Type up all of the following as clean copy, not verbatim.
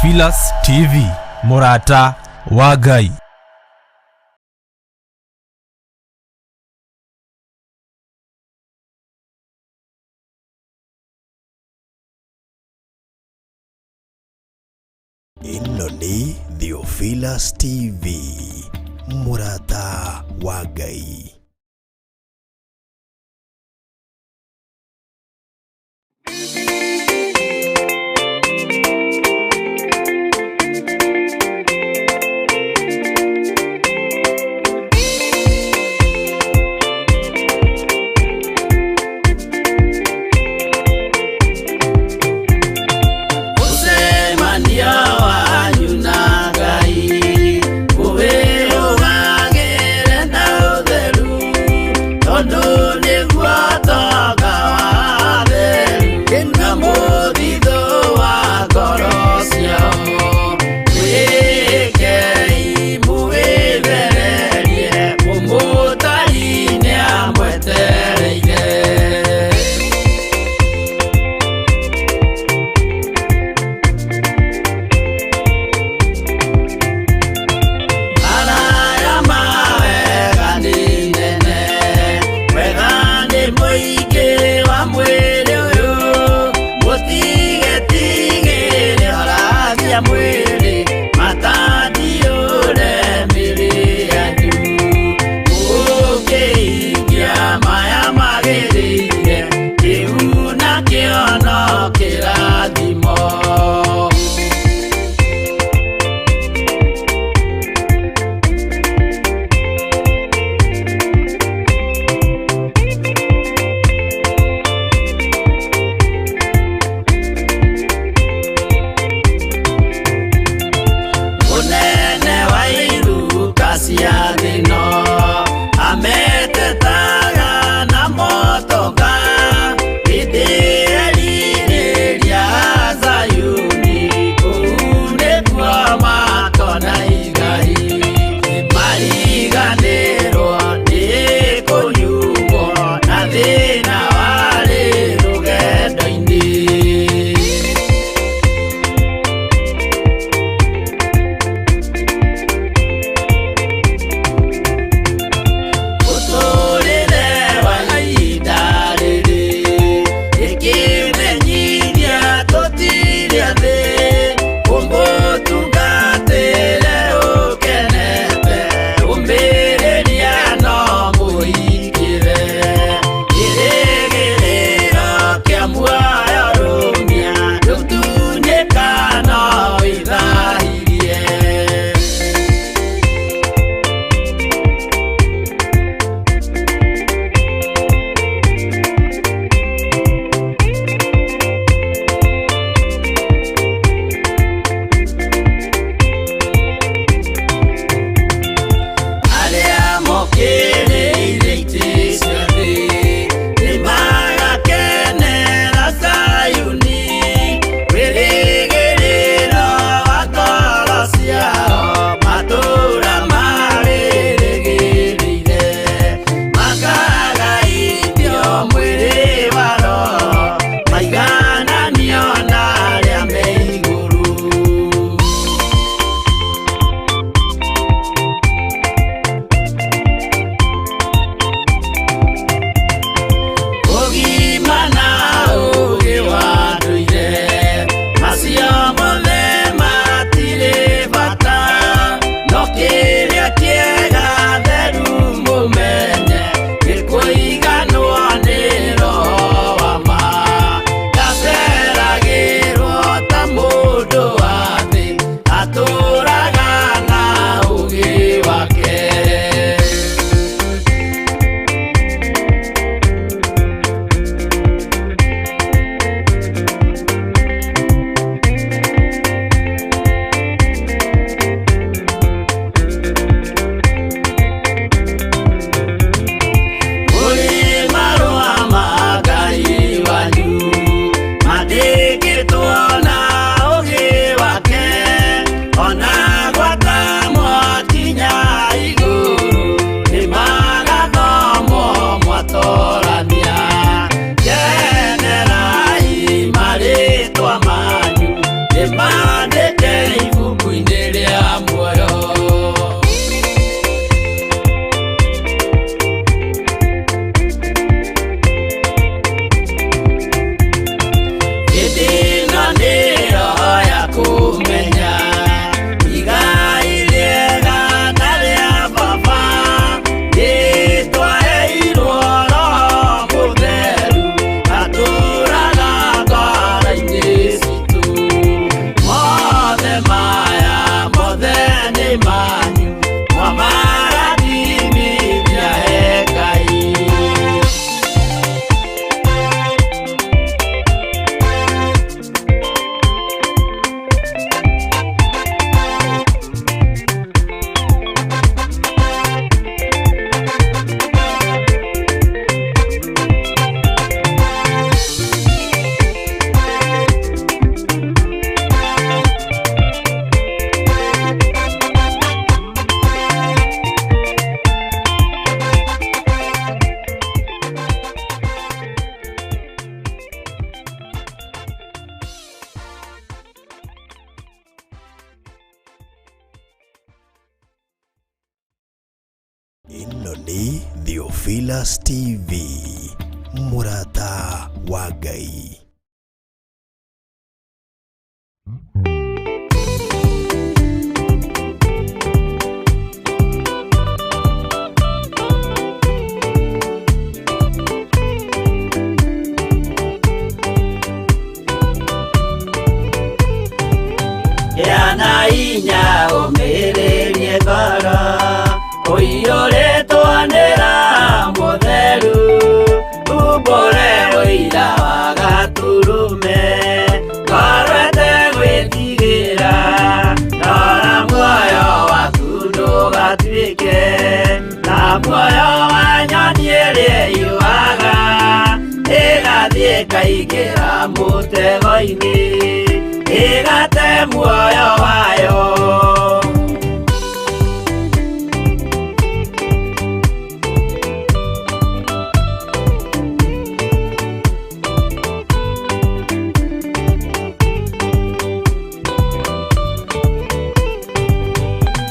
Theophilus TV, mũrata wa Ngai. Ĩno nĩ Theophilus TV, mũrata wa Ngai. Mũcemanio wanyu na Ngai ũwĩrũgagĩre na ũtheru. Theophilus TV, mũrata wa Ngai. Gĩa na hinya ũmĩrĩrie ngoro ũiyũrĩtwo nĩ Roho Mũtheru, umbũre ũira wa Gatũrũme, ngoro ĩtegwĩtigĩra, rora muoyo waku ndũgatuĩke ta muoyo wa nyoni ĩrĩa ĩũaga, ĩgathiĩ ĩkaingĩra mũtego-inĩ, ĩgate muoyo wayo.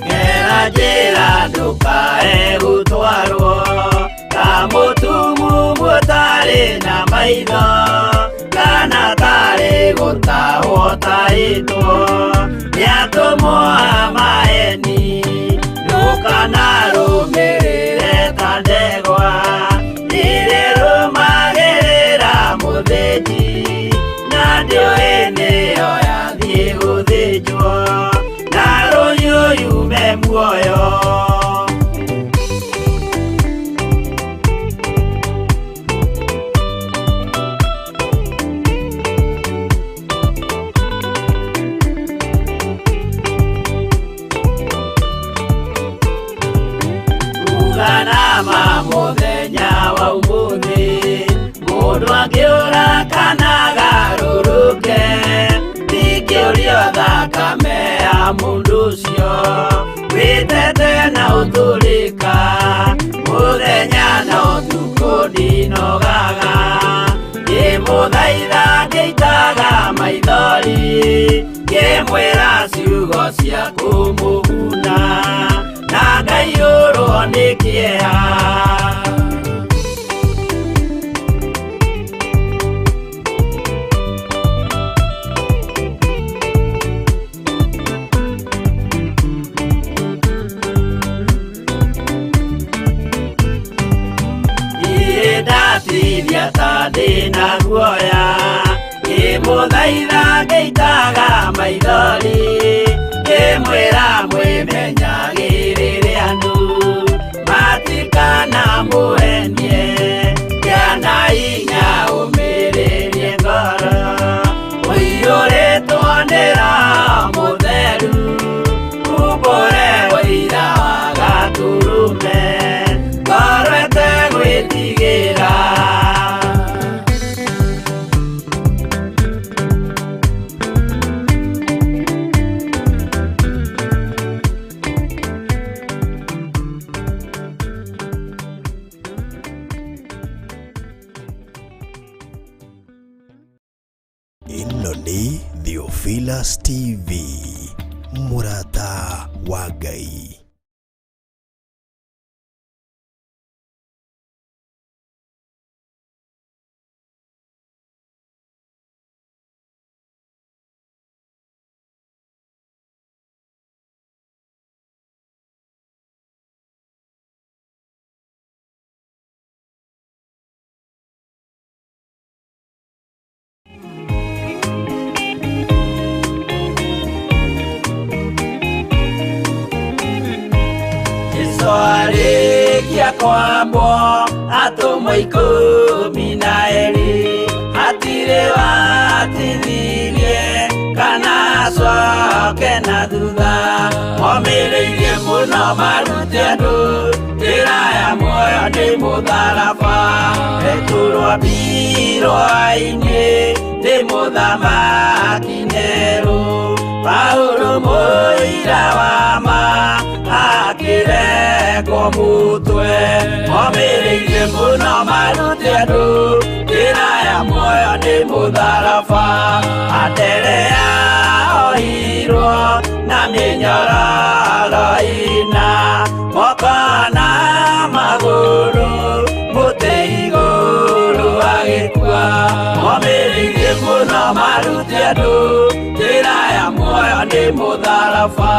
Gera njĩra ndũkae gũtwarwo ta mũtumumu ũtarĩ na maitho, kana tarĩ gũtahwo tahĩtwo nĩ atũmwo a maeni, ndũkanarũmĩrĩre ta ndegwa ĩrĩa ĩrũmagĩrĩra mũthĩnji, na ndĩũĩ nĩyo yathiĩ gũthĩnjwo, na rũhiũ yume muoyo. Uganama mũthenya wa ũmũthĩ, mũndũ angĩũra kana agarũrũke, ndingĩũrio thakame ya mũndũ ũcio, wĩtete na ũtũrĩka, mũthenya na ũtukũ ndinogaga, ngĩmũthaitha ngĩitaga maithori, ngĩmwĩra ciugo cia kũmũguna, na ngaiyũrwo nĩ kĩeha. Ndatithia ta ndĩna guoya, ngĩmũthaitha ngĩitaga maithori, ngĩmwĩra mwĩmenyagĩrĩre andũ matikanamũhenie, gĩa na hinya ũmĩrĩrie ngoro, ũiyũrĩtwo nĩ Roho Mũtheru, umbũre ũira wa Gatũrũme, ngoro ĩtegwĩtigĩra. Ĩno nĩ Theophilus TV, mũrata wa Ngai. Jesũ arĩkia kwambwo atũmwo ikũmi na erĩ, hatirĩ watithirie kana acoke na thutha, momĩrĩirie mũno marute andũ njĩra ya muoyo nĩ mũtharaba, Petero ambirwo ainĩ nĩ mũthamaki Nero, Paulo mũira wa ma akĩrekwo mũtwe, momĩrĩirie mũno marute andũ njĩra ya muoyo nĩ mũtharaba, Anderea ohirwo na mĩnyororo ĩna moko na magũrũ. marute andũ njĩra ya muoyo nĩ mũtharaba.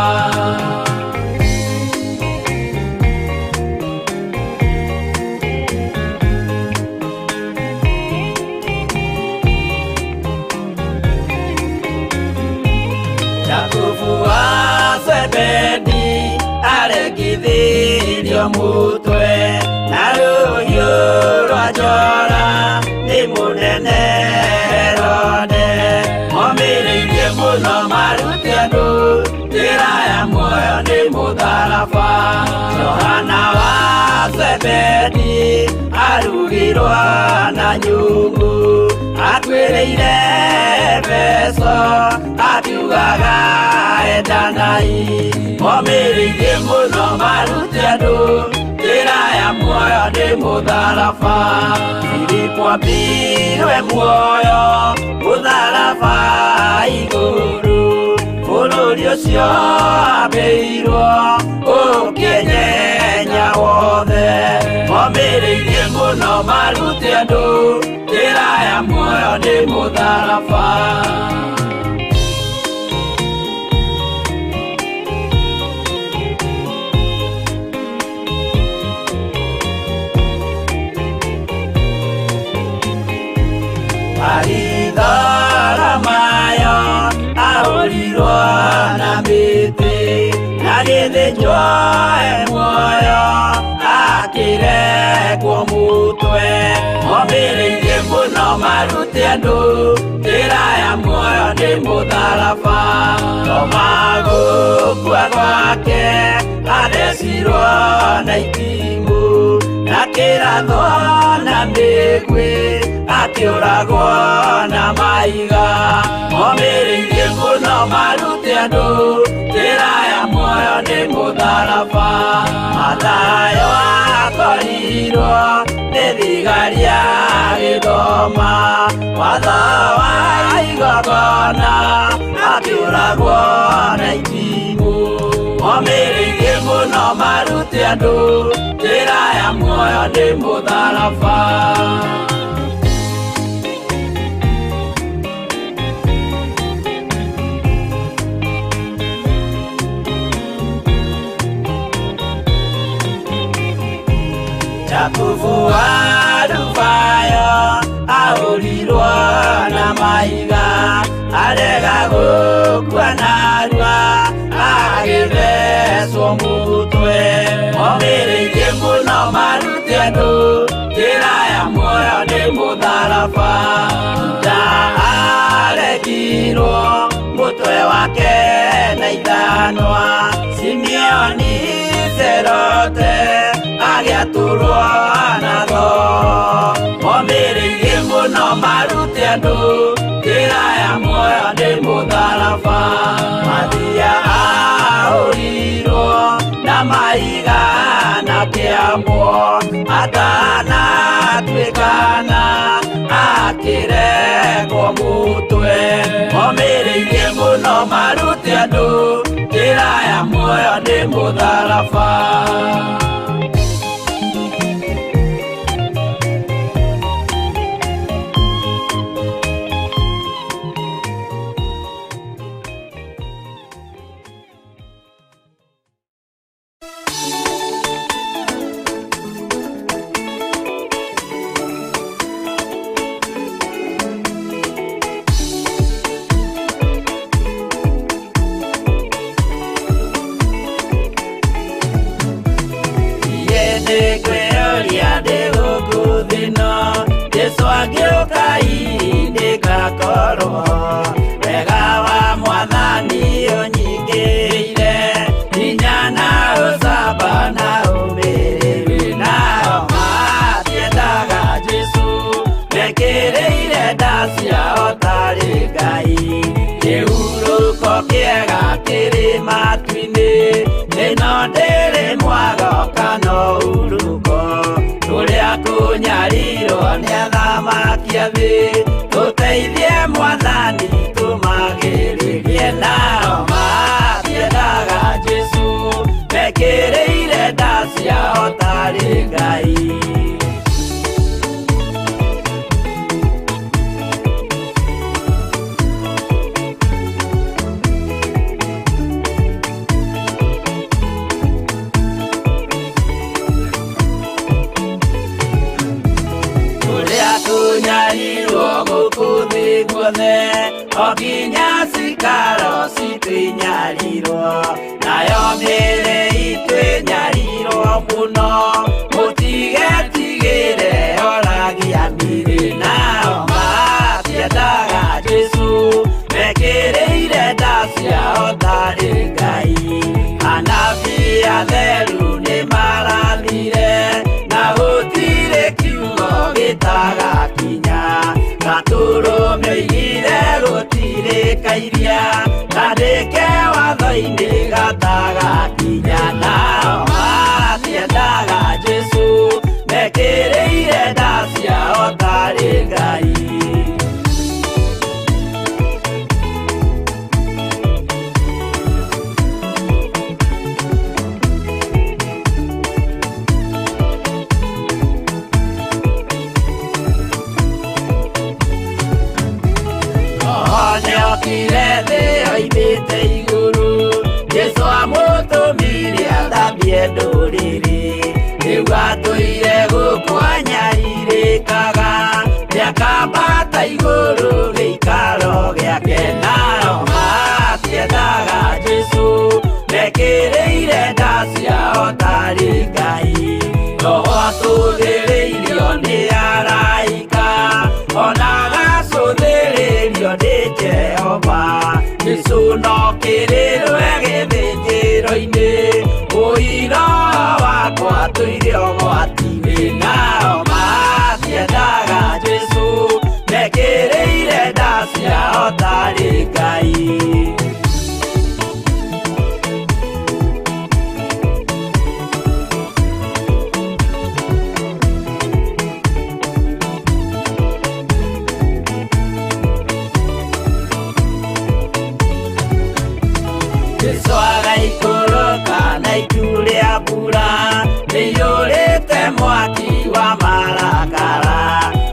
Jakubu wa Zebedi aregithirio mutwe na rũhiũ rwa njora nĩ mũnene Herode. Momĩrĩirie mũno marute andũ njĩra ya muoyo nĩ mũtharaba. Johana wa Zebedi arugirwo na nyungu akuĩrĩire Efeso akiugaga endanai. Momĩrĩirie mũno marute andũ njĩra ya muoyo nĩ mũtharaba. Filipo ambirwe muoyo mũtharaba igũrũ bũrũri ũcio ambĩirwo ũkĩnyenya wothe. Momĩrĩirie mũno marute andũ njĩra ya muoyo nĩ mũtharaba. Baritholomayo ahũrirwo na mĩtĩ na gĩthĩnjwo e muoyo akĩrekwo mũtwe. Momĩrĩirie mũno marute andũ njĩra ya muoyo nĩ mũtharaba. Toma gũkua gwake athecirwo na itimũ na kĩrathwo na mĩguĩ akĩũragwo na mahiga. Momĩrĩirie mũno marute andũ njĩra ya muoyo nĩ mũtharaba. Mathayo akorirwo nĩ thigari agĩthoma watho wa igongona akĩũragwo na itimũ. Momĩrĩirie mũno marute andũ njĩra ya muoyo nĩ mũtharaba. Jakubu wa Alufayo ahũrirwo na mahiga arega gũkua narua agĩthecwo mũtwe. Momĩrĩirie mũno marute andũ njĩra ya muoyo nĩ mũtharaba. Juda aregirwo mũtwe wake na ithanwa. Simeoni Zerote agĩatũrwo na thoo. Momĩrĩirie mũno marute andũ njĩra ya muoyo nĩ mũtharaba. Mathia ahũrirwo na mahiga na kĩambwo atanatuĩkana akĩrekwo mũtwe. Momĩrĩirie mũno marute andũ njĩra ya muoyo nĩ mũtharaba. Jesu agĩũka ndĩgakorwo wega wa mwathani ũnyingĩrĩire hinya na ũcamba na ũmĩrĩru. Nao matiendaga Jesu mekĩrĩire nda ciao tarĩ Ngai. Kĩhurũko kĩega kĩrĩ matu-inĩ ĩno ndĩrĩ mwago kana ũhurũko. Tũrĩa kũnyarirwo nĩ athamaki a thĩ tũteithie mwathani tũmagĩrĩrie. Nao matiendaga Jesu mekĩrĩire nda ciao tarĩ Ngai. Nyarirwo gũkũ thĩ guothe, o nginya cikaro citũ inyarirwo, nayo mĩĩrĩ itũ ĩnyarirwo mũno, mũtigetigĩre oragia mĩĩrĩ. Nao matiendaga Jesũ, mekĩrĩire nda ciao tarĩ Ngai. Anabii atheru nĩmarathire, na gũtirĩ kiugo gĩtagakinya. Gatũrũme oigire gũtirĩ kairia, kandĩke watho-inĩ gatagakinya. Nao matiendaga Jesũ, mekĩrĩire nda ciao tarĩ Ngai. Nĩokire thĩ oimĩte igũrũ, Jesũ amũtũmire athambie ndũrĩrĩ. Rĩu atũire gũkũ anyarirĩkaga, nĩakambata igũrũ gĩikaro gĩake. Nao matiendaga Jesũ, mekĩrĩire nda ciao tarĩ Ngai. Roho atũthĩrĩirio nĩ araika, ona agacũthĩrĩrio nĩ Jehova. Jesũ no kĩrĩrwe gĩthĩnjĩro-inĩ, ũira wakwa tũire ũgwati-inĩ. Nao matiendaga Jesũ, mekĩrĩire nda ciao tarĩ Ngai. Jesũ agaikũrũka na itu rĩa mbura, rĩiyũrĩte mwaki wa marakara.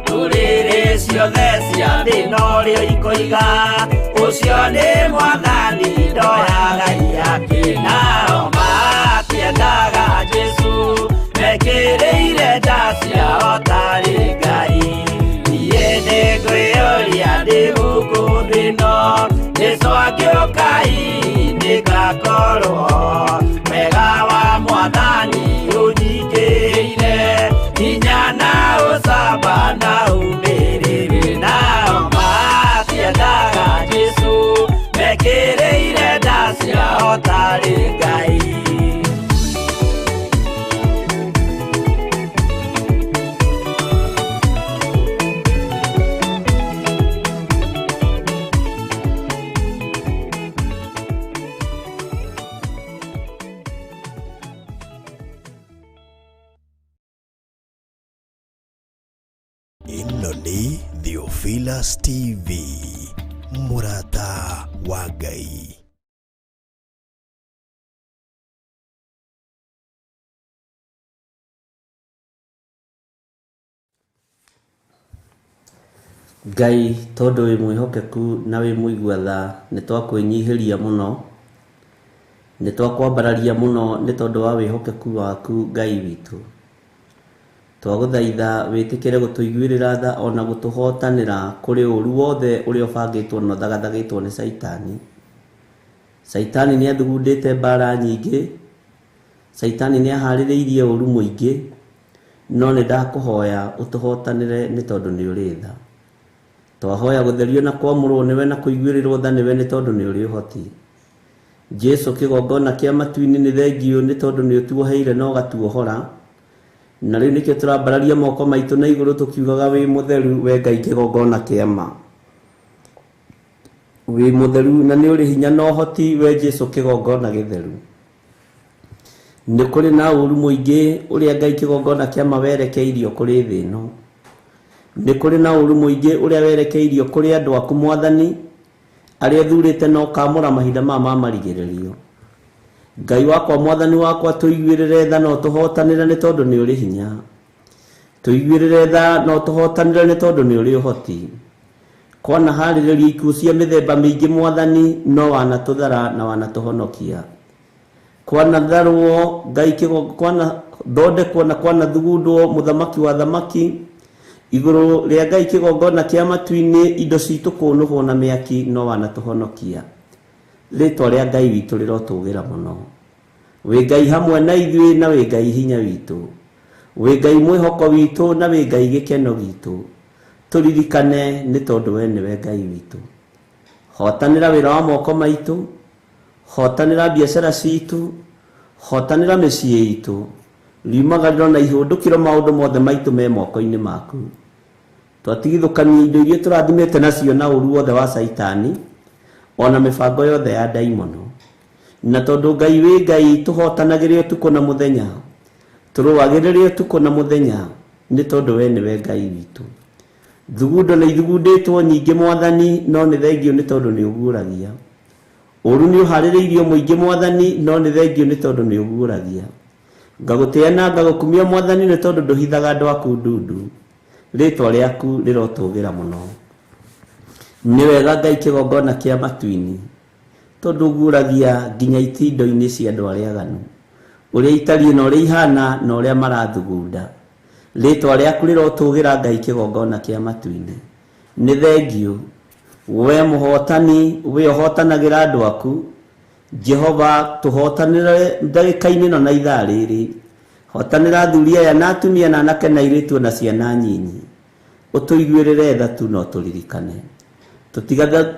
Ndũrĩrĩ ciothe cia thĩ norĩo ikoiga, ũcio nĩ Mwathani ndoyaga iyake. Nao matiendaga Jesũ, mekĩrĩire nda ciao tarĩ Ngai. Niĩ nĩngwĩyũria ndĩ gũkũ thĩ ĩno, Jesũ angĩũka hihi nĩngakorwo. Wega wa Mwathani ũnyingĩrĩire, hinya na ũcamba na ũmĩrĩru. Nao matiendaga Jesũ, mekĩrĩire nda ciao tarĩ Ngai. Ĩno nĩ Theophilus TV, mũrata wa Ngai. Ngai tondũ wĩ mwĩhokeku na wĩ mũigua tha, nĩ twakwĩnyihĩria mũno, nĩ twakwambararia mũno nĩ tondũ wa wĩhokeku waku Ngai witũ. Twagũthaitha wĩtĩkĩre gũtũiguĩrĩra tha ona gũtũhotanĩra kũrĩ ũru wothe ũrĩa ũbangĩtwo na ũthagathagĩtwo nĩ Caitani. Caitani nĩ athugundĩte mbara nyingĩ, Caitani nĩ aharĩrĩirie ũru mũingĩ, no nĩ ndakũhoya ũtũhotanĩre nĩ tondũ nĩ ũrĩ tha. Twahoya gũtherio na kwamũrwo nĩwe na kũiguĩrĩrwo tha nĩwe nĩ tondũ nĩ ũrĩ ũhoti. Jesũ kĩgongona kĩa matu-inĩ nĩ thengiũ nĩ tondũ nĩ ũtuoheire na ũgatuohora. Na rĩu nĩkĩo tũrambararia moko maitũ na igũrũ tũkiugaga wĩ mũtheru we Ngai kĩgongona kĩa ma. Wĩ mũtheru na nĩ ũrĩ hinya na ũhoti we Jesũ kĩgongona gĩtheru. Nĩ kũrĩ na ũru mũingĩ ũrĩa Ngai kĩgongona kĩa ma werekeirio kũrĩ thĩ ĩno. Nĩ kũrĩ na ũru mũingĩ ũrĩa werekeirio kũrĩ andũ aku Mwathani, arĩa ũthurĩte na ũkamũra mahinda maya ma marigĩrĩrio. Ngai wakwa Mwathani wakwa tũiguĩrĩre tha na ũtũhotanĩre nĩ tondũ nĩ ũrĩ hinya. Tũiguĩrĩre tha na ũtũhotanĩre nĩ tondũ nĩ ũrĩ ũhoti. Kwanaharĩrĩrio ikuũ cia mĩthemba mĩingĩ Mwathani, no wanatũthara na wanatũhonokia. Kwanatharwo Ngai kĩgo, kwanathondekwo na kwanathugundwo mũthamaki wa thamaki, Igũrũ rĩa Ngai kĩgongona kĩa matu-inĩ, indo citũ kũnũhwo na mĩaki, no wanatũhonokia. Rĩtwa rĩa Ngai witũ rĩrotũgĩra mũno. Wĩ Ngai hamwe na ithuĩ na wĩ Ngai hinya witũ. Wĩ Ngai mwĩhoko witũ na wĩ Ngai gĩkeno gitũ. Tũririkane nĩ tondũ we nĩwe Ngai witũ. Hotanĩra wĩra wa moko maitũ, hotanĩra biacara citũ, hotanĩra mĩciĩ itũ. Riumagarĩro na ihũndũkĩro maũndũ mothe maitũ me moko-inĩ maku. Twatigithũkania indo iria tũrathimĩte nacio na ũru wothe wa Caitani, ona mĩbango yothe ya ndaimono. Na tondũ Ngai wĩ Ngai tũhotanagĩre ũtukũ na mũthenya, tũrũagĩrĩre ũtukũ na mũthenya, nĩ tondũ we nĩwe Ngai witũ. Thugundo nĩ ithugundĩtwo nyingĩ Mwathani, no nĩ thengio nĩ tondũ nĩ ũguũragia. Ũru nĩ ũharĩrĩirio mũingĩ Mwathani, no nĩ thengio nĩ tondũ nĩ ũguũragia. Ngagũtĩa na ngagũkumia Mwathani nĩ tondũ ndũhithaga andũ aku ndundu. Rĩtwa rĩaku rĩrotũgĩra mũno. Nĩ wega Ngai kĩgongona kĩa matu-inĩ, tondũ ũguũragia nginya itindo-inĩ cia andũ arĩa aganu, ũrĩa itariĩ na ũrĩa ihana na ũrĩa marathugunda. Rĩtwa rĩaku rĩrotũgĩra Ngai kĩgongona kĩa matu-inĩ. Nĩ thengio, we mũhotani, we ũhotanagĩra andũ aku. Jehova, tũhotanĩre ndagĩka-inĩ ĩno na ithaa rĩrĩ. Hotanĩra athuri aya na atumia na anake na airĩtu na ciana nyinyi. Ũtũiguĩrĩre tha tu no tũririkane.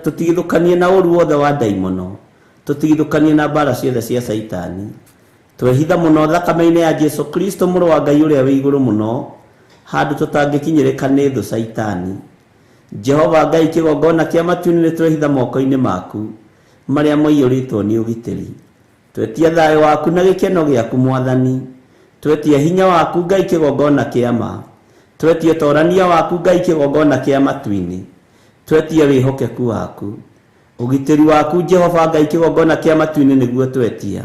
Tũtigithũkanie na ũru wothe wa ndaimono. Tũtigithũkanie na mbara ciothe cia Caitani. Twehitha mũno thakame-inĩ ya Jesu Kristo mũrũ wa Ngai ũrĩa wĩ igũrũ mũno, handũ tũtangĩkinyĩrĩka nĩ thũ Caitani. Jehova Ngai kĩgongona kĩa matu-inĩ nĩ twehitha moko-inĩ maku marĩa maiyũrĩtwo nĩ ũgitĩri. Twetia thayũ waku na gĩkeno gĩaku Mwathani. Twetia hinya waku Ngai kĩgongona kĩa ma. Twetia ũtorania waku Ngai kĩgongona kĩa matu-inĩ. Twetia wĩhokeku waku. Ũgitĩri waku Jehova Ngai kĩgongona kĩa matu-inĩ nĩguo twetia.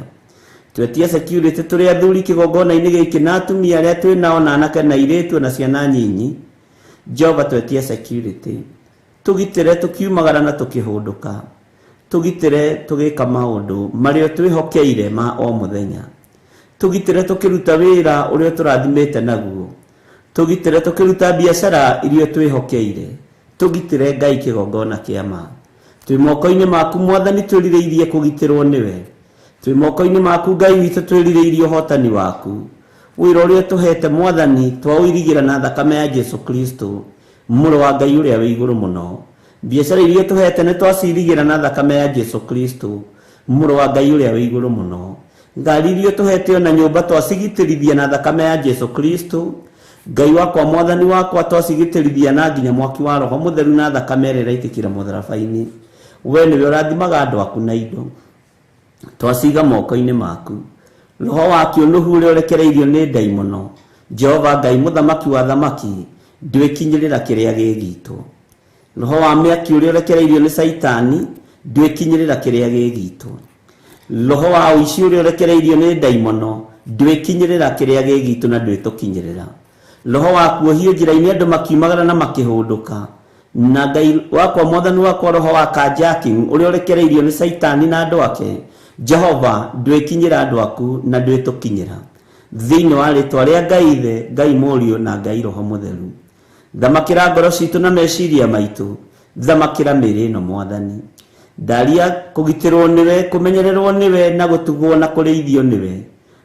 Twetia security tũrĩ athuri kĩgongona-inĩ gĩkĩ na atumia arĩa twĩ nao na anake na airĩtu na ciana nyinyi. Jehova twetia security. Tũgitĩre tũkiumagara na tũkĩhũndũka. Tũgitĩre tũgĩka maũndũ marĩa twĩhokeire ma o mũthenya. Tũgitĩre tũkĩruta wĩra ũrĩa tũrathimĩte naguo. Tũgitĩre tũkĩruta biacara iria twĩhokeire. Tũgitĩre Ngai kĩgongona kĩa ma. Twĩ moko-inĩ maku Mwathani twĩrirĩirie kũgitĩrwo nĩwe. Twĩ moko-inĩ maku Ngai witũ twĩrirĩirie ũhotani waku. Wĩra ũrĩa ũtũhete Mwathani twaũirigĩra na thakame ya Jesu Kristo, mũrũ wa Ngai ũrĩa wĩ igũrũ mũno. Biacara iria ũtũhete nĩ twacirigĩra na thakame ya Jesu Kristo, mũrũ wa Ngai ũrĩa wĩ igũrũ mũno. Ngari iria ũtũhete ona nyũmba twacigitĩrithia na thakame ya Jesu Kristo. Ngai wakwa Mwathani wakwa twacigitĩrithia na nginya mwaki wa Roho Mũtheru na thakame ĩrĩa ĩraitĩkĩra mũtharaba-inĩ. We nĩwe ũrathimaga andũ aku na indo. Twaciga moko-inĩ maku. Roho wa kĩũnũhu ũrĩa ũrekereirio nĩ ndaimono. Jehova Ngai mũthamaki wa thamaki, ndwĩkinyĩrĩra kĩrĩa gĩ gitũ. Roho wa mĩaki ũrĩa ũrekereirio nĩ Caitani, ndwĩkinyĩrĩra kĩrĩa gĩ gitũ. Roho wa ũici ũrĩa ũrekereirio nĩ ndaimono, ndwĩkinyĩrĩra kĩrĩa gĩ gitũ na ndwĩtũkinyĩrĩra. Roho wa kuohio njĩra-inĩ andũ makiumagara na makĩhũndũka. Na Ngai wakwa Mwathani wakwa roho wa carjacking ũrĩa ũrekereirio nĩ Caitani na andũ ake, Jehova ndwĩkinyĩra andũ aku na ndwĩtũkinyĩra. Thĩinĩ wa rĩtwa rĩa Ngai Ithe, Ngai Mũriũ na Ngai Roho Mũtheru. Thamakĩra ngoro citũ na meciria maitũ, thamakĩra mĩĩrĩ ĩno Mwathani. Ndaria kũgitĩrwo nĩwe, kũmenyererwo nĩwe na gũtugwo na kũrĩithio nĩwe.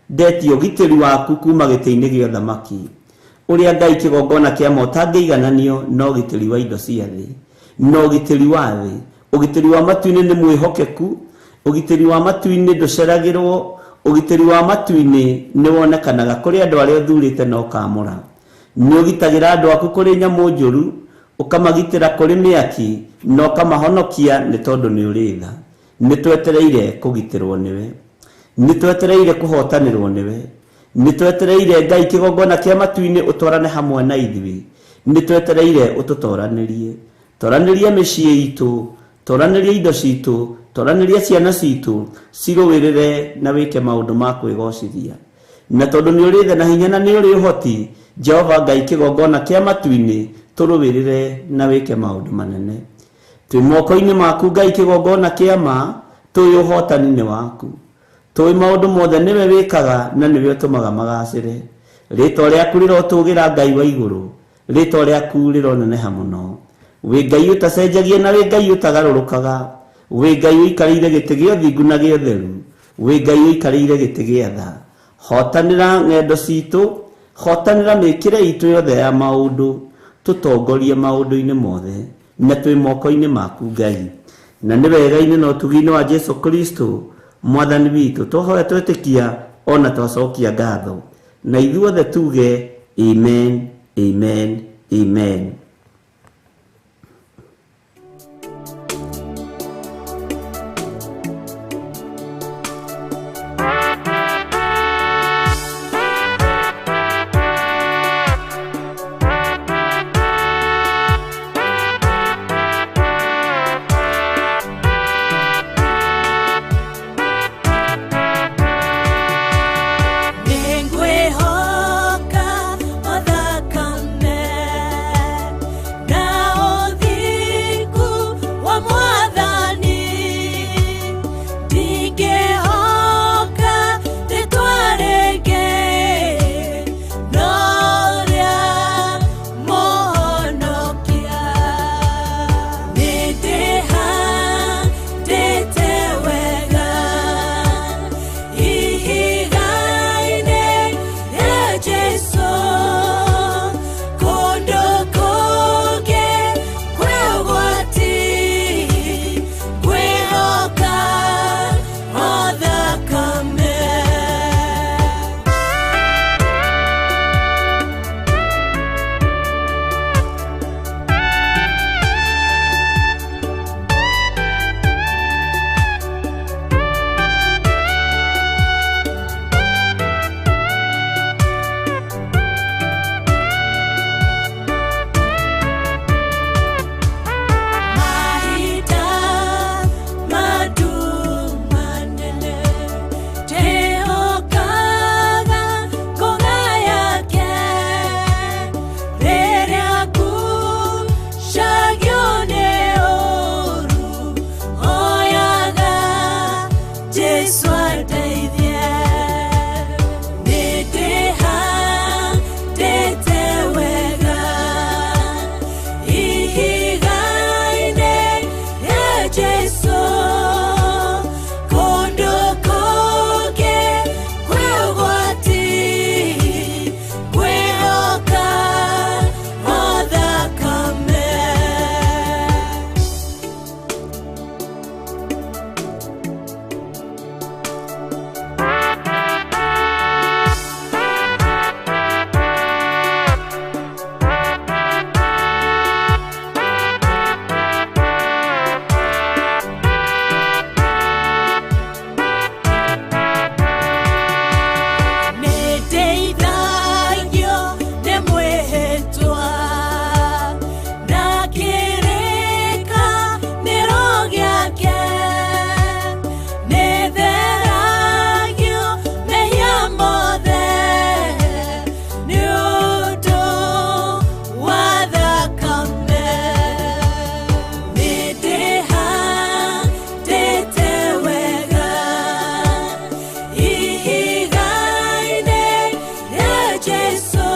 Ndetia ũgitĩri waku kuma gĩtĩ-inĩ gĩa ũthamaki. Ũrĩa Ngai kĩgongona kĩa ma ũtangĩigananio na ũgitĩri wa indo cia thĩ. Na ũgitĩri wa thĩ. Ũgitĩri wa matu-inĩ nĩ mwĩhokeku, ũgitĩri wa matu-inĩ ndũceragĩrwo, ũgitĩri wa matu-inĩ nĩ wonekanaga kũrĩ andũ arĩa ũthurĩte na ũkaamũra. Nĩ ũgitagĩra andũ aku kũrĩ nyamũ njũru, ũkamagitĩra kũrĩ mĩaki, na ũkamahonokia nĩ tondũ nĩ ũrĩ tha. Nĩ twetereire kũgitĩrwo nĩwe. Nĩ twetereire kũhotanĩrwo nĩwe. Nĩ twetereire Ngai kĩgongona kĩa matu-inĩ ũtwarane hamwe na ithuĩ. Nĩ twetereire ũtũtoranĩrie. Toranĩria mĩciĩ itũ, toranĩria indo citũ, toranĩria ciana citũ, cirũĩrĩre na wĩke maũndũ ma kwĩgocithia. Na tondũ nĩ ũrĩ tha na hinya na nĩ ũrĩ ũhoti, Jehova Ngai kĩgongona kĩa matu-inĩ, tũrũĩrĩre na wĩke maũndũ manene. Twĩ moko-inĩ maku Ngai kĩgongona kĩa ma, tũĩ ũhotani nĩ waku. Tũĩ maũndũ mothe nĩwe wĩkaga na nĩwe ũtũmaga magacĩre. Rĩtwa rĩaku rĩrotũgĩra Ngai wa igũrũ. Rĩtwa rĩaku rĩroneneha mũno. Wĩ Ngai ũtacenjagia na wĩ Ngai ũtagarũrũkaga. Wĩ Ngai ũikarĩire gĩtĩ gĩa ũthingu na gĩa ũtheru. Wĩ Ngai ũikarĩire gĩtĩ gĩa tha. Hotanĩra ng'endo citũ, hotanĩra mĩkĩre itũ yothe ya maũndũ, tũtongorie maũndũ-inĩ mothe, na twĩ moko-inĩ maku Ngai. Na nĩ wega-inĩ na ũtugi-inĩ wa Jesu Kristo mwathani witũ twahoya twetĩkia ona twacokia ngatho. Na ithuothe tuge amen, amen, amen. Nĩngwĩhoka othakame na ũthingu wa Mwathani, ndingĩhoka rĩtwa rĩngĩ no rĩa Mũhonokia. Nĩndĩhandĩte wega ihiga-inĩ rĩa Jesũ, kũndũ kũngĩ kwĩ ũgwati, ngwĩhoka o thakame. Mahinda manene ndĩhokaga ngũga yake, rĩrĩa ngucagio nĩ ũũru, hoyaga Jesũ andeithie. Nĩndĩhandĩte wega ihiga-inĩ rĩa Jesũ, kũndũ kũngĩ kwĩ ũgwati, ngwĩhoka o thakame. Nĩndeithagio nĩ mwĩhĩtwa na kĩrĩkanĩro gĩake, nĩtheragio mehia mothe nĩ ũndũ wa thakame. Nĩndĩhandĩte wega ihiga-inĩ rĩa Jesũ,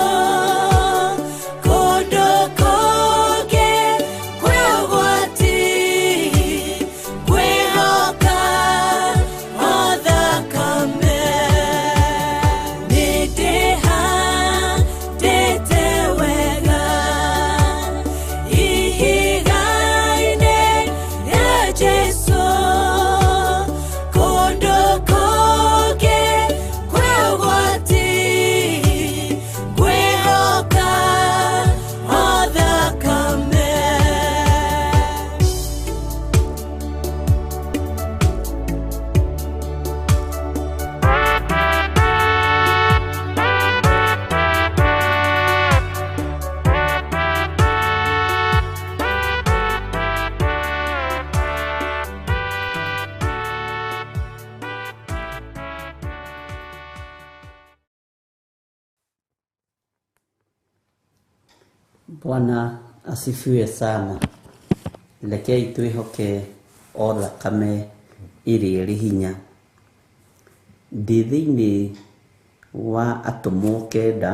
kũndũ kũngĩ kwĩ ũgwati, ngwĩhoka o thakame. Nĩndĩhandĩte wega ihiga-inĩ rĩa Jesũ, kũndũ kũngĩ kwĩ ũgwati, ngwĩhoka o thakame. Bwana asifiwe sana. Rekei twĩhoke o thakame ĩrĩa ĩrĩ hinya. Ndĩ thĩinĩ wa atũmwo kenda,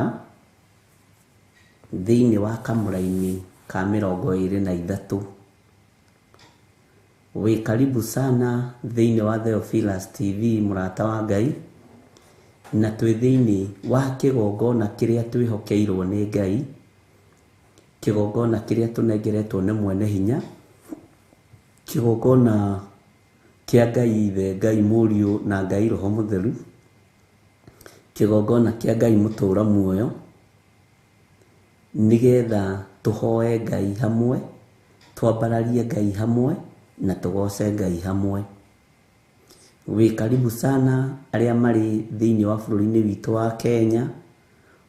Thĩinĩ wa kamũraini ka 23. Wĩ karibu sana thĩinĩ wa Theophilus TV mũrata wa Ngai, na twĩ thĩinĩ wa kĩgongona kĩrĩa twĩhokeirwo nĩ Ngai, kĩgongona kĩrĩa tũnengeretwo nĩ mwene hinya, kĩgongona kĩa Ngai Ithe, Ngai Mũriũ na Ngai Roho Mũtheru, kĩgongona kĩa Ngai mũtũra muoyo, nĩgetha tũhoe Ngai hamwe, twambararie Ngai hamwe na tũgoce Ngai hamwe. Wĩ karibu sana arĩa marĩ thĩinĩ wa bũrũri-inĩ witũ wa Kenya,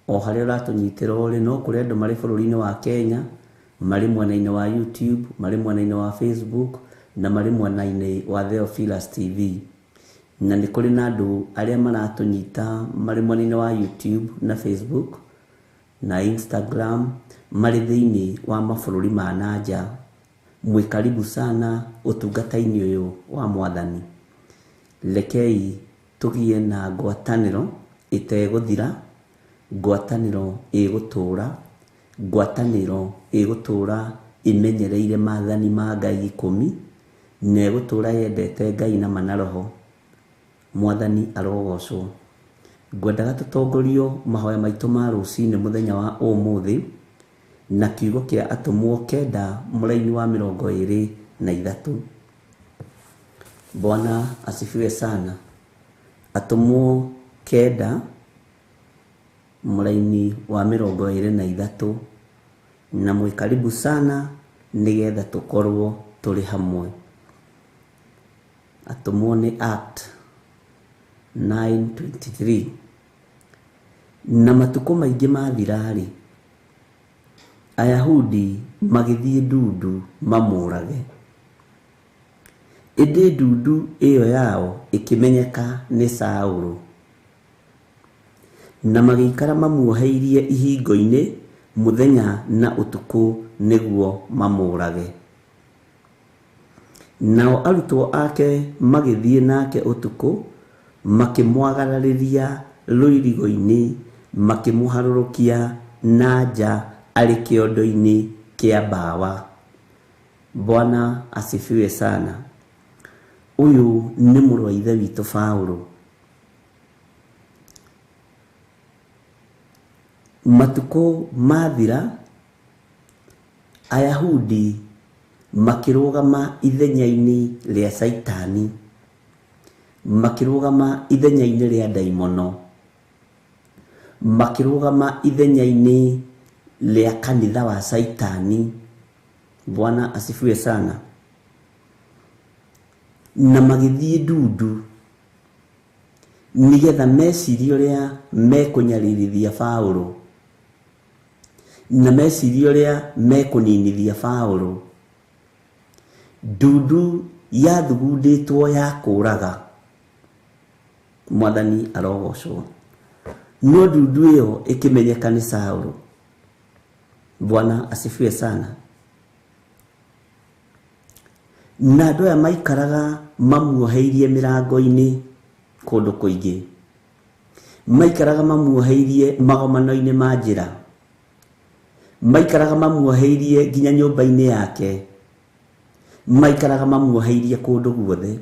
o harĩa ũratũnyitĩra ũrĩ, no kũrĩ andũ marĩ bũrũri-inĩ wa Kenya, marĩ mwena-inĩ wa YouTube, marĩ mwena-inĩ wa Facebook, na marĩ mwena-inĩ wa Theophilus TV. Na nĩ kũrĩ na andũ arĩa maratũnyita marĩ mwena-inĩ wa YouTube na Facebook na Instagram, marĩ thĩinĩ wa mabũrũri ma na nja. Mwĩ karibu sana ũtungata-inĩ ũyũ wa Mwathani. Rekei tũgĩe na ngwatanĩro ĩtegũthira, ngwatanĩro ĩgũtũra, ngwatanĩro ĩgũtũra ĩmenyereire maathani ma Ngai 10, na ĩgũtũra yendete Ngai na ma na roho. Mwathani arogocwo. Ngwendaga tũtongorio mahoya maitũ ma rũcinĩ mũthenya wa ũmũthĩ na kiugo kĩa atũmwo 9 mũraini wa 23. Bwana asifiwe sana. Atũmwo 9 mũraini wa 23, na mwĩ karibu sana nĩgetha tũkorwo tũrĩ hamwe. Atũmwo nĩ Act 9:23. Na matukũ maingĩ mathira-rĩ, Ayahudi magĩthiĩ ndundu mamũrage. Ĩndĩ ndundu ĩyo yao ĩkĩmenyeka nĩ Saũlũ, na magĩikara mamuoheirie ihingo-inĩ mũthenya na ũtukũ nĩguo mamũrage. Nao arutwo ake magĩthiĩ nake ũtukũ, makĩmwagararĩria rũirigo-inĩ, makĩmũharũrũkia na nja arĩ kĩondo-inĩ kĩa mbawa. Bwana asifiwe sana. Ũyũ nĩ mũrũ wa ithe witũ Paũlũ. Matukũ mathira, Ayahudi makĩrũgama ithenya-inĩ rĩa Caitani, makĩrũgama ithenya-inĩ rĩa ndaimono, makĩrũgama ithenya-inĩ rĩa kanitha wa Caitani. Bwana asifiwe sana. Na magĩthiĩ ndundu nĩgetha mecirie ũrĩa mekũnyaririthia Paũlũ, na mecirie ũrĩa mekũninithia Paũlũ. Ndundu yathugundĩtwo ya kũraga. Mwathani arogocwo. No ndundu ĩyo ĩkĩmenyeka nĩ Saũlũ. Bwana asifiwe sana. Na andũ aya maikaraga mamuoheirie mĩrango-inĩ kũndũ kũingĩ, maikaraga mamuoheirie magomano-inĩ ma njĩra, maikaraga mamuoheirie nginya nyũmba-inĩ yake, maikaraga mamuoheirie kũndũ guothe,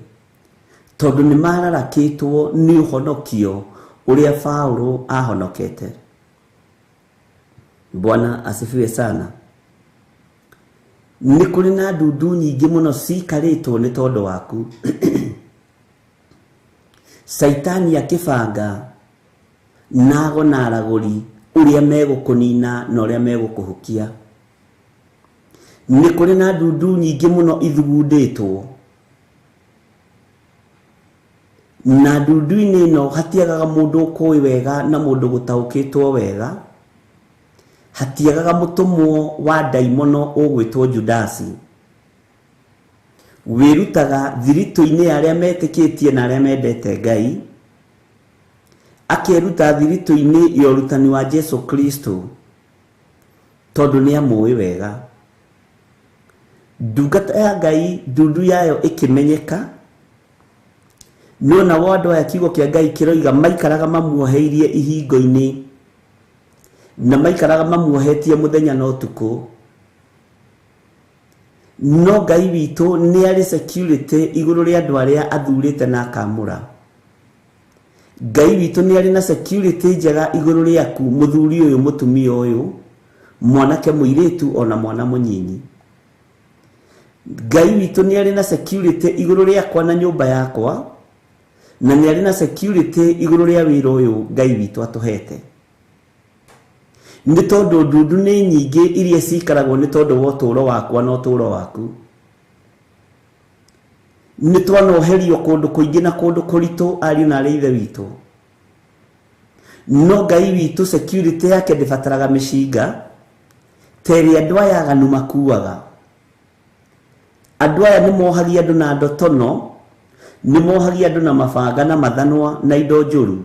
tondũ nĩ mararakĩtwo nĩ ũhonokio ũrĩa Paũlũ ahonokete. Bwana asifiwe sana. Nĩ kũrĩ na ndundu nyingĩ mũno cikarĩtwo nĩ tondũ waku. Caitani akĩbanga nago na aragũri ũrĩa megũkũnina na ũrĩa megũkũhukia. Nĩ kũrĩ na ndundu nyingĩ mũno ithugundĩtwo, na ndundu-inĩ ĩno hatiagaga mũndũ ũkũĩ wega na mũndũ gũtaũkĩtwo wega, hatiagaga mũtũmwo wa ndaimono ũgwĩtwo Judasi, wĩrutaga thiritũ-inĩ ya arĩa metĩkĩtie na arĩa mendete Ngai, akeruta thiritũ-inĩ ya ũrutani wa Jesu Kristo, tondũ nĩ amũĩ wega. Ndungata ya Ngai ndundu yayo ĩkĩmenyeka, no nao andũ aya kiugo kĩa Ngai kĩroiga maikaraga mamuoheirie ihingo-inĩ, Na maikaraga mamuohetie mũthenya na ũtukũ. No Ngai witũ nĩ arĩ security igũrũ rĩa andũ arĩa athurĩte na akamũra. Ngai witũ nĩ arĩ na security njega igũrũ rĩaku, mũthuri ũyũ, mũtumia ũyũ, mwanake, mũirĩtu, ona mwana mũnyinyi. Ngai witũ nĩ arĩ na security igũrũ rĩakwa na nyũmba yakwa, na nĩ arĩ na security igũrũ rĩa wĩra ũyũ Ngai witũ atũhete. Nĩ tondũ ndundu nĩ nyingĩ iria cikaragwo nĩ tondũ wa ũtũũro wakwa na ũtũũro waku. Nĩ twanoherio kũndũ kũingĩ na kũndũ kũritũ, ariũ na arĩ ithe witũ. No Ngai witũ security yake ndĩbataraga mĩcinga ta ĩrĩa andũ aya aganu makuaga. Andũ aya nĩ mohagia andũ na ndotono, nĩ mohagia andũ na mabanga na mathanwa na indo njũru.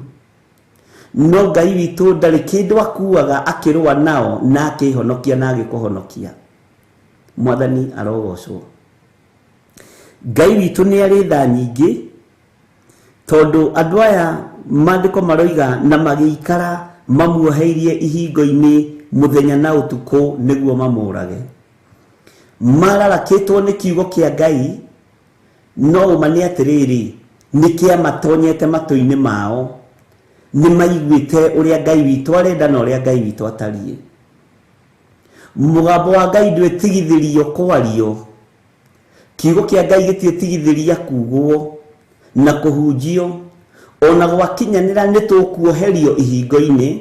No Ngai witũ ndarĩ kĩndũ akuaga akĩrũa nao na akĩhonokia na agĩkũhonokia. Mwathani arogocwo. Ngai witũ nĩ arĩ tha nyingĩ, tondũ andũ aya maandĩko maroiga na magĩikara mamuoheirie ihingo-inĩ mũthenya na ũtukũ nĩguo mamũrage. Mararakĩtwo nĩ kiugo kĩa Ngai, no ũma nĩ atĩrĩrĩ, nĩ kĩamatonyete matũ-inĩ mao. Nĩ maiguĩte ũrĩa Ngai witũ arenda na ũrĩa Ngai witũ atariĩ. Mũgambo wa Ngai ndwĩtigithĩrio kwario. Kiugo kĩa Ngai gĩtiĩtigithĩria kugwo na kũhunjio. Ona gwakinyanĩra nĩ tũkuoherio ihingo-inĩ,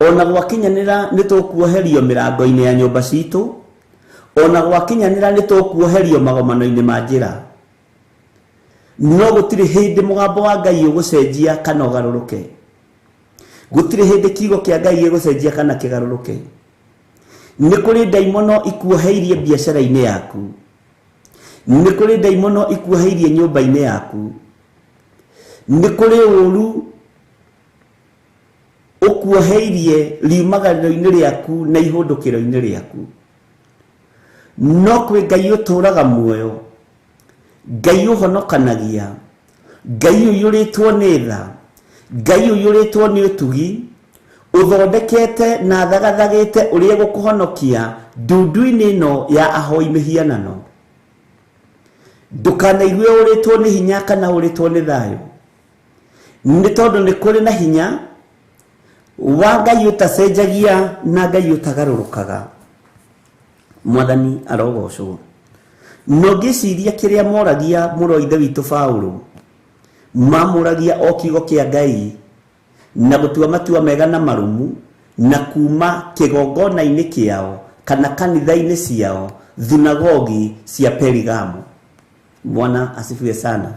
ona gwakinyanĩra nĩ tũkuoherio mĩrango-inĩ ya nyũmba citũ, ona gwakinyanĩra nĩ tũkuoherio magomano-inĩ ma njĩra. No gũtirĩ hĩndĩ mũgambo wa Ngai ũgũcenjia kana ũgarũrũke. Gũtirĩ hĩndĩ kiugo kĩa Ngai gĩgũcenjia kana kĩgarũrũke. Nĩ kũrĩ ndaimono ikuoheirie biacara-inĩ yaku. Nĩ kũrĩ ndaimono ikuoheirie nyũmba-inĩ yaku. Nĩ kũrĩ ũũru ũkuoheirie riumagarĩro-inĩ rĩaku na ihũndũkĩro-inĩ rĩaku. No kwĩ Ngai ũtũũraga muoyo, Ngai ũhonokanagia, Ngai ũiyũrĩtwo nĩ tha, Ngai ũiyũrĩtwo nĩ ũtugi, ũthondekete na thagathagĩte ũrĩa gũkũhonokia ndundu-inĩ ĩno ya ahoi mĩhianano. Ndũkanaigue ũrĩtwo nĩ hinya kana ũrĩtwo nĩ thayũ, nĩ tondũ nĩ kũrĩ na hinya wa Ngai ũtacenjagia na Ngai ũtagarũrũkaga. Mwathani arogocwo. No ngĩciria kĩrĩa moragia mũrũ wa ithe witũ Paũlũ, mamũragia o kiugo kĩa Ngai na gũtua matua mega na marũmu, na kuma kĩgongona-inĩ kĩao kana kanitha-inĩ ciao thunagogi cia Perigamo. Bwana asifiwe sana.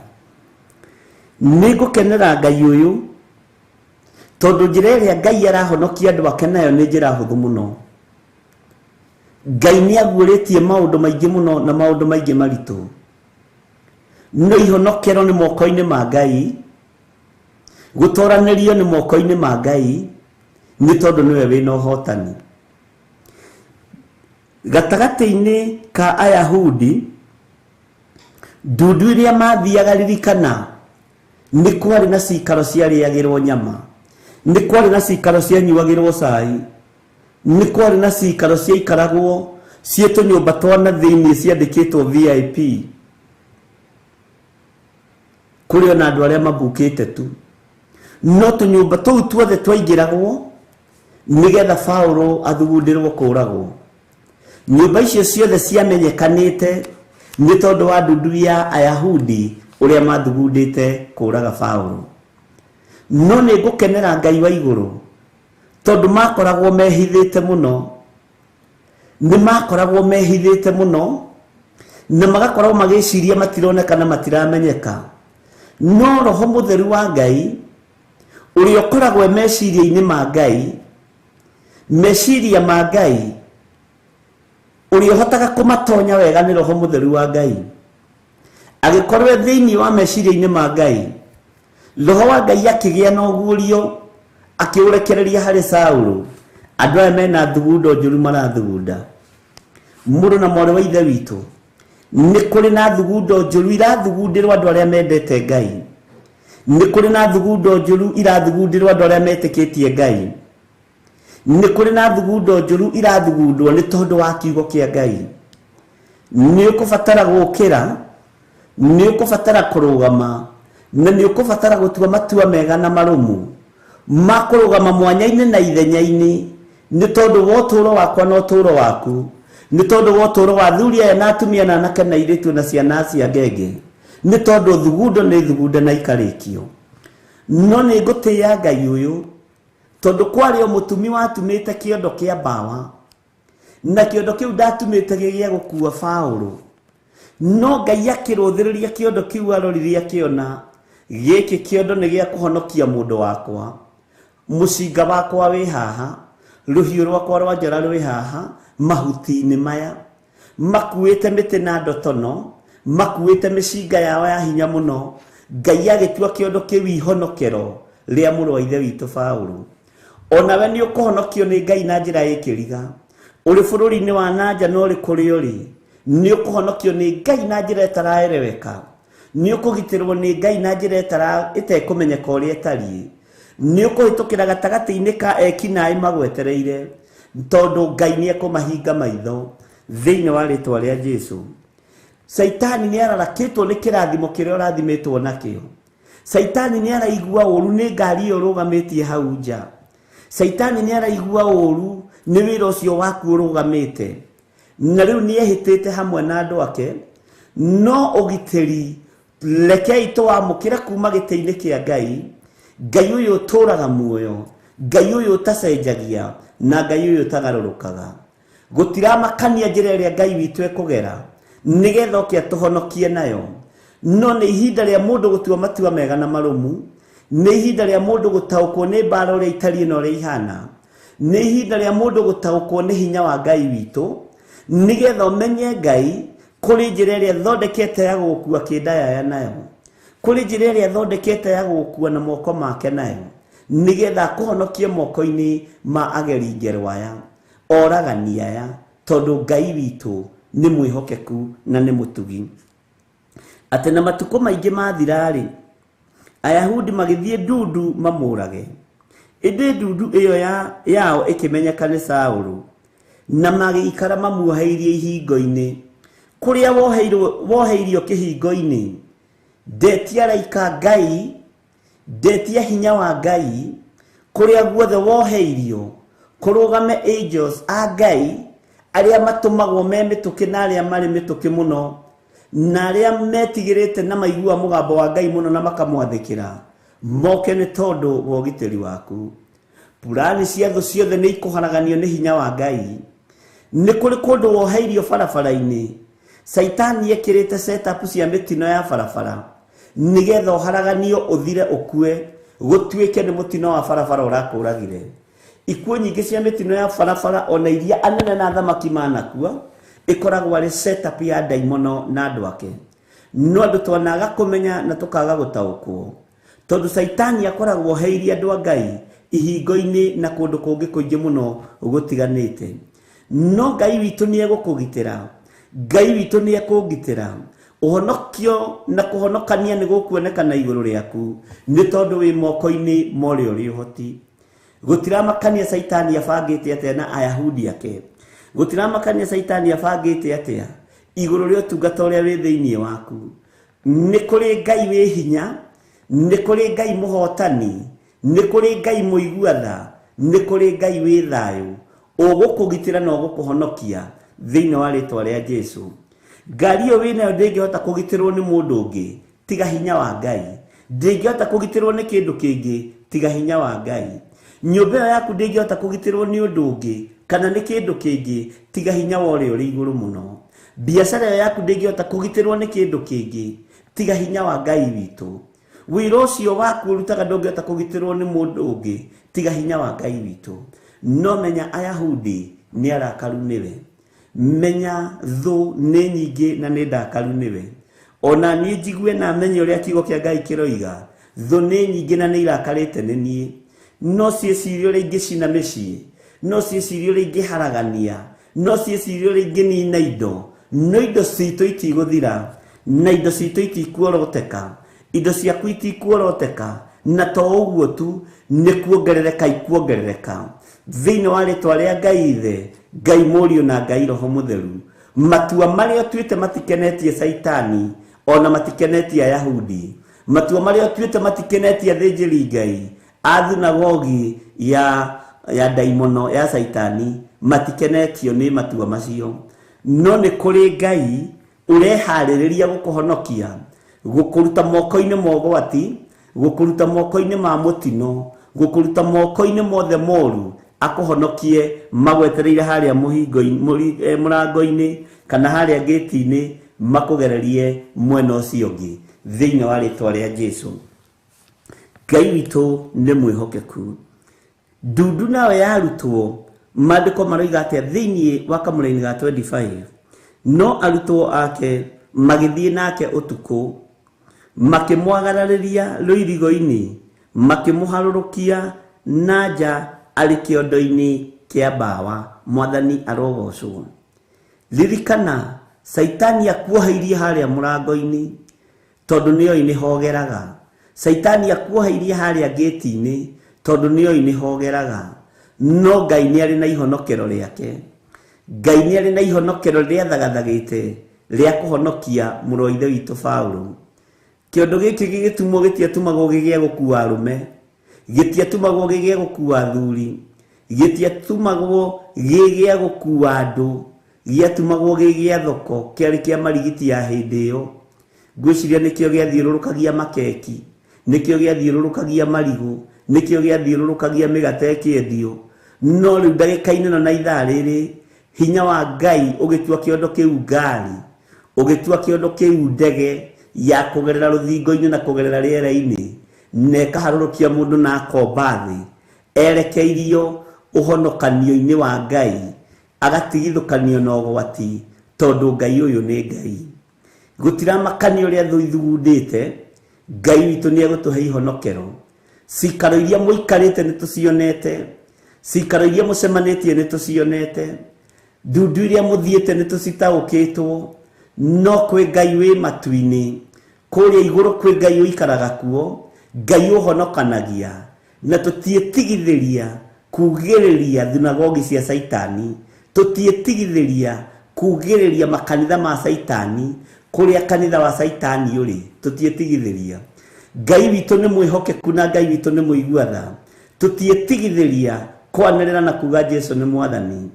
Nĩ ngũkenera Ngai ũyũ tondũ njĩra ĩrĩa Ngai arahonokia andũ ake nayo nĩ njĩra hũthũ mũno. Ngai nĩ aguũrĩtie maũndũ maingĩ mũno na maũndũ maingĩ maritũ. No ihonokero nĩ moko-inĩ ma Ngai, gũtoranĩrio nĩ moko-inĩ ma Ngai, nĩ tondũ nĩwe wĩna ũhotani. Gatagatĩ-inĩ ka Ayahudi, ndundu iria mathiaga ririkana, nĩ kwarĩ na cikaro ciarĩagĩrwo nyama, nĩ kwarĩ na cikaro cianyuagĩrwo cai, nĩ kwarĩ na cikaro ciaikaragwo ciĩ tũnyũmba twa na thĩinĩ ciandĩkĩtwo VIP. Kũrĩ ona andũ arĩa mabukĩte tu, no tũnyũmba tũu tuothe twaingĩragwo nĩgetha Paũlũ athugundĩrwo kũragwo. Nyũmba icio ciothe ciamenyekanĩte nĩ tondũ wa ndundu ya Ayahudi ũrĩa mathugundĩte kũraga Paũlũ. No nĩ ngũkenera Ngai wa igũrũ tondũ makoragwo mehithĩte mũno. Nĩ makoragwo mehithĩte mũno na magakorwo magĩciria matironeka na matiramenyeka. No Roho Mũtheru wa Ngai ũrĩa ũkoragwo meciria-inĩ ma Ngai, meciria ma Ngai ũrĩa ũhotaga kũmatonya wega nĩ Roho Mũtheru wa Ngai. Agĩkorwo thĩinĩ wa meciria-inĩ ma Ngai, Roho wa Ngai akĩgĩa na ũguũrio, akĩũrekereria harĩ Saũlũ. Andũ aya mena thugundo njũru marathugunda. Mũrũ na mwarĩ wa ithe witũ, nĩ kũrĩ na thugundo njũru irathugundĩrwo andũ arĩa mendete Ngai. Nĩ kũrĩ na thugundo njũru irathugundĩrwo andũ arĩa metĩkĩtie Ngai. Nĩ kũrĩ na thugundo njũru irathugundwo nĩ tondũ wa kiugo kĩa Ngai. Nĩ ũkũbatara gũkĩra, nĩ ũkũbatara kũrũgama, na nĩ ũkũbatara gũtua matua mega na marũmu ma kũrũgama mwanya-inĩ na ithenya-inĩ, nĩ tondũ wa ũtũũro wakwa na ũtũũro waku, nĩ tondũ wa ũtũũro wa athuri aya na atumia na anake na airĩtu na ciana cia ngenge, nĩ tondũ thugundo nĩ thugunde na ikarĩkio. No nĩ ngũtĩĩa Ngai ũyũ, tondũ kwarĩ o mũtumi watumĩte kĩondo kĩa mbawa, na kĩondo kĩu ndatumĩte gĩ gĩa gũkua Paũlũ. No Ngai akĩrũthĩrĩria kĩondo kĩu arorire akĩona gĩkĩ kĩondo nĩ gĩa kũhonokia mũndũ wakwa. Mũcinga wakwa wĩ haha, rũhiũ rwakwa rwa njora rwĩ haha, mahuti-inĩ maya. Makuĩte mĩtĩ na ndotono, makuĩte mĩcinga yao ya hinya mũno. Ngai agĩtua kĩondo kĩu ihonokero rĩa mũrũ wa ithe witũ Paũlũ. Onawe nĩ ũkũhonokio nĩ Ngai na njĩra ĩkĩriga. Ũrĩ bũrũri-inĩ wa nanja na ũrĩ kũrĩa ũrĩ, nĩ ũkũhonokio nĩ Ngai na njĩra ĩtaraereweka. Nĩ ũkũgitĩrwo nĩ Ngai na njĩra ĩtekũmenyeka ũrĩa ĩtariĩ. Nĩ ũkũhĩtũkĩra gatagatĩ-inĩ ka ekinaĩ magwetereire, tondũ Ngai nĩ ekũmahinga maitho thĩinĩ wa rĩtwa rĩa Jesu. Caitani nĩ ararakĩtwo nĩ kĩrathimo kĩrĩa ũrathimĩtwo nakĩo. Caitani nĩ araigua ũru nĩ ngari ĩyo ũrũgamĩtie hau nja. Caitani nĩ araigua ũru nĩ wĩra ũcio waku ũrũgamĩte. Na rĩu nĩ ehĩtĩte hamwe na andũ ake, no ũgitĩri rekei tũwamũkĩre kuma gĩtĩ-inĩ kĩa Ngai. Ngai ũyũ ũtũũraga muoyo, Ngai ũyũ ũtacenjagia, na Ngai ũyũ ũtagarũrũkaga. Gũtiramakania njĩra ĩrĩa Ngai witũ ekũgera nĩgetha oke atũhonokie nayo. No nĩ ihinda rĩa mũndũ gũtua matua mega na marũmu, nĩ ihinda rĩa mũndũ gũtaũkwo nĩ mbara ũrĩa itariĩ na ũrĩa ihana, nĩ ihinda rĩa mũndũ gũtaũkwo nĩ hinya wa Ngai witũ, nĩgetha ũmenye Ngai kũrĩ njĩra ĩrĩa thondekete ya gũgũkua kĩndayaya nayo, kũrĩ njĩra ĩrĩa thondekete ya gũgũkua na moko make nayo, nĩgetha akũhonokie moko-inĩ ma ageri ngerwa aya, oragani aya, tondũ Ngai witũ nĩ mwĩhokeku na nĩ mũtugi. Atĩ na matukũ maingĩ mathira-rĩ, Ayahudi magĩthiĩ ndundu mamũrage. Ĩndĩ ndundu ĩyo yao ĩkĩmenyeka nĩ Saũlũ, na magĩikara mamuoheirie ihingo-inĩ. Kũrĩa woheirio kĩhingo-inĩ, ndetia araika Ngai, ndetia hinya wa Ngai, kũrĩa guothe woheirio, kũrũgame angels a Ngai, arĩa matũmagwo me mĩtũkĩ na arĩa marĩ mĩtũkĩ mũno, na arĩa metigĩrĩte na maigua mũgambo wa Ngai mũno na makamwathĩkĩra, moke nĩ tondũ wa ũgitĩri waku. Purani cia thũ ciothe nĩ ikũharaganio nĩ hinya wa Ngai. Nĩ kũrĩ kũndũ woheirio barabara-inĩ, Caitani ekĩrĩte setup cia mĩtino ya barabara, nĩgetha ũharaganio ũthire ũkue, gũtuĩke nĩ mũtino wa barabara ũrakũragire. Ikuũ nyingĩ cia mĩtino ya barabara ona iria anene na athamaki manakua, ĩkoragwo arĩ setup ya ndaimono na andũ ake. No andũ twanaga kũmenya na tũkaga gũtaũkwo, tondũ Caitani akoragwo oheirie andũ a Ngai ihingo-inĩ na kũndũ kũngĩ kũingĩ mũno gũtiganĩte. No Ngai witũ nĩ egũkũgitĩra, Ngai witũ nĩ ekũngitĩra. Ũhonokio na kũhonokania nĩ gũkuonekana igũrũ rĩaku, nĩ tondũ wĩ moko-inĩ ma ũrĩa ũrĩ ũhoti. Gũtiramakania Caitani abangĩte atĩa na Ayahudi ake. Gũtiramakania Caitani abangĩte atĩa igũrũ rĩa ũtungata ũrĩa wĩ thĩinĩ waku. Nĩ kũrĩ Ngai wĩ hinya, nĩ kũrĩ Ngai mũhotani, nĩ kũrĩ Ngai mũigua tha, nĩ kũrĩ Ngai wĩ thayũ, ũgũkũgitĩra na ũgũkũhonokia thĩinĩ wa rĩtwa rĩa Jesu. Ngari ĩyo wĩnayo ndĩngĩhota kũgitĩrwo nĩ mũndũ ũngĩ tiga hinya wa Ngai. Ndĩngĩhota kũgitĩrwo nĩ kĩndũ kĩngĩ tiga hinya wa Ngai. Nyũmba ĩyo yaku ndĩngĩhota kũgitĩrwo nĩ ũndũ ũngĩ kana nĩ kĩndũ kĩngĩ tiga hinya wa ũrĩa ũrĩ igũrũ mũno. Biacara ĩyo yaku ndĩngĩhota kũgitĩrwo nĩ kĩndũ kĩngĩ tiga hinya wa Ngai witũ. Wĩra ũcio waku ũrutaga ndũngĩhota kũgitĩrwo nĩ mũndũ ũngĩ tiga hinya wa Ngai witũ. No menya Ayahudi nĩ arakaru nĩwe. Menya thũ nĩ nyingĩ na nĩ ndakaru nĩwe. Ona niĩ njigue na menye ũrĩa kiugo kĩa Ngai kĩroiga, thũ nĩ nyingĩ na nĩ irakarĩte nĩ niĩ. No ciĩcirie ũrĩa ingĩcina mĩciĩ, no ciĩcirie ũrĩa ingĩharagania, no ciĩcirie ũrĩa ingĩnina indo, no indo citũ itigũthira, na indo citũ itikuoroteka, indo ciaku itikuoroteka, na to ũguo tu, nĩ kuongerereka ikuongerereka. Thĩinĩ wa rĩtwa rĩa Ngai Ithe, Ngai Mũriũ na Ngai Roho Mũtheru, matua marĩa ũtuĩte matikenetie Caitani ona matikenetie Ayahudi, matua marĩa ũtuĩte matikenetie athĩnjĩri Ngai a thunagogi ya ndaimono ya Caitani, matikenetio nĩ matua macio. No nĩ kũrĩ Ngai ũreharĩrĩria gũkũhonokia, gũkũruta moko-inĩ ma ũgwati, gũkũruta moko-inĩ ma mũtino, gũkũruta moko-inĩ mothe moru, akũhonokie magwetereire harĩa mũhingo-inĩ, mũrango-inĩ kana harĩa gate-inĩ, makũgererie mwena ũcio ũngĩ thĩinĩ wa rĩtwa rĩa Jesu. Ngai witũ nĩ mwĩhokeku. Ndundu nawe yarutwo, maandĩko maroiga atĩa thĩinĩ wa kamũraini ga 25? No arutwo ake magĩthiĩ nake ũtukũ, makĩmwagararĩria rũirigo-inĩ, makĩmũharũrũkia na nja arĩ kĩondo-inĩ kĩa mbawa. Mwathani arogocwo. Ririkana, Caitani akuoheirie harĩa mũrango-inĩ tondũ nĩoĩ nĩhogeraga. Caitani akuoheirie harĩa gate-inĩ tondũ nĩoĩ nĩhogeraga. No Ngai nĩarĩ na ihonokero rĩake. Ngai nĩarĩ na ihonokero rĩrĩa athagathagĩte rĩa kũhonokia mũrũ wa ithe witũ Paũlũ. Kĩondo gĩkĩ gĩgĩtumwo gĩtiatumagwo gĩgĩa gũkua arũme, gĩtiatumagwo gĩgĩa gũkua athuri, gĩtiatumagwo gĩgĩa gũkua andũ, gĩatumagwo gĩgĩa thoko, kĩarĩ kĩa marigiti ya hĩndĩ ĩyo. Ngwĩciria nĩkĩo gĩathiũrũrũkagia makeki, nĩkĩo gĩathiũrũrũkagia marigũ, nĩkĩo gĩathiũrũrũkagia mĩgate ĩkĩendio. No rĩu ndagĩka-inĩ ĩno na ithaa rĩrĩ, hinya wa Ngai ũgĩtua kĩondo kĩu ngari, ũgĩtua kĩondo kĩu ndege ya kũgerera rũthingo-inĩ na kũgerera rĩera-inĩ, na ĩkaharũrũkia mũndũ na akomba thĩ, erekeirio ũhonokanio-inĩ wa Ngai, agatigithũkanio na ũgwati, tondũ Ngai ũyũ nĩ Ngai. Gũtiramakania ũrĩa thũ ithugundĩte, Ngai witũ nĩegũtũhe ihonokero. Cikaro iria mũikarĩte nĩtũcionete, cikaro iria mũcemanĩtie nĩtũcionete, ndundu iria mũthiĩte nĩtũcitaũkĩtwo. No kwĩ Ngai wĩ matu-inĩ, kũrĩa igũrũ kwĩ Ngai ũikaraga kuo, Ngai ũhonokanagia, na tũtiĩtigithĩria kugĩrĩria thunagogi cia Caitani, tũtiĩtigithĩria kugĩrĩria makanitha ma Caitani, kũrĩa kanitha wa Caitani ũrĩ, tũtiĩtigithĩria. Ngai witũ nĩ mwĩhokeku na Ngai witũ nĩ mũigua tha. Tũtiĩtigithĩria kwanĩrĩra na kuga Jesu nĩ mwathani.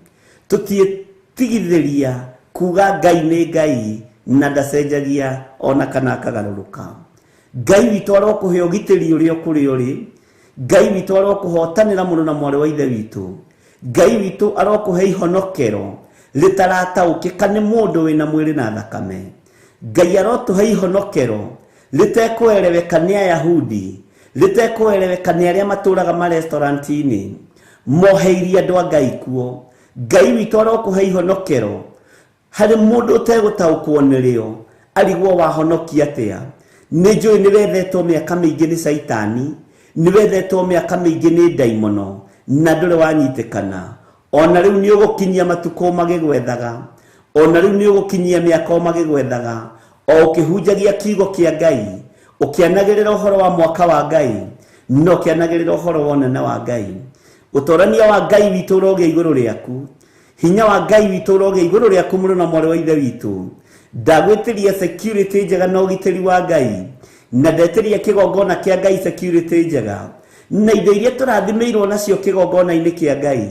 Tũtiĩtigithĩria kuga Ngai nĩ Ngai na ndacenjagia ona kana akagarũrũka. Ngai witũ arokũhe ũgitĩri ũrĩa ũkũrĩ ũrĩ. Ngai witũ arokũhotanĩra mũno na mwarĩ wa ithe witũ. Ngai witũ arokũhe ihonokero rĩtarataũkĩka nĩ mũndũ wĩna mwĩrĩ na thakame. Ngai arotũhe ihonokero rĩtekũereweka nĩ Ayahudi, rĩtekũereweka nĩ arĩa matũraga marestaurant-inĩ, moheirie andũ a Ngai kuo. Ngai witũ arokũhe ihonokero harĩ mũndũ ũtegũtaũkwo nĩrĩo, arigwo wahonokia atĩa. Nĩ njũĩ nĩ wethetwo mĩaka mĩingĩ nĩ Caitani, nĩ wethetwo mĩaka mĩingĩ nĩ ndaimono, na ndũrĩ wanyitĩkana. Ona rĩu nĩ ũgũkinyia matukũ magĩgwethaga, ona rĩu nĩ ũgũkinyia mĩaka magĩgwethaga, o ũkĩhunjagia kiugo kĩa Ngai, ũkĩanagĩrĩra ũhoro wa mwaka wa Ngai, na ũkĩanagĩrĩra ũhoro wa ũnene wa Ngai. Ũtorania wa Ngai witũ ũrogĩa igũrũ rĩaku, hinya wa Ngai witũ ũrogĩa igũrũ rĩaku mũrũ na mwarĩ wa ithe witũ. Ndagwĩtĩria security njega na ũgitĩri wa Ngai, na ndetĩria kĩgongona kĩa Ngai security njega, na indo iria tũrathimĩirwo nacio kĩgongona-inĩ kĩa Ngai,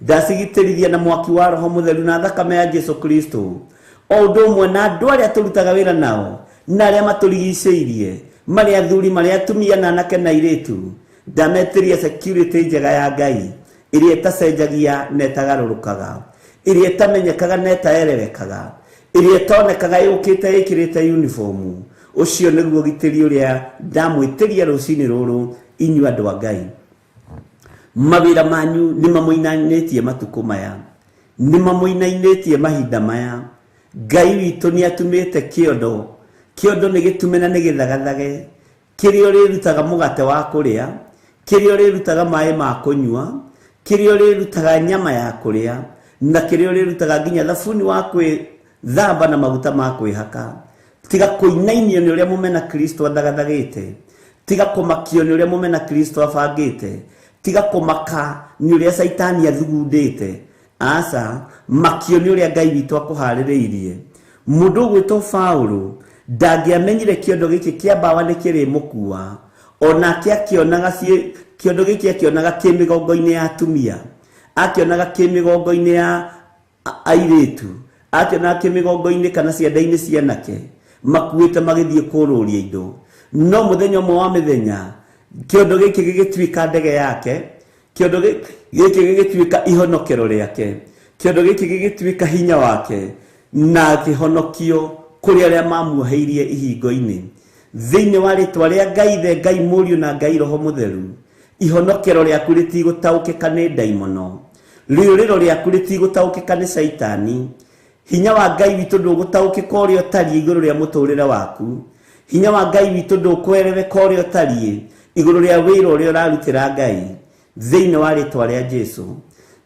ndacigitĩrithia na mwaki wa Roho Mũtheru na thakame ya Jesu Kristo. O ũndũ ũmwe na andũ arĩa tũrutaga wĩra nao, na arĩa matũrigicĩirie, marĩ athuri, marĩ atumia, na anake na airĩtu, ndametĩria security njega ya Ngai, ĩrĩa ĩtacenjagia na ĩtagarũrũkaga, ĩrĩa ĩtamenyekaga na ĩtaererekaga, ĩrĩa ĩtonekaga yũkĩte ĩkĩrĩte uniform. Ũcio nĩguo ũgitĩri ũrĩa ndamwĩtĩria rũcinĩ rũrũ, inyuĩ andũ a Ngai. Mawĩra manyu nĩ mamũinainĩtie matukũ maya, nĩ mamũinainĩtie mahinda maya. Ngai witũ nĩ atumĩte kĩondo, kĩondo nĩ gĩtume na nĩ gĩthagathage, kĩrĩa ũrĩrutaga mũgate wa kũrĩa, kĩrĩa ũrĩrutaga maĩ ma kũnyua, kĩrĩa ũrĩrutaga nyama ya kũrĩa, na kĩrĩa ũrĩrutaga nginya thabuni wa kwĩthamba na maguta ma kwĩhaka. Tiga kũinainio nĩ ũrĩa mũmena Kristo athagathagĩte, tiga kũmakio nĩ ũrĩa mũmena Kristo abangĩte, Tiga kũmaka nĩ ũrĩa Caitani athugundĩte. Aca, makio nĩ ũrĩa Ngai witũ akũharĩrĩirie. Mũndũ ũgwĩtwo Paũlũ ndangĩamenyire kĩondo gĩkĩ kĩa mbawa nĩ kĩrĩmũkua. Onake akĩonaga kĩondo gĩkĩ akĩonaga kĩ mĩgongo-inĩ ya atumia, akĩonaga kĩ mĩgongo-inĩ ya airĩtu, akĩonaga kĩ mĩgongo-inĩ kana cianda-inĩ cia anake makuĩte magĩthiĩ kũrũria indo. No mũthenya ũmwe wa mĩthenya kĩondo gĩkĩ gĩgĩtuĩka ndege yake, kĩondo gĩkĩ gĩgĩtuĩka ihonokero rĩake, kĩondo gĩkĩ gĩgĩtuĩka hinya wake, na akĩhonokio kũrĩ arĩa mamuoheirie ihingo-inĩ. Thĩinĩ wa rĩtwa rĩa Ngai Ithe, Ngai Mũriũ na Ngai Roho Mũtheru, ihonokero rĩaku rĩtigũtaũkĩka nĩ ndaimono, rĩũrĩro rĩaku rĩtigũtaũkĩka nĩ Caitani. Hinya wa Ngai witũ ndũgũtaũkĩka ũrĩa ũtariĩ igũrũ rĩa mũtũrĩre waku. Hinya wa Ngai witũ ndũkwerereka ũrĩa ũtariĩ igũrũ rĩa wĩra ũrĩa ũrarutĩra Ngai. Thĩinĩ wa rĩtwa rĩa Jesũ,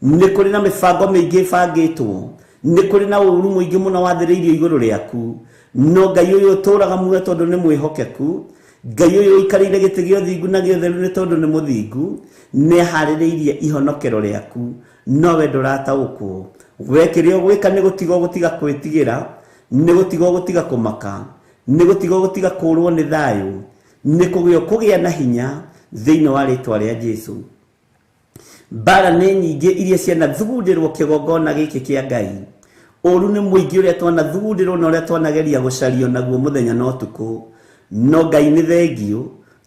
nĩ kũrĩ na mĩbango mĩingĩ ĩbangĩtwo, nĩ kũrĩ na ũũru mũingĩ mũno wathĩrĩirio igũrũ rĩaku. No Ngai ũyũ ũtũũraga muoyo tondũ nĩ mwĩhokeku, Ngai ũyũ ũikarĩire gĩtĩ gĩa ũthingu na gĩa ũtheru nĩ tondũ nĩ mũthingu, nĩ aharĩrĩirie ihonokero rĩaku, no we ndũrataũkwo. We kĩrĩa ũgwĩka nĩ gũtiga ũgũtiga kwĩtigĩra, nĩ gũtiga ũgũtiga kũmaka, nĩ gũtiga ũgũtiga kũũrwo nĩ thayũ, nĩ kũgĩa ũkũgĩa na hinya thĩinĩ wa rĩtwa rĩa Jesũ. Mbara nĩ nyingĩ iria cianathugundĩrwo kĩgongona gĩkĩ kĩa Ngai. Ũũru nĩ mũingĩ ũrĩa twanathugundĩrwo na ũrĩa twanageria gũcario naguo mũthenya na ũtukũ. No Ngai nĩ thengiũ,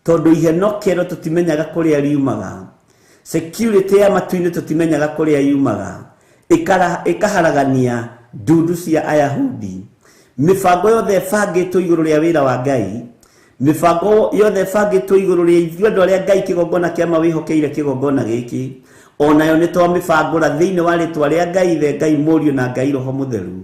tondũ ihenokero tũtimenyaga kũrĩa riumaga. Security ya matu-inĩ tũtimenyaga kũrĩa yumaga. Ĩkaharagania ndundu cia Ayahudi. Mĩbango yothe ĩbangĩtwo igũrũ rĩa wĩra wa Ngai, mĩbango yothe ĩbangĩtwo igũrũ rĩa ithuĩ andũ arĩa Ngai kĩgongona kĩa ma wĩhokeire kĩgongona gĩkĩ, onayo nĩ twamĩbangũra thĩinĩ wa rĩtwa rĩa Ngai Ithe, Ngai Mũriũ na Ngai Roho Mũtheru.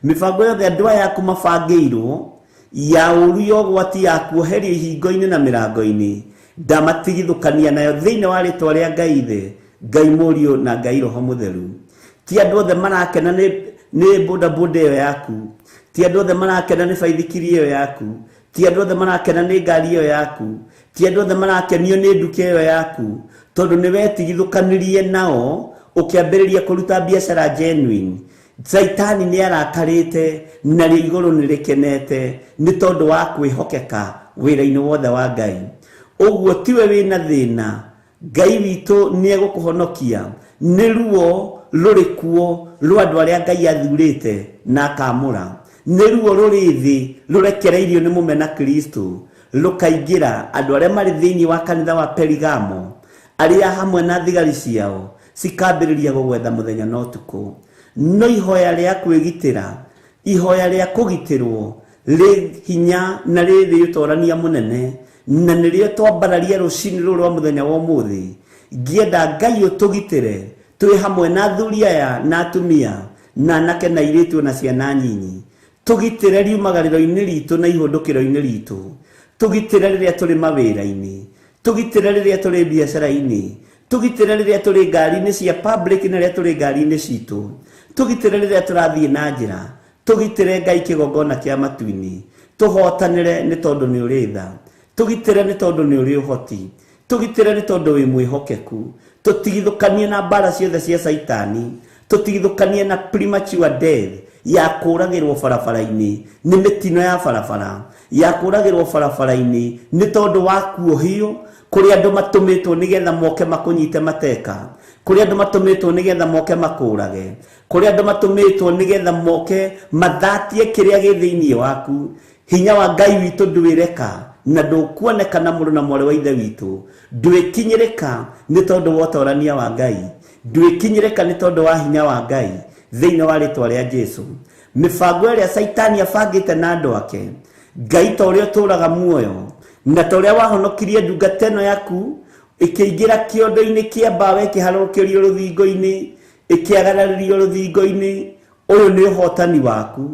Mĩbango yothe andũ aya aku mabangĩirwo ya ũũru ya ũgwati ya kuoherio ihingo-inĩ na mĩrango-inĩ, ndamatigithũkania nayo thĩinĩ wa rĩtwa rĩa Ngai Ithe, Ngai Mũriũ na Ngai Roho Mũtheru. Ti andũ othe marakena nĩ bodaboda ĩyo yaku, ti andũ othe marakena nĩ baithikiri ĩyo yaku, ti andũ othe marakena nĩ ngari ĩyo yaku, ti andũ othe marakenio nĩ nduka ĩyo yaku, tondũ nĩ wetigithũkanirie nao ũkĩambĩrĩria kũruta biacara genuine. Caitani nĩ arakarĩte narĩo igũrũ nĩ rĩkenete nĩ tondũ wa kwĩhokeka wĩra-inĩ wothe wa Ngai. Ũguo tiwe wĩna thĩna, Ngai witũ nĩ egũkũhonokia. Nĩ ruo rũrĩ kuo rwa andũ arĩa Ngai athurĩte na akamũra. Nĩ ruo rũrĩ thĩ rũrekereirio nĩ mũmena Kristo, rũkaingĩra andũ arĩa marĩ thĩinĩ wa kanitha wa Perigamo, arĩa hamwe na thigari ciao cikambĩrĩria gũgwetha mũthenya na ũtukũ. No ihoya rĩa kwĩgitĩra, ihoya rĩa kũgitĩrwo rĩ hinya na rĩ ũtorania mũnene, na nĩrĩo twambararia rũcinĩ rũrũ rwa mũthenya wa ũmũthĩ. Ngĩenda Ngai ũtũgitĩre twĩ hamwe na athuri aya na atumia na anake na airĩtu na ciana nyinyi. Tũgitĩre riumagarĩro-inĩ ritũ na ihũndũkĩro-inĩ ritũ. Tũgitĩre rĩrĩa tũrĩ mawĩra-inĩ, tũgitĩre rĩrĩa tũrĩ biacara-inĩ, tũgitĩre rĩrĩa tũrĩ ngari-inĩ cia public na rĩrĩa tũrĩ ngari-inĩ citũ, tũgitĩre rĩrĩa tũrathiĩ na njĩra, tũgitĩre Ngai kĩgongona kĩa matu-inĩ, tũhotanĩre nĩ tondũ nĩ ũrĩ tha, tũgitĩre nĩ tondũ nĩ ũrĩ ũhoti, tũgitĩre nĩ tondũ wĩ mwĩhokeku, tũtigithũkanie na mbara ciothe cia Caitani, tũtigithũkanie na premature death ya kũragĩrwo barabara-inĩ nĩ mĩtino ya barabara, ya kũragĩrwo barabara-inĩ nĩ tondũ wa kuohio kũrĩ andũ matũmĩtwo nĩgetha moke makũnyite mateka, kũrĩ andũ matũmĩtwo nĩgetha moke makũrage, kũrĩ andũ matũmĩtwo nĩgetha moke mathatie kĩrĩa gĩ thĩinĩ waku. Hinya wa Ngai witũ ndwĩreka na ndũkuonekana mũrũ na mwarĩ wa Ithe witũ, ndwĩkinyĩrĩka nĩ tondũ wa ũtorania wa Ngai, ndwĩkinyĩrĩka nĩ tondũ wa hinya wa Ngai thĩinĩ wa rĩtwa rĩa Jesũ. Mĩbango ĩrĩa Caitani abangĩte na andũ ake, Ngai ta ũrĩa ũtũũraga muoyo na ta ũrĩa wahonokirie ndungata ĩno yaku ĩkĩingĩra kĩondo-inĩ kĩa mbaũ ĩkĩharũrũkĩrio rũthingo-inĩ, ĩkĩagararĩrio rũthingo-inĩ, ũyũ nĩ ũhotani waku,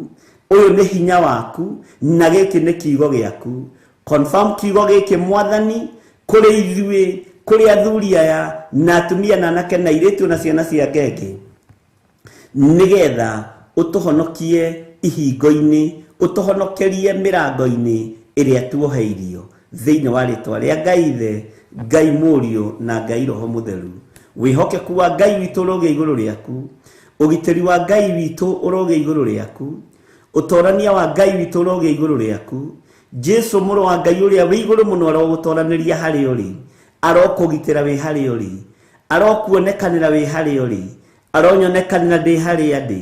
ũyũ nĩ hinya waku, na gĩkĩ nĩ kiugo gĩaku. Confirm kiugo gĩkĩ Mwathani kũrĩ ithuĩ, kũrĩ athuri aya na atumia na anake na airĩtu na ciana cia ngenge, nĩgetha ũtũhonokie ihingo-inĩ, ũtũhonokerie mĩrango-inĩ ĩrĩa tuoheirio thĩinĩ wa rĩtwa rĩa Ngai Ithe, Ngai Mũriũ na Ngai Roho Mũtheru. Wĩhokeku wa Ngai witũ ũrogĩa igũrũ rĩaku, ũgitĩri wa Ngai witũ ũrogĩa igũrũ rĩaku, ũtorania wa Ngai witũ ũrogĩa igũrũ rĩaku. Jesu mũrũ wa Ngai ũrĩa wĩ igũrũ mũno arogũtoranĩria harĩa ũrĩ, arokũgitĩra wĩ harĩa ũrĩ, arokuonekanĩra wĩ harĩa ũrĩ, aronyonekanĩra ndĩ harĩa ndĩ,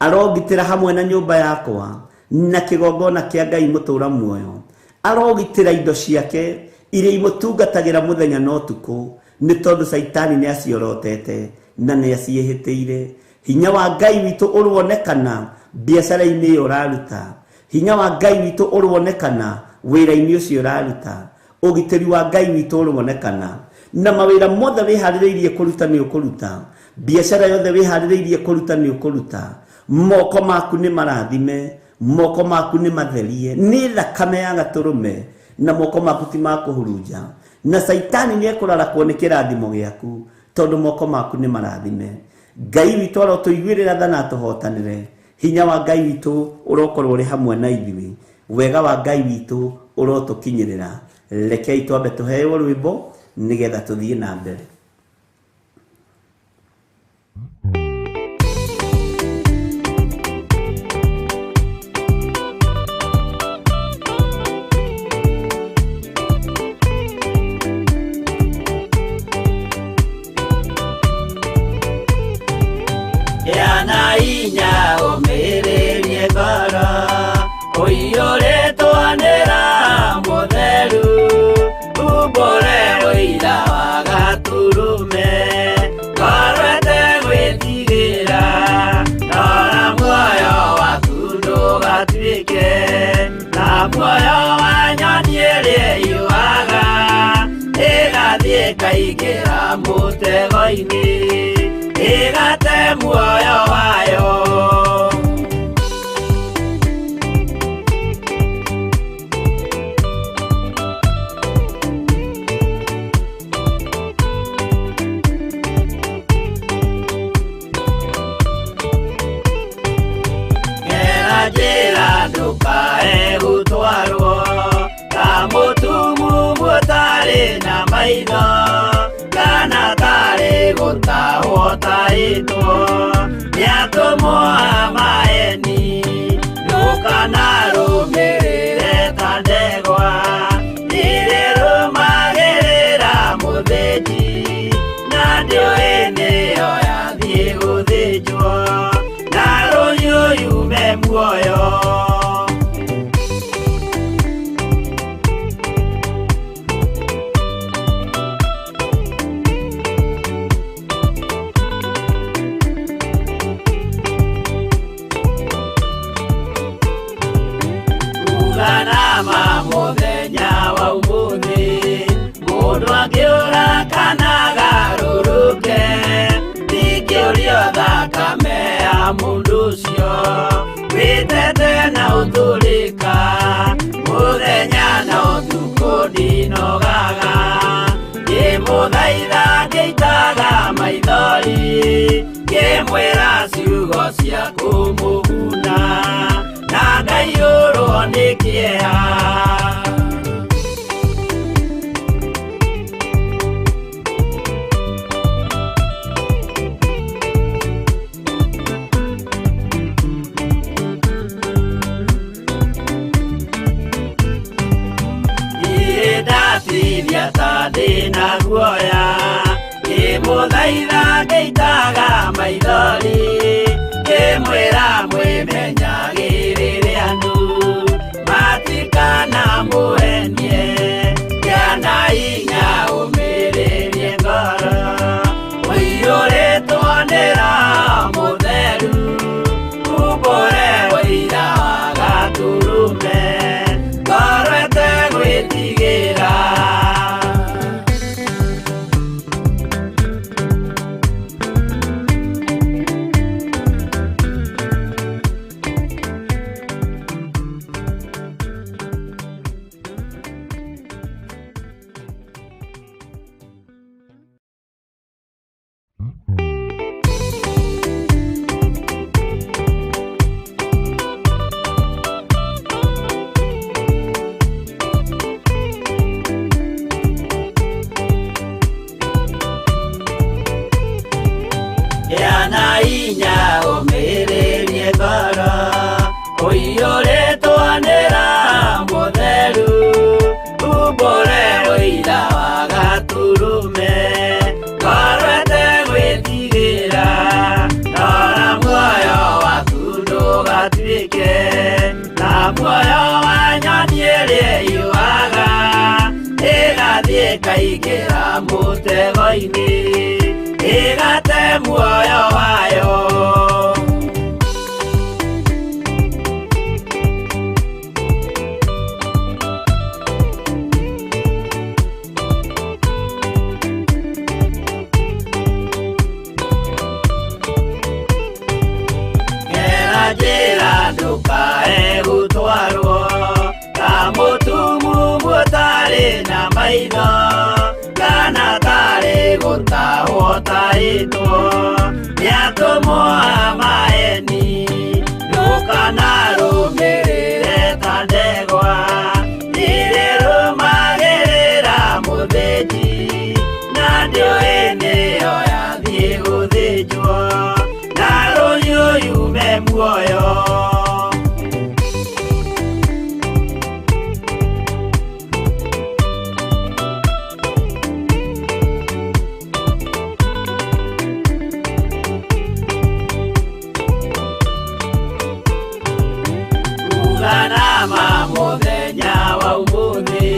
arongitĩra hamwe na nyũmba yakwa na kĩgongona kĩa Ngai mũtũũra muoyo, arogitĩra indo ciake iria imũtungatagĩra mũthenya na ũtukũ, nĩ tondũ Caitani nĩ aciorotete na nĩ aciĩhĩtĩire. Hinya wa Ngai witũ ũruonekana biacara-inĩ ĩyo ũraruta, hinya wa Ngai witũ ũruonekana wĩra-inĩ ũcio ũraruta, ũgitĩri wa Ngai witũ ũruonekana na mawĩra mothe wĩharĩrĩirie kũruta nĩ ũkũruta, biacara yothe wĩharĩrĩirie kũruta nĩ ũkũruta. Moko maku nĩ marathime, moko maku nĩ matherie nĩ thakame ya gatũrũme, na moko maku ti ma kũhurunja, na Caitani nĩ ekũrarakwo nĩ kĩrathimo gĩaku tondũ moko maku nĩ marathime. Ngai witũ arotũiguĩrĩra tha na atũhotanĩre. Hinya wa Ngai witũ ũrokorwo ũrĩ hamwe na ithuĩ, wega wa Ngai witũ ũrotũkinyĩrĩra. Rekei twambe tũheo rwĩmbo nĩgetha tũthiĩ na mbere. Yana inya ũmĩrĩrie ngoro, ũiyũrĩtwo nĩ Roho Mũtheru, umbũre ũira wa gatũrũme, ngoro ĩtegwĩtigĩra, rora muoyo waku ndũgatuĩke ta muoyo wa nyoni ĩrĩa ĩyũaga, ĩgathiĩ ĩkaingĩra mũtego-inĩ, ĩgate muoyo wayo. Gera njĩra ndũkae gũtwarwo ta mũtumumu ũtarĩ na maitho, kana tarĩ gũtahwo tahĩtwo nĩ atũmwo a maeni. Ndũkanarũmĩrĩre ta ndegwa irĩrũmagĩrĩra mũthĩnji, na ndĩũĩ nĩyo yathiĩ gũthĩnjwo, na rũhiũ yume muoyo. Uganama mũthenya wa ũmũthĩ, mũndũ angĩũra kana agarũrũke, ndingĩũrio thakame ya mũndũ ũcio wĩtete na ũtũrĩka, mũthenya na ũtukũ ndinogaga, ngĩmũthaitha ngĩitaga maithori, ngĩmwĩra ciugo cia kũmũguna, na ngaiyũrwo nĩ kĩeha. Niĩ ndatithia ta ndĩna guoya, ngĩmũthaitha ngĩitaga maithori, ngĩmwĩra mwĩmenyagĩrĩre andũ matikanamũhenie, kĩana hinya ũmĩrĩrie ngoro, ũiyũrĩtwo nĩ Roho Mũtheru, umbũre ũira wa gatũrũme, ngoro ĩtegwĩtigĩra. Ndũgatuĩke ta muoyo wa nyoni ĩrĩa ĩyũaga, ĩgathiĩ ĩkaingĩra mũtego-inĩ, ĩgate muoyo wayo. Gera njĩra ndũkae gũtwarwo ta mũtumumu ũtarĩ na maitho, kana tarĩ gũtahwo tahĩtwo nĩ atũmwo a maeni. Ndũkanarũmĩrĩre ta ndegwa irĩrũmagĩrĩra mũthĩnji, na ndĩũĩ nĩyo yathiĩ gũthĩnjwo, na rũhiũ yume muoyo. Uganama mũthenya wa ũmũthĩ,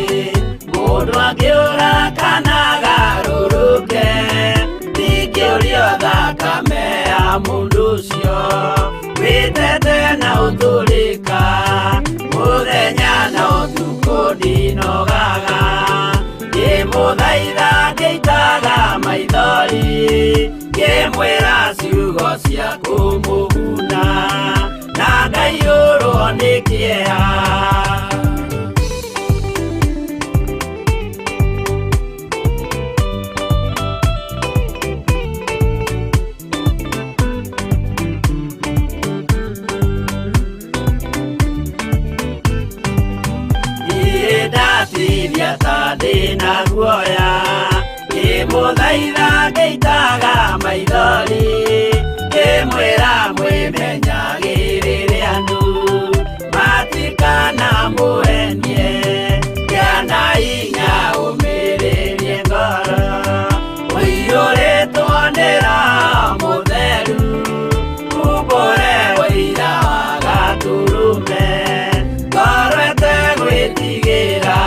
mũndũ angĩũra kana agarũrũke, ndingĩũrio thakame ya mũndũ ũcio wĩtete na ũtũrĩka, mũthenya na ũtukũ ndinogaga, ngĩmũthaitha ngĩitaga maithori, ngĩmwĩra ciugo cia kũmũguna, na ngaiyũrwo nĩ kĩeha. Niĩ ndatithia ta ndĩna guoya, ngĩmũthaitha ngĩitaga maithori, ngĩmwĩra mwĩmenyagĩrĩre andũ matikanamũhenie, kĩana hinya ũmĩrĩrie ngoro, ũiyũrĩtwo nĩ Roho Mũtheru, umbũre ũira wa Gatũrũme, ngoro ĩtegwĩtigĩra.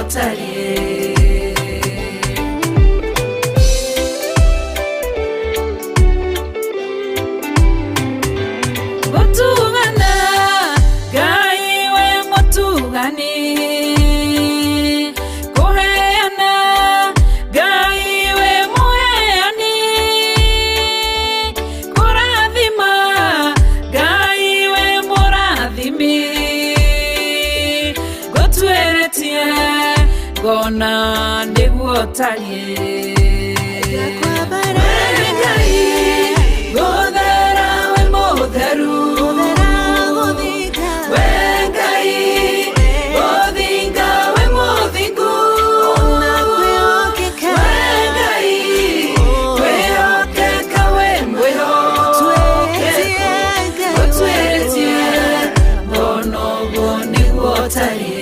ũtariĩ. Gũtugana Ngai we mũtugani, kũheana Ngai we mũheani, kũrathima Ngai we mũrathimi, ngũtuĩrĩtie ngona nĩguo ũtariĩ. We Ngai gũthera we mũtheru, we Ngai gũthinga we mũthingu, we Ngai kwĩhokeka we mwĩhokeku, gũtuĩrĩtie ngona ũguo nĩguo ũtariĩ.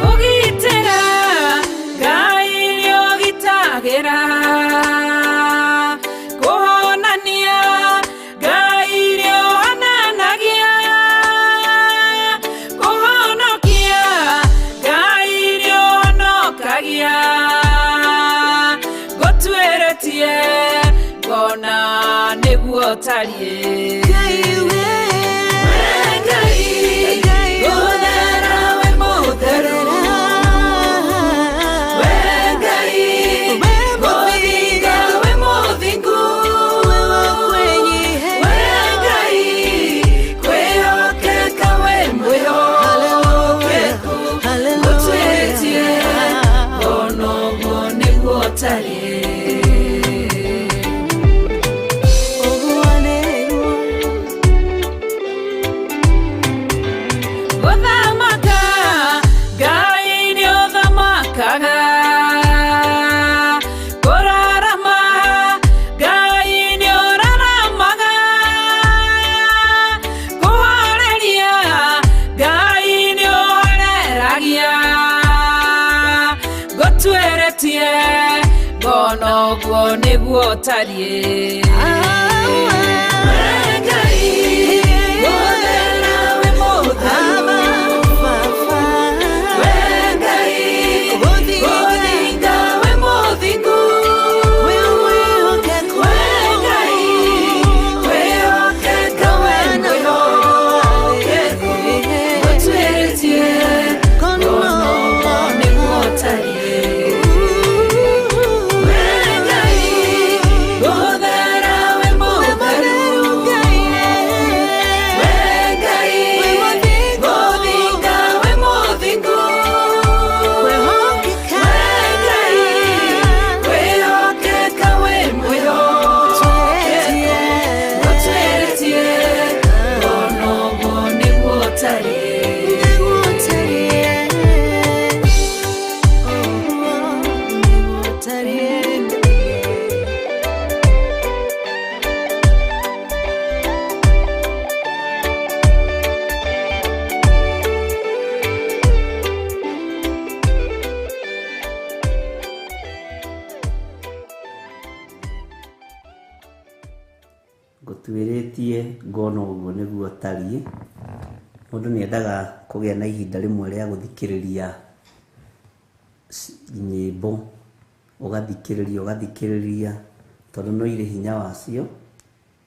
Kũgitĩra Ngai nĩũgitagĩra, kũhonania Ngai nĩũhonanagia, kũhonokia Ngai nĩũhonokagia, ngũtuĩrĩtie ngona nĩguo ũtariĩ. We Ngai gũthera we mũtheru, we Ngai gũthinga we mũthingu, we Ngai kwĩhokeka we mwĩhokeku, gũtuĩrĩtie ngona ũguo nĩguo ũtariĩ. Gũthamaka Ngai nĩũthamakaga, kũrarama Ngai nĩũraramaga, kũhoreria Ngai nĩũhoreragia, ngũtuĩrĩtie ngona ũguo nĩguo ũtariĩ. We Ngai gũthera we mũtheru, we Ngai gũthinga we mũthingu, we Ngai kwĩhokeka we mwĩhokeku, gũtuĩrĩtie ngona ũguo nĩguo ũtariĩ. We Ngai gũthera we mũtheru, we Ngai gũthinga we mũthingu, we Ngai kwĩhokeka we mwĩhokeku, gũtuĩrĩtie ngona ũguo nĩguo ũtariĩ. Ngũtuĩrĩtie ngona ũguo nĩguo ũtariĩ. Mũndũ nĩendaga kũgĩa na ihinda rĩmwe rĩa gũthikĩrĩria nyĩmbo, ũgathikĩrĩria ũgathikĩrĩria, tondũ no irĩ hinya wacio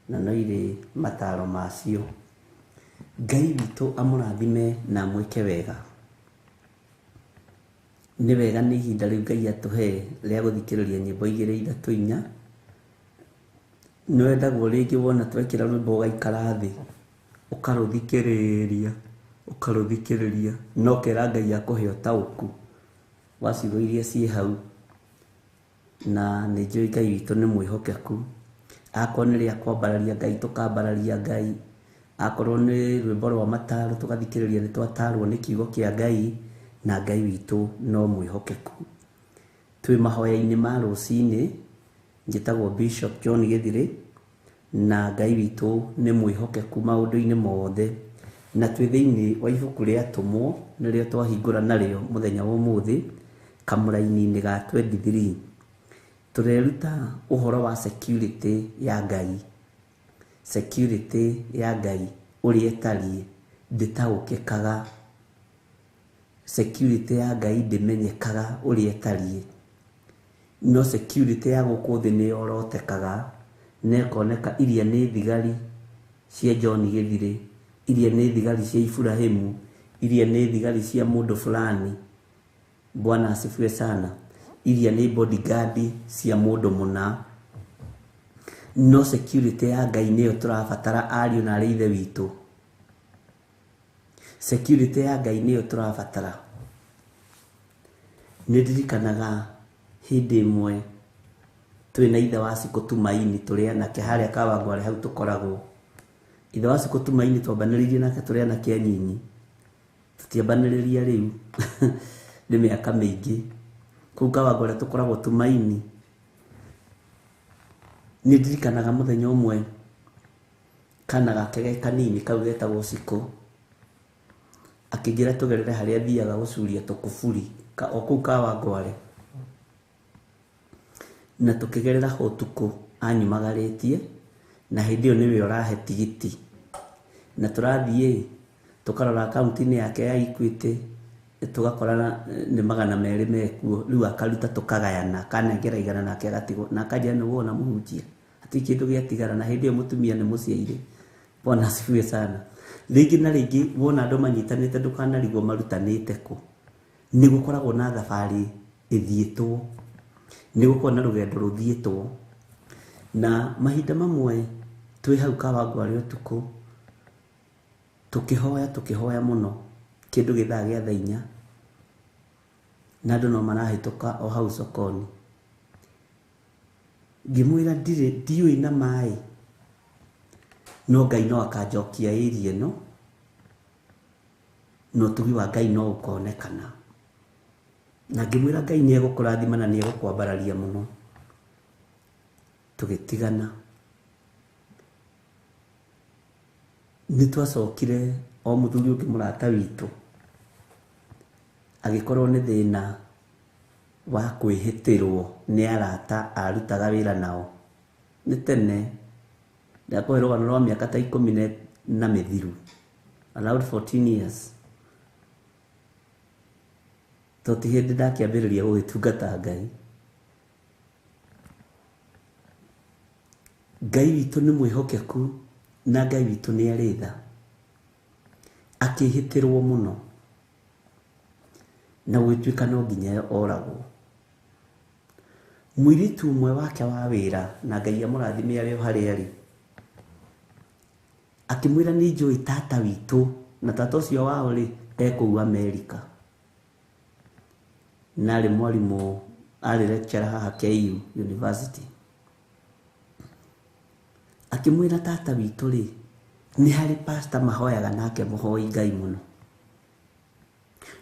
na no irĩ mataro macio. Ngai witũ amũrathime na amwĩke wega. Nĩ wega nĩ ihinda rĩu Ngai atũhe rĩa gũthikĩrĩria nyĩmbo igĩrĩ ithatũ inya. Nĩwendagwo rĩngĩ wona twekĩra rwĩmbo ũgaikara thĩ, ũkarũthikĩrĩria, ũkarũthikĩrĩria, na ũkera Ngai akũhe ũtaũku wa ciugo iria ciĩ hau. Na nĩ njũĩ Ngai witũ nĩ mwĩhokeku. Akorwo nĩ rĩa kwambararia Ngai tũkambararia Ngai, akorwo nĩ rwĩmbo rwa mataro tũgathikĩrĩria nĩ twatarwo nĩ kiugo kĩa Ngai, na Ngai witũ no mwĩhokeku. Twĩ mahoya-inĩ ma rũcinĩ, njĩtagwo Bishop John Gĩthirĩ, na Ngai witũ nĩ mwĩhokeku maũndũ-inĩ mothe. Na twĩ thĩinĩ wa ibuku rĩa Atũmwo, nĩrĩo twahingũra narĩo mũthenya wa ũmũthĩ, kamũraini-inĩ ga 23. Tũreruta ũhoro wa security ya Ngai. Security ya Ngai ũrĩa ĩtariĩ, ndĩtaũkĩkaga. Security ya Ngai ndĩmenyekaga ũrĩa ĩtariĩ. No security ya gũkũ thĩ nĩ yorotekaga na ĩkoneka iria nĩ thigari cia John Gĩthirĩ, iria nĩ thigari cia Iburahĩmu, iria nĩ thigari cia mũndũ fulani. Bwana asifiwe sana. Iria nĩ bodyguard cia mũndũ mũna. No security ya Ngai nĩyo tũrabatara ariũ na arĩ ithe witũ. Security ya Ngai nĩyo tũrabatara. Nĩ ndirikanaga hĩndĩ ĩmwe twĩ na ithe wa Cikũ Tumaini tũrĩ anake harĩa Kawangware hau tũkoragwo. Ithe wa Cikũ Tumaini twambanĩrĩirie nake tũrĩ anake anyinyi. Tũtiambanĩrĩria rĩu nĩ mĩaka mĩingĩ. Kũu Kawangware tũkoragwo Tumaini. Nĩ ndirikanaga mũthenya ũmwe kana gake ge kanini kau getagwo Cikũ akĩnjĩra tũgerere harĩa athiaga gũcuria tũkuburi o kũu Kawangware. Na tũkĩgerera ho ũtukũ anyumagarĩtie, na hĩndĩ ĩyo nĩwe ũrahe tigiti. Na tũrathiĩ tũkarora akaunti-inĩ yake ya Equity, tũgakora nĩ 200 mekuo. Rĩu akaruta tũkagayana, akanengera 100 nake agatigwo. Na akanjĩra nĩ wona mũhunjia, hatirĩ kĩndũ gĩatigara. Na hĩndĩ ĩyo mũtumia nĩ mũciaire. Bwana asifiwe sana. Rĩngĩ na rĩngĩ wona andũ manyitanĩte ndũkanarigwo marutanĩte kũ. Nĩ gũkoragwo na thabarĩ ĩthiĩtwo, nĩ gũkoragwo na rũgendo rũthiĩtwo. Na mahinda mamwe twĩ hau Kawangware ũtukũ, tũkĩhoya tũkĩhoya mũno kĩndũ gĩthaa gĩa thaa inya, na andũ no marahĩtũka o hau sokoni. Ngĩmwĩra ndirĩ, ndiũĩ na maĩ, no Ngai no akanjokia area ĩno, na ũtugi wa Ngai no ũkonekana. Na ngĩmwĩra Ngai nĩ egũkũrathima na nĩ egũkwambararia mũno. Tũgĩtigana. Nĩ twacokire o mũthuri ũngĩ mũrata witũ agĩkorwo nĩ thĩna wa kwĩhĩtĩrwo nĩ arata arutaga wĩra nao. Nĩ tene, ndakũhe rũgano rwa mĩaka ta 10 na mĩthiru, around 14 years. To ti hĩndĩ ndakĩambĩrĩria gũgĩtungata Ngai. Ngai witũ nĩ mwĩhokeku na Ngai witũ nĩ arĩ tha. Akĩhĩtĩrwo mũno na gũgĩtuĩka no nginya oragwo. Mũirĩtu ũmwe wake wa wĩra, na Ngai amũrathime arĩ o harĩa arĩ, akĩmwĩra nĩ njũĩ tata witũ, na tata ũcio wao rĩ e kũu Amerika. Na arĩ mwarimũ, arĩ lecturer haha KU University. Akĩmwĩra tata witũ rĩ, nĩ harĩ pastor mahoyaga nake mũhoi Ngai mũno.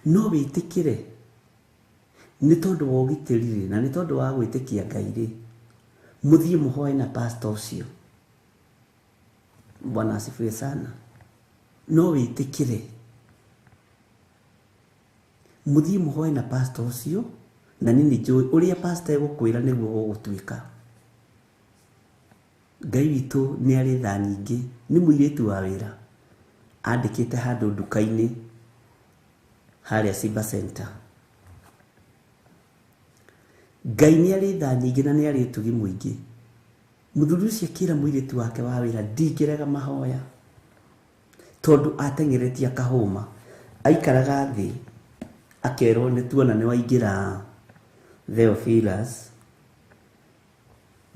No wĩtĩkĩre nĩ tondũ wa ũgitĩri rĩ, na nĩ tondũ wa gwĩtĩkia Ngai rĩ, mũthiĩ mũhoe na pastor ũcio. Bwana asifiwe sana. No wĩtĩkĩre mũthiĩ mũhoe na pastor ũcio, na niĩ nĩ njũĩ ũrĩa pastor egũkwĩra nĩguo gũgũtuĩka. Ngai witũ nĩ arĩ tha nyingĩ. Nĩ mũirĩtu wa wĩra, andĩkĩte handũ nduka-inĩ harĩa Simba Center. Ngai nĩ arĩ tha nyingĩ na nĩ arĩ ũtugi mũingĩ. Mũthuri ũcio akĩra mũirĩtu wake wa wĩra, ndingĩrega mahoya, tondũ ateng'eretie akahũma. Aikaraga thĩ akerwo nĩ tuona nĩ waingĩra Theophilus,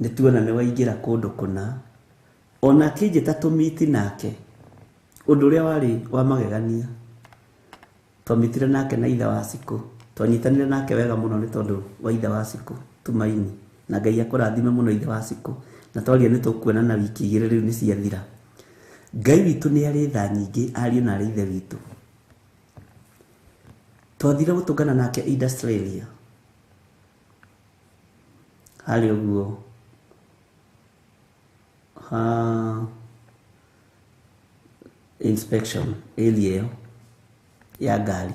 nĩ tuona nĩ waingĩra kũndũ kũna. Ona akĩnjĩta tũmiti nake, ũndũ ũrĩa warĩ wa magegania. Twamitire nake na ithe wa Cikũ, twanyitanire nake wega mũno nĩ tondũ wa ithe wa Cikũ Tumaini, na Ngai akũrathime mũno ithe wa Cikũ. Na twaria nĩ tũkuonana wiki 2 rĩu nĩ ciathira. Ngai witũ nĩ arĩ tha nyingĩ, ariũ na arĩ ithe witũ. Twathire gũtũngana nake Australia. Harĩa ũguo ha inspection area ĩyo ya ngari.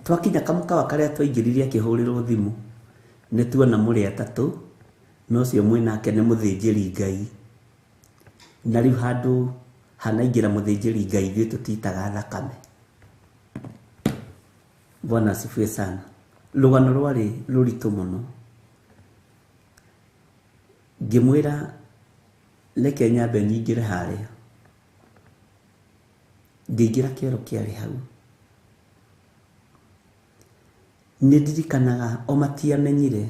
Twakinya kamũkawa karĩa twaingĩrire akĩhũrĩrwo thimũ, nĩ tuona mũrĩ atatũ, na ũcio mwĩnake nĩ mũthĩnjĩri Ngai. Na rĩu handũ hanaingĩra mũthĩnjĩri Ngai ithuĩ tũtitaga thakame. Bwana asifiwe sana. Rũgano rwarĩ rũritũ mũno. Ngĩmwĩra reke nyambe nyingĩre harĩa. Ngĩingĩra kĩoro kĩarĩ hau. Nĩ ndirikanaga o matiamenyire,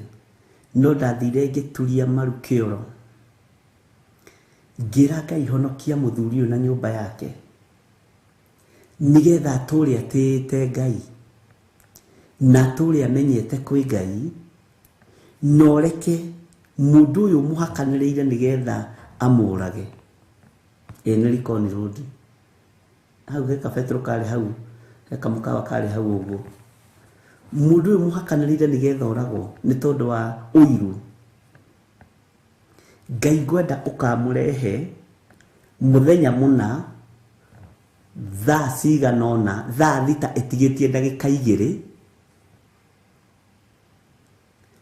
no ndathire ngĩturia maru kĩoro. Ngĩra Ngai honokia mũthuri ũyũ na nyũmba yake, nĩgetha atũre atĩĩte Ngai, na atũre amenyete kwĩ Ngai, na ũreke mũndũ ũyũ mũhakanĩrĩire nĩgetha amũrage. Ĩ nĩ Likoni Road. Hau he kabetero karĩ hau, he kamũkawa karĩ hau ũguo. Mũndũ ũyũ mũhakanĩrĩire nĩgetha oragwo nĩ tondũ wa ũiru. Ngai ngwenda ũkamũrehe mũthenya mũna thaa cigana ũna, thaa 6 ĩtigĩtie ndagĩka 2,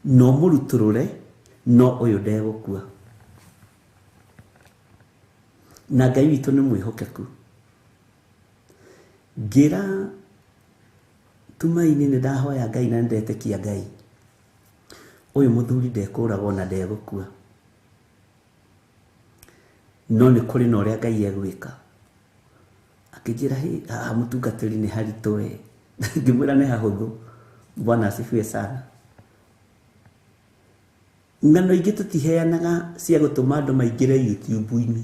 no mũrutũrũre, no ũyũ ndegũkua. Na Ngai witũ nĩ mwĩhokeku. Ngĩra Tumaini nĩ ndahoya Ngai na nĩndetĩkia Ngai, ũyũ mũthuri ndekũragwo na ndegũkua, no nĩ kũrĩ na ũrĩa Ngai egwĩka. Akĩnjĩra haha mũtungatĩri nĩ haritũ we. Ngĩmwĩra nĩ hahũthũ. Bwana asifiwe sana. Ng'ano ingĩ tũtiheanaga cia gũtũma andũ maingĩre YouTube-inĩ,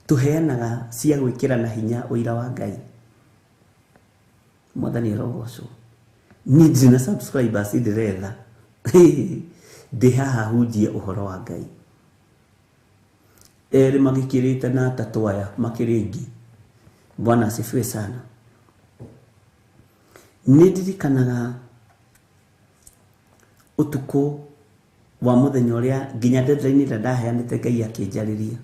tũheanaga cia gwĩkĩra na hinya ũira wa Ngai. Mwathani arogocwo. Niĩ ndirĩ na subscribers ndĩretha, ndĩ haha hunjie ũhoro wa Ngai. Erĩ magĩkĩrĩte na atatũ aya makĩrĩ aingĩ. Bwana asifiwe sana. Nĩ ndirikanaga ũtukũ wa mũthenya ũrĩa nginya deadline ĩrĩa ndaheanĩte Ngai akĩnjarĩria,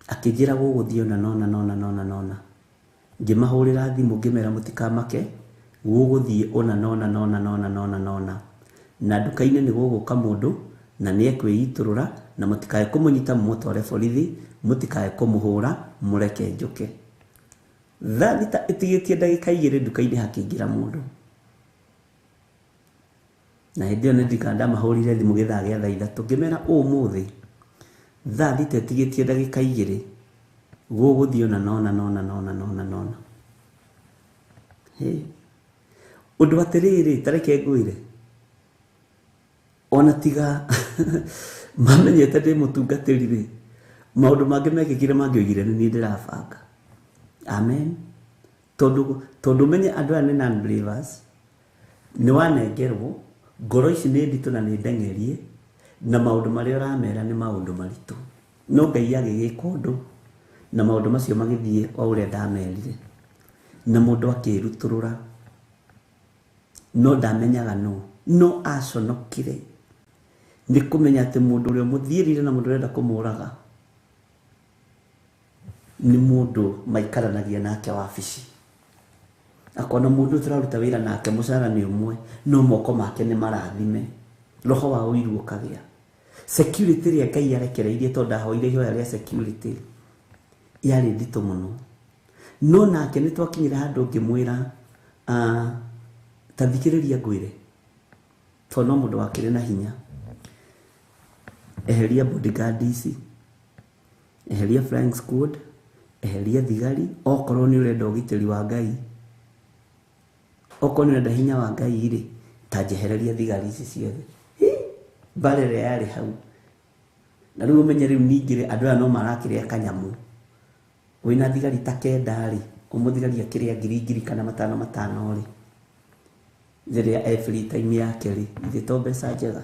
akĩnjĩra gũgũthiĩ ũna nona nona nona nona. Ngĩmahũrĩra thimũ ngĩmera mũtikamake, gũgũthiĩ ũna nona nona nona nona nona. Na nduka-inĩ nĩ gũgũka mũndũ na nĩ ekwĩitũrũra, na mũtikae kũmũnyita mũmũtware borithi, mũtikae kũmũhũra, mũreke njũke. Thaa 6 ĩtigĩtie ndagĩka 2 nduka-inĩ hakĩingĩra mũndũ. Na hĩndĩ ĩyo nĩ ndirikana ndamahũrire thimũ gĩthaa gĩa thaa 3, ngĩmera ũmũthĩ thaa 6 ĩtigĩtie ndagĩka 2 gũgũthiĩ ũna nona nona nona nona nona. Ũndũ atĩrĩrĩ, ta reke ngwĩre, ona tiga mamenyete ndĩ mũtungatĩri rĩ, maũndũ mangĩ mekĩkire mangĩoigire nĩ niĩ ndĩrabanga. Amen. Tondũ menye andũ aya nĩ non-believers, nĩ wanengerwo ngoro ici nĩ nditũ na nĩ ndeng'erie, na maũndũ marĩa ũramera nĩ maũndũ maritũ. No Ngai agĩgĩka ũndũ, na maũndũ macio magĩthiĩ o ũrĩa ndamerire, na mũndũ akĩrutũrũra, no ndamenyaga no, no aconokire nĩ kũmenya atĩ mũndũ ũrĩa mũthiĩrire na mũndũ ũrenda kũmũraga nĩ mũndũ maikaranagia nake wabici. Akona mũndũ tũraruta wĩra nake mũcara nĩ ũmwe, no moko make nĩ marathime, roho wa ũiru ũkagĩa. Security ĩrĩa Ngai arekereirie, tondũ ndahoire ihoya rĩa security yarĩ nditũ mũno. No nake nĩ twakinyire handũ ngĩmwĩra, ta thikĩrĩria ngwĩre, tondũ no mũndũ wakĩrĩ na hinya, eheria bodyguard ici, eheria flying squad, eheria thigari, okorwo nĩ ũrenda ũgitĩri wa Ngai, okorwo nĩ ũrenda hinya wa Ngai rĩ, ta njehereria thigari ici ciothe. Mbara ĩrĩa yarĩ hau. Na rĩu ũmenye rĩu ningĩ rĩ, andũ aya no marakĩrĩa kanyamũ. Wĩna thigari ta 9 rĩ, ũmũthigari akĩrĩa 1,000 kana 5 5 rĩ, rĩrĩa e free time yake rĩ, ithe to mbeca njega.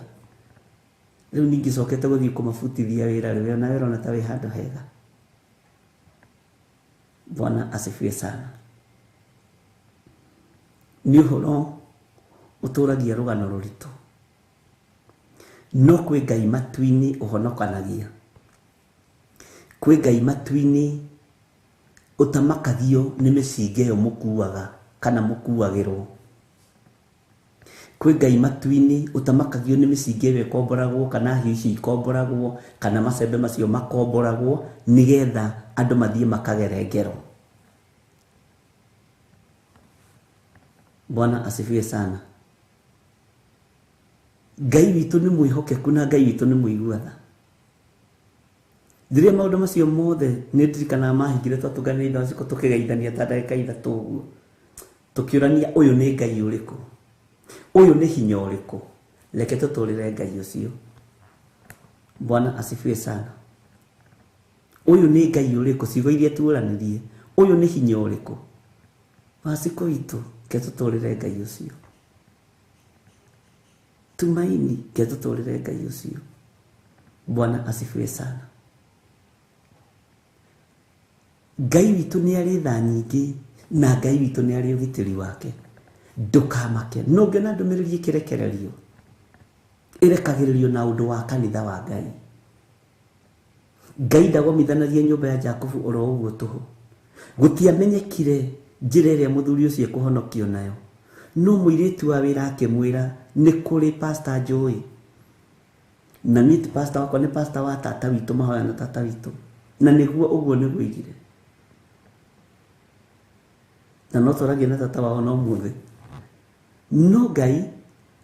Rĩu ningĩ cokete gũthiĩ kũmabutithia wĩra rĩ, na wĩra ona ta wĩ handũ hega. Bwana asifiwe sana. Nĩ ũhoro Ũtũragia rũgano rũritũ. No kwĩ Ngai matu-inĩ ũhonokanagia. Kwĩ Ngai matu-inĩ ũtamakagio nĩ mĩcinga ĩyo mũkuaga kana mũkuagĩrwo. Kwĩ Ngai matu-inĩ ũtamakagio nĩ mĩcinga ĩyo ĩkomboragwo kana hiũ icio ikomboragwo kana macembe macio makomboragwo nĩgetha andũ mathiĩ makagere ngero. Bwana asifiwe sana. Ngai witũ nĩ mwĩhokeku na Ngai witũ nĩ mũigua tha. Rĩrĩa maũndũ macio mothe nĩ ndirikanaga mahingire twatũnganĩire Wacikũ tũkĩgeithania ta ndagĩka ithatũ ũguo. Tũkĩũrania ũyũ nĩ Ngai ũrĩkũ? Ũyũ nĩ hinya ũrĩkũ? Reke tũtũrĩre Ngai ũcio. Bwana asifiwe sana. Ũyũ nĩ Ngai ũrĩkũ? Ciugo iria tuoranirie. Ũyũ nĩ hinya ũrĩkũ? Wacikũ witũ, reke tũtũrĩre Ngai ũcio. Tumaini, reke tũtũrĩre Ngai ũcio. Bwana asifiwe sana. Ngai witũ nĩ arĩ tha nyingĩ na Ngai witũ nĩ arĩ ũgitĩri wake. Ndũkamake. No ũngĩona ndũmĩrĩri ĩkĩrekererio, ĩrekagĩrĩrio na ũndũ wa kanitha wa Ngai. Ngai ndagomithanagia nyũmba ya Jakubu oro ũguo tũhũ. Gũtiamenyekire njĩra ĩrĩa mũthuri ũcio ekũhonokio nayo. No mũirĩtu wa wĩra akĩmwĩra nĩ kũrĩ pastor njũĩ. Na niĩ ti pastor wakwa, nĩ pastor wa tata witũ, mahoya na tata witũ. Na nĩguo ũguo nĩguo oigire. Na no twaragia na tata wao no ũmũthĩ. No Ngai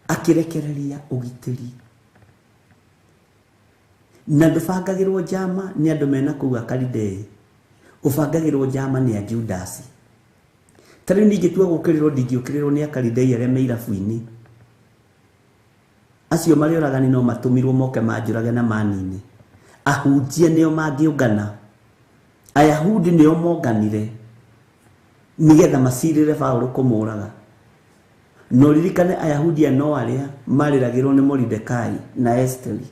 akĩrekereria ũgitĩri. Na ndũbangagĩrwo njama nĩ andũ mena kũu Akalidei. Ũbangagĩrwo njama nĩ a Judasi. Ta rĩu ningĩtua gũũkĩrĩrwo ndingĩũkĩrĩrwo nĩ Akalidei arĩa me irabu-inĩ. Acio marĩ oragani no matũmirwo moke manjũrage na manine. Ahunjia nĩo mangĩũngana. Ayahudi nĩo monganire nĩgetha macirĩre Paũlũ kũmũraga. No ririkane Ayahudi aya no arĩa marĩragĩrwo nĩ Moridekai na Esteri.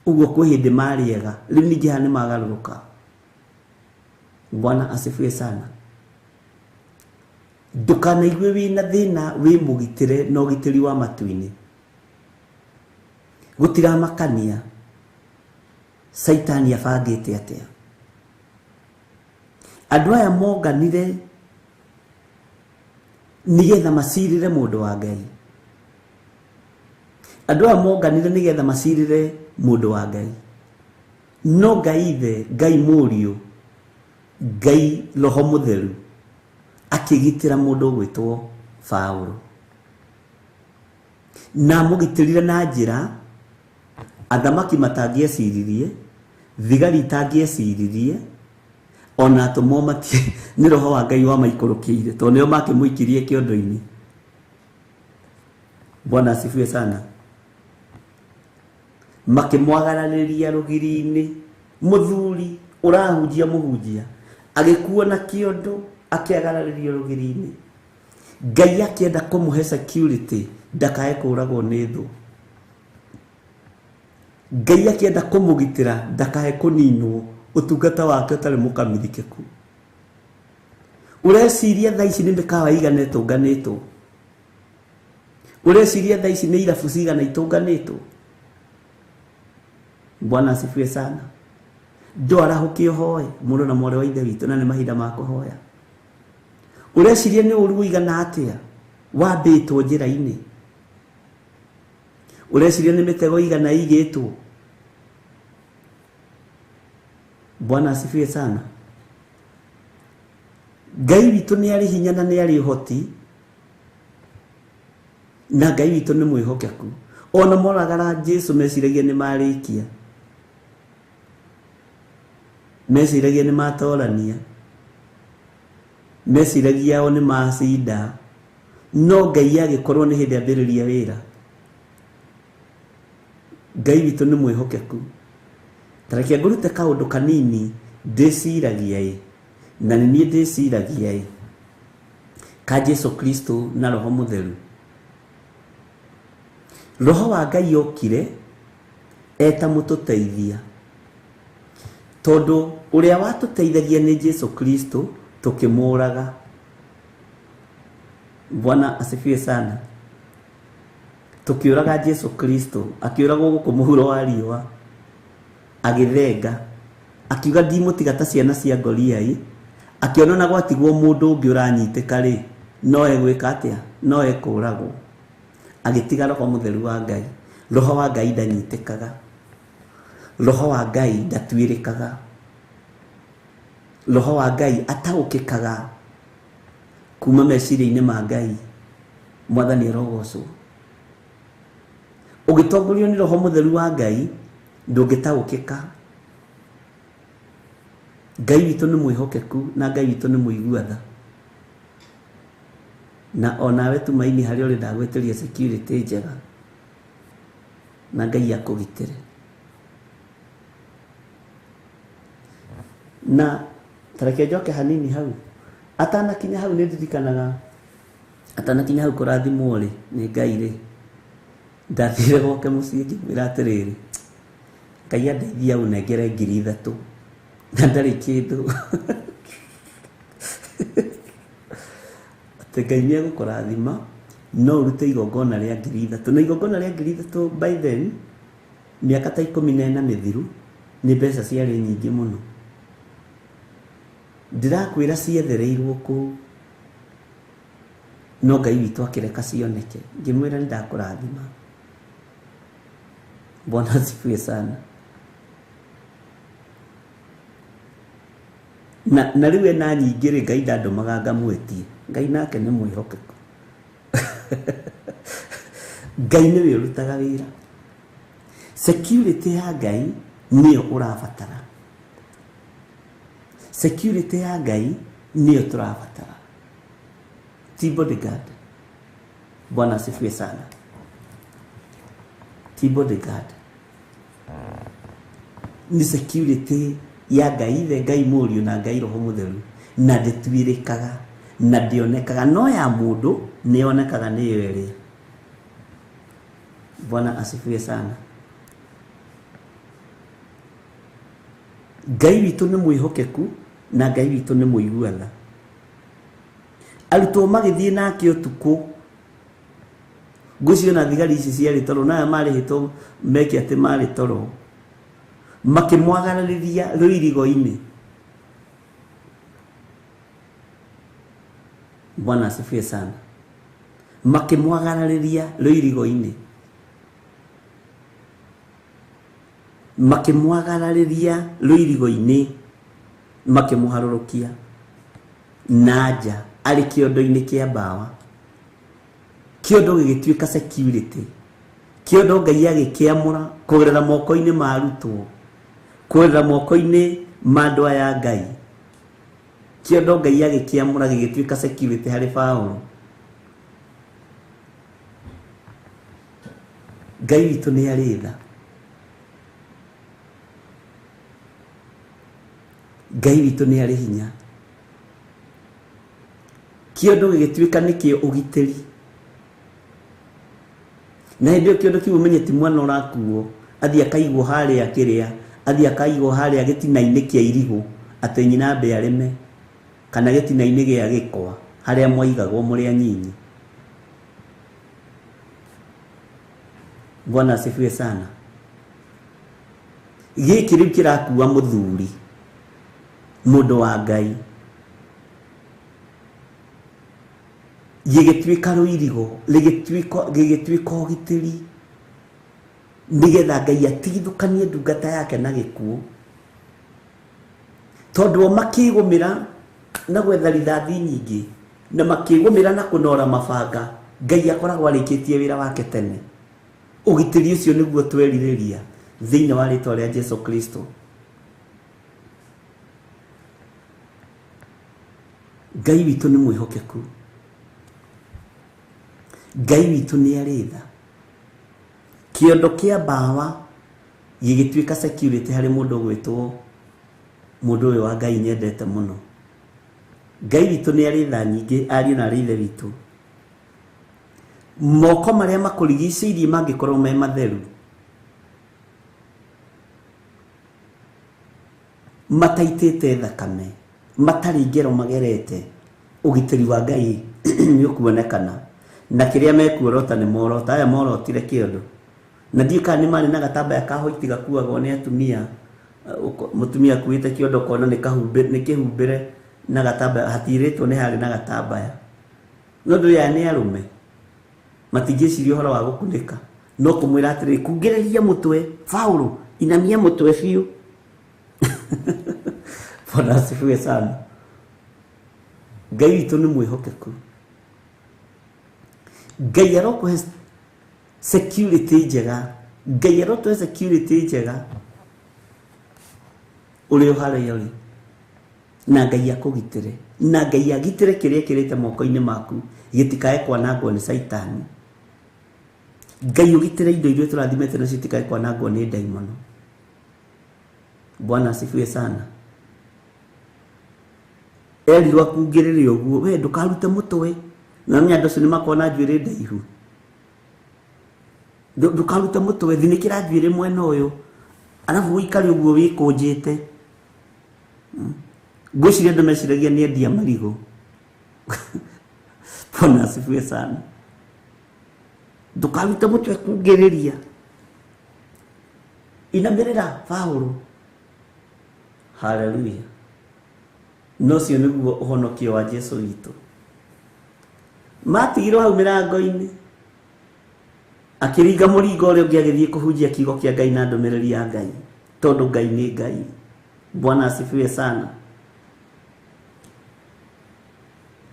Ũguo kwĩ hĩndĩ marĩ ega, rĩu ningĩ haha nĩ magarũrũka. Bwana asifiwe sana. Ndũkanaigue wĩna thĩna wĩ mũgitĩre na ũgitĩri wa matu-inĩ. Gũtiramakania Saitani abangĩte atĩa. Andũ aya monganire nĩgetha macirĩre mũndũ wa Ngai. Andũ aya monganire nĩgetha macirĩre mũndũ wa Ngai. No Ngai ithe, Ngai mũriũ, Ngai Roho Mũtheru akĩgitĩra mũndũ ũgwĩtwo Paũlũ. Na amũgitĩrire na njĩra athamaki matangĩeciririe, thigari itangĩeciririe, ona atũmwo matie nĩ Roho wa Ngai wamaikũrũkĩire tondũ nĩo makĩmũikirie kĩondo-inĩ. Bwana asifiwe sana. Makĩmwagararĩria rũgiri-inĩ. Mũthuri ũrahunjia mũhunjia agĩkuo na kĩondo akĩagararĩrio rũgiri-inĩ. Ngai akĩenda kũmũhe security ndakae kũragwo nĩ thũ. Ngai akĩenda kũmũgitĩra ndakae kũninwo ũtungata wake ũtarĩ mũkamithikĩku. Ũreciria thaa ici nĩ mĩkawa igana ĩtũnganĩtwo? Ũreciria thaa ici nĩ irabu cigana itũnganĩtwo? Bwana asifiwe sana. Ndwarahũke ũhoe mũrũ na mwarĩ wa ithe witũ, na nĩ mahinda ma kũhoya. Ũreciria nĩ ũru ũigana atĩa wambĩtwo njĩra-inĩ? Ũreciria nĩ mĩtego igana ĩigĩtwo? Bwana asifiwe sana. Ngai witũ nĩ arĩ hinya na nĩ arĩ ũhoti, na Ngai witũ nĩ mwĩhokeku. Ona moragara Jesu meciragia nĩ marĩkia, meciragia nĩ matorania, meciragia o nĩ macinda, no Ngai agĩkorwo nĩ hĩndĩ ambĩrĩria wĩra. Ngai witũ nĩ mwĩhokeku. Ta reke ngũrute kaũndũ kanini ndĩciragia ĩ, na nĩ niĩ ndĩciragia ĩ, ka Jesu Kristo na Roho Mũtheru. Roho wa Ngai okire eta mũtũteithia, tondũ ũrĩa watũteithagia nĩ Jesu Kristo tũkĩmũraga. Bwana asifiwe sana. Tũkĩũraga Jesu Kristo, akĩũragwo gũkũ mũhuro wa riũa, agĩthenga, akiuga ndimũtiga ta ciana cia Goliai, akĩona na gwatigwo mũndũ ũngĩ ũranyitĩka rĩ, no egwĩka atĩa? No ekũragwo. Agĩtiga Roho Mũtheru wa Ngai. Roho wa Ngai ndanyitĩkaga. Roho wa Ngai ndatuĩrĩkaga. Roho wa Ngai ataũkĩkaga kuma meciria-inĩ ma Ngai. Mwathani arogocwo. Ũgĩtongorio nĩ Roho Mũtheru wa Ngai ndũngĩtaũkĩka. Ngai witũ nĩ mwĩhokeku na Ngai witũ nĩ mũigua tha. Na onawe Tumaini harĩa ũrĩ ndagwĩtĩria security njega na Ngai akũgitĩre. Na tareke njoke hanini hau, atanakinya hau nĩ ndirikanaga, atanakinya hau kũrathimwo rĩ nĩ Ngai rĩ, ndathire gwake mũciĩ ngĩmwĩra atĩrĩrĩ, Ngai andeithia ũnengere 3,000 na ndarĩ kĩndũ. Atĩ Ngai nĩ egũkũrathima no ũrute igongona rĩa 3,000, na igongona rĩa 3,000 by then mĩaka ta 14 mĩthiru nĩ mbeca ciarĩ nyingĩ mũno. Ndĩrakwĩra ciethereirwo kũu, no Ngai witũ akĩreka cioneke. Ngĩmwĩra nĩ ndakũrathima. Bwana asifiwe sana. Na rĩu ena nyingĩ rĩ, Ngai ndandũmaga ngamwĩtie. Ngai nake nĩ mwĩhokeku. Ngai nĩwe ũrutaga wĩra. Security ya Ngai nĩyo ũrabatara. Security ya Ngai nĩyo tũrabatara, ti bodyguard. Bwana asifiwe sana. Ti bodyguard, nĩ security ya Ngai Ithe, Ngai Mũriũ na Ngai Roho Mũtheru, na ndĩtuĩrĩkaga na ndĩonekaga, no ya mũndũ nĩyonekaga nĩyo ĩrĩa. Bwana asifiwe sana. Ngai witũ nĩ mwĩhokeku na Ngai witũ nĩ mũigua tha. Arutwo magĩthiĩ nake ũtukũ, ngwĩciria ona thigari ici ciarĩ toro, na aya marĩhĩtwo meke atĩ marĩ toro, makĩmwagararĩria rũirigo-inĩ. Bwana asifiwe sana. Makĩmwagararĩria rũirigo-inĩ, makĩmwagararĩria rũirigo-inĩ, makĩmũharũrũkia na nja arĩ kĩondo-inĩ kĩa mbawa. Kĩondo gĩgĩtuĩka security. Kĩondo Ngai agĩkĩamũra kũgerera moko-inĩ ma arutwo, kũgerera moko-inĩ ma andũ aya Ngai. Kĩondo Ngai agĩkĩamũra gĩgĩtuĩka security harĩ Paũlũ. Ngai witũ nĩ arĩ tha. Ngai witũ nĩ arĩ hinya. Kĩondo gĩgĩtuĩka nĩkĩo ũgitĩri. Na hĩndĩ ĩyo kĩondo kĩu ũmenye ti mwana ũrakuo, athiĩ akaigwo harĩa kĩrĩa, athiĩ akaigwo harĩa gĩtina-inĩ kĩa irigũ, atĩ nyina ambe arĩme, kana gĩtina-inĩ gĩa gĩkwa, harĩa mwaigagwo mũrĩ anyinyi. Bwana asifiwe sana. Gĩkĩ rĩu kĩrakua mũthuri, mũndũ wa Ngai, gĩgĩtuĩka rũirigo, gĩgĩtuĩka ũgitĩri, nĩgetha Ngai atigithũkanie ndungata yake na gĩkuũ. Tondũ o makĩgũmĩra na gwetha rithathi nyingĩ, na makĩgũmĩra na kũnora mabanga, Ngai akoragwo arĩkĩtie wĩra wake tene. Ũgitĩri ũcio nĩguo twerirĩria thĩinĩ wa rĩtwa rĩa Jesu Kristo. Ngai witũ nĩ mwĩhokeku. Ngai witũ nĩ arĩ tha. Kĩondo kĩa mbawa gĩgĩtuĩka security harĩ mũndũ ũgwĩtwo mũndũ ũyũ wa Ngai nyendete mũno. Ngai witũ nĩ arĩ tha nyingĩ, ariũ na arĩ ithe witũ. Moko marĩa makũrigicĩirie mangĩkorwo me matheru, mataitĩte thakame, matarĩ ngero magerete, ũgitĩri wa Ngai nĩ ũkuonekana. Na kĩrĩa mekuorota nĩ morota. Aya morotire kĩondo. Na ndiũĩ kana nĩ marĩ na gatambaya ka hoiti gakuagwo nĩ atumia. Mũtumia akuĩte kĩondo ũkona nĩ kĩhumbĩre na gatambaya, hatirĩtwo nĩ harĩ na gatambaya. No ndũĩ aya nĩ arũme. Matingĩciria ũhoro wa gũkunĩka. No kũmwĩra atĩrĩrĩ, kungĩrĩria mũtwe, Paũlũ, inamia mũtwe biũ. Bwana asifiwe sana. Ngai witũ nĩ mwĩhokeku. Ngai arokũhe security njega. Ngai arotũhe security njega ũrĩ o harĩa ũrĩ. Na Ngai akũgitĩre. Na Ngai agitĩre kĩrĩa kĩrĩte moko-inĩ maku gĩtikae kwanangwo nĩ Caitani. Ngai ũgitĩre indo iria tũrathimĩte nacio itikae kwanangwo nĩ ndaimono. Bwana asifiwe sana. Erirwo akungĩrĩre ũguo, we ndũkarute mũtwe. Na menya andũ acio nĩ makoragwo na njuĩrĩ ndaihu. Ndũkarute mũtwe, thinĩkĩra njuĩrĩ mwena ũyũ. Arabu ũikare ũguo wĩkũnjĩte. Ngwĩciria andũ meciragia nĩ endia marigũ. Bwana asifiwe sana. Ndũkarute mũtwe kungĩrĩria. Inamĩrĩra Paũlũ. Hallelujah. No ũcio nĩguo ũhonokio wa Jesũ witũ. Matigirwo hau mĩrango-inĩ. Akĩringa mũringo ũrĩa ũngĩ agĩthiĩ kũhunjia kiugo kĩa Ngai na ndũmĩrĩri ya Ngai. Tondũ Ngai nĩ Ngai. Bwana asifiwe sana.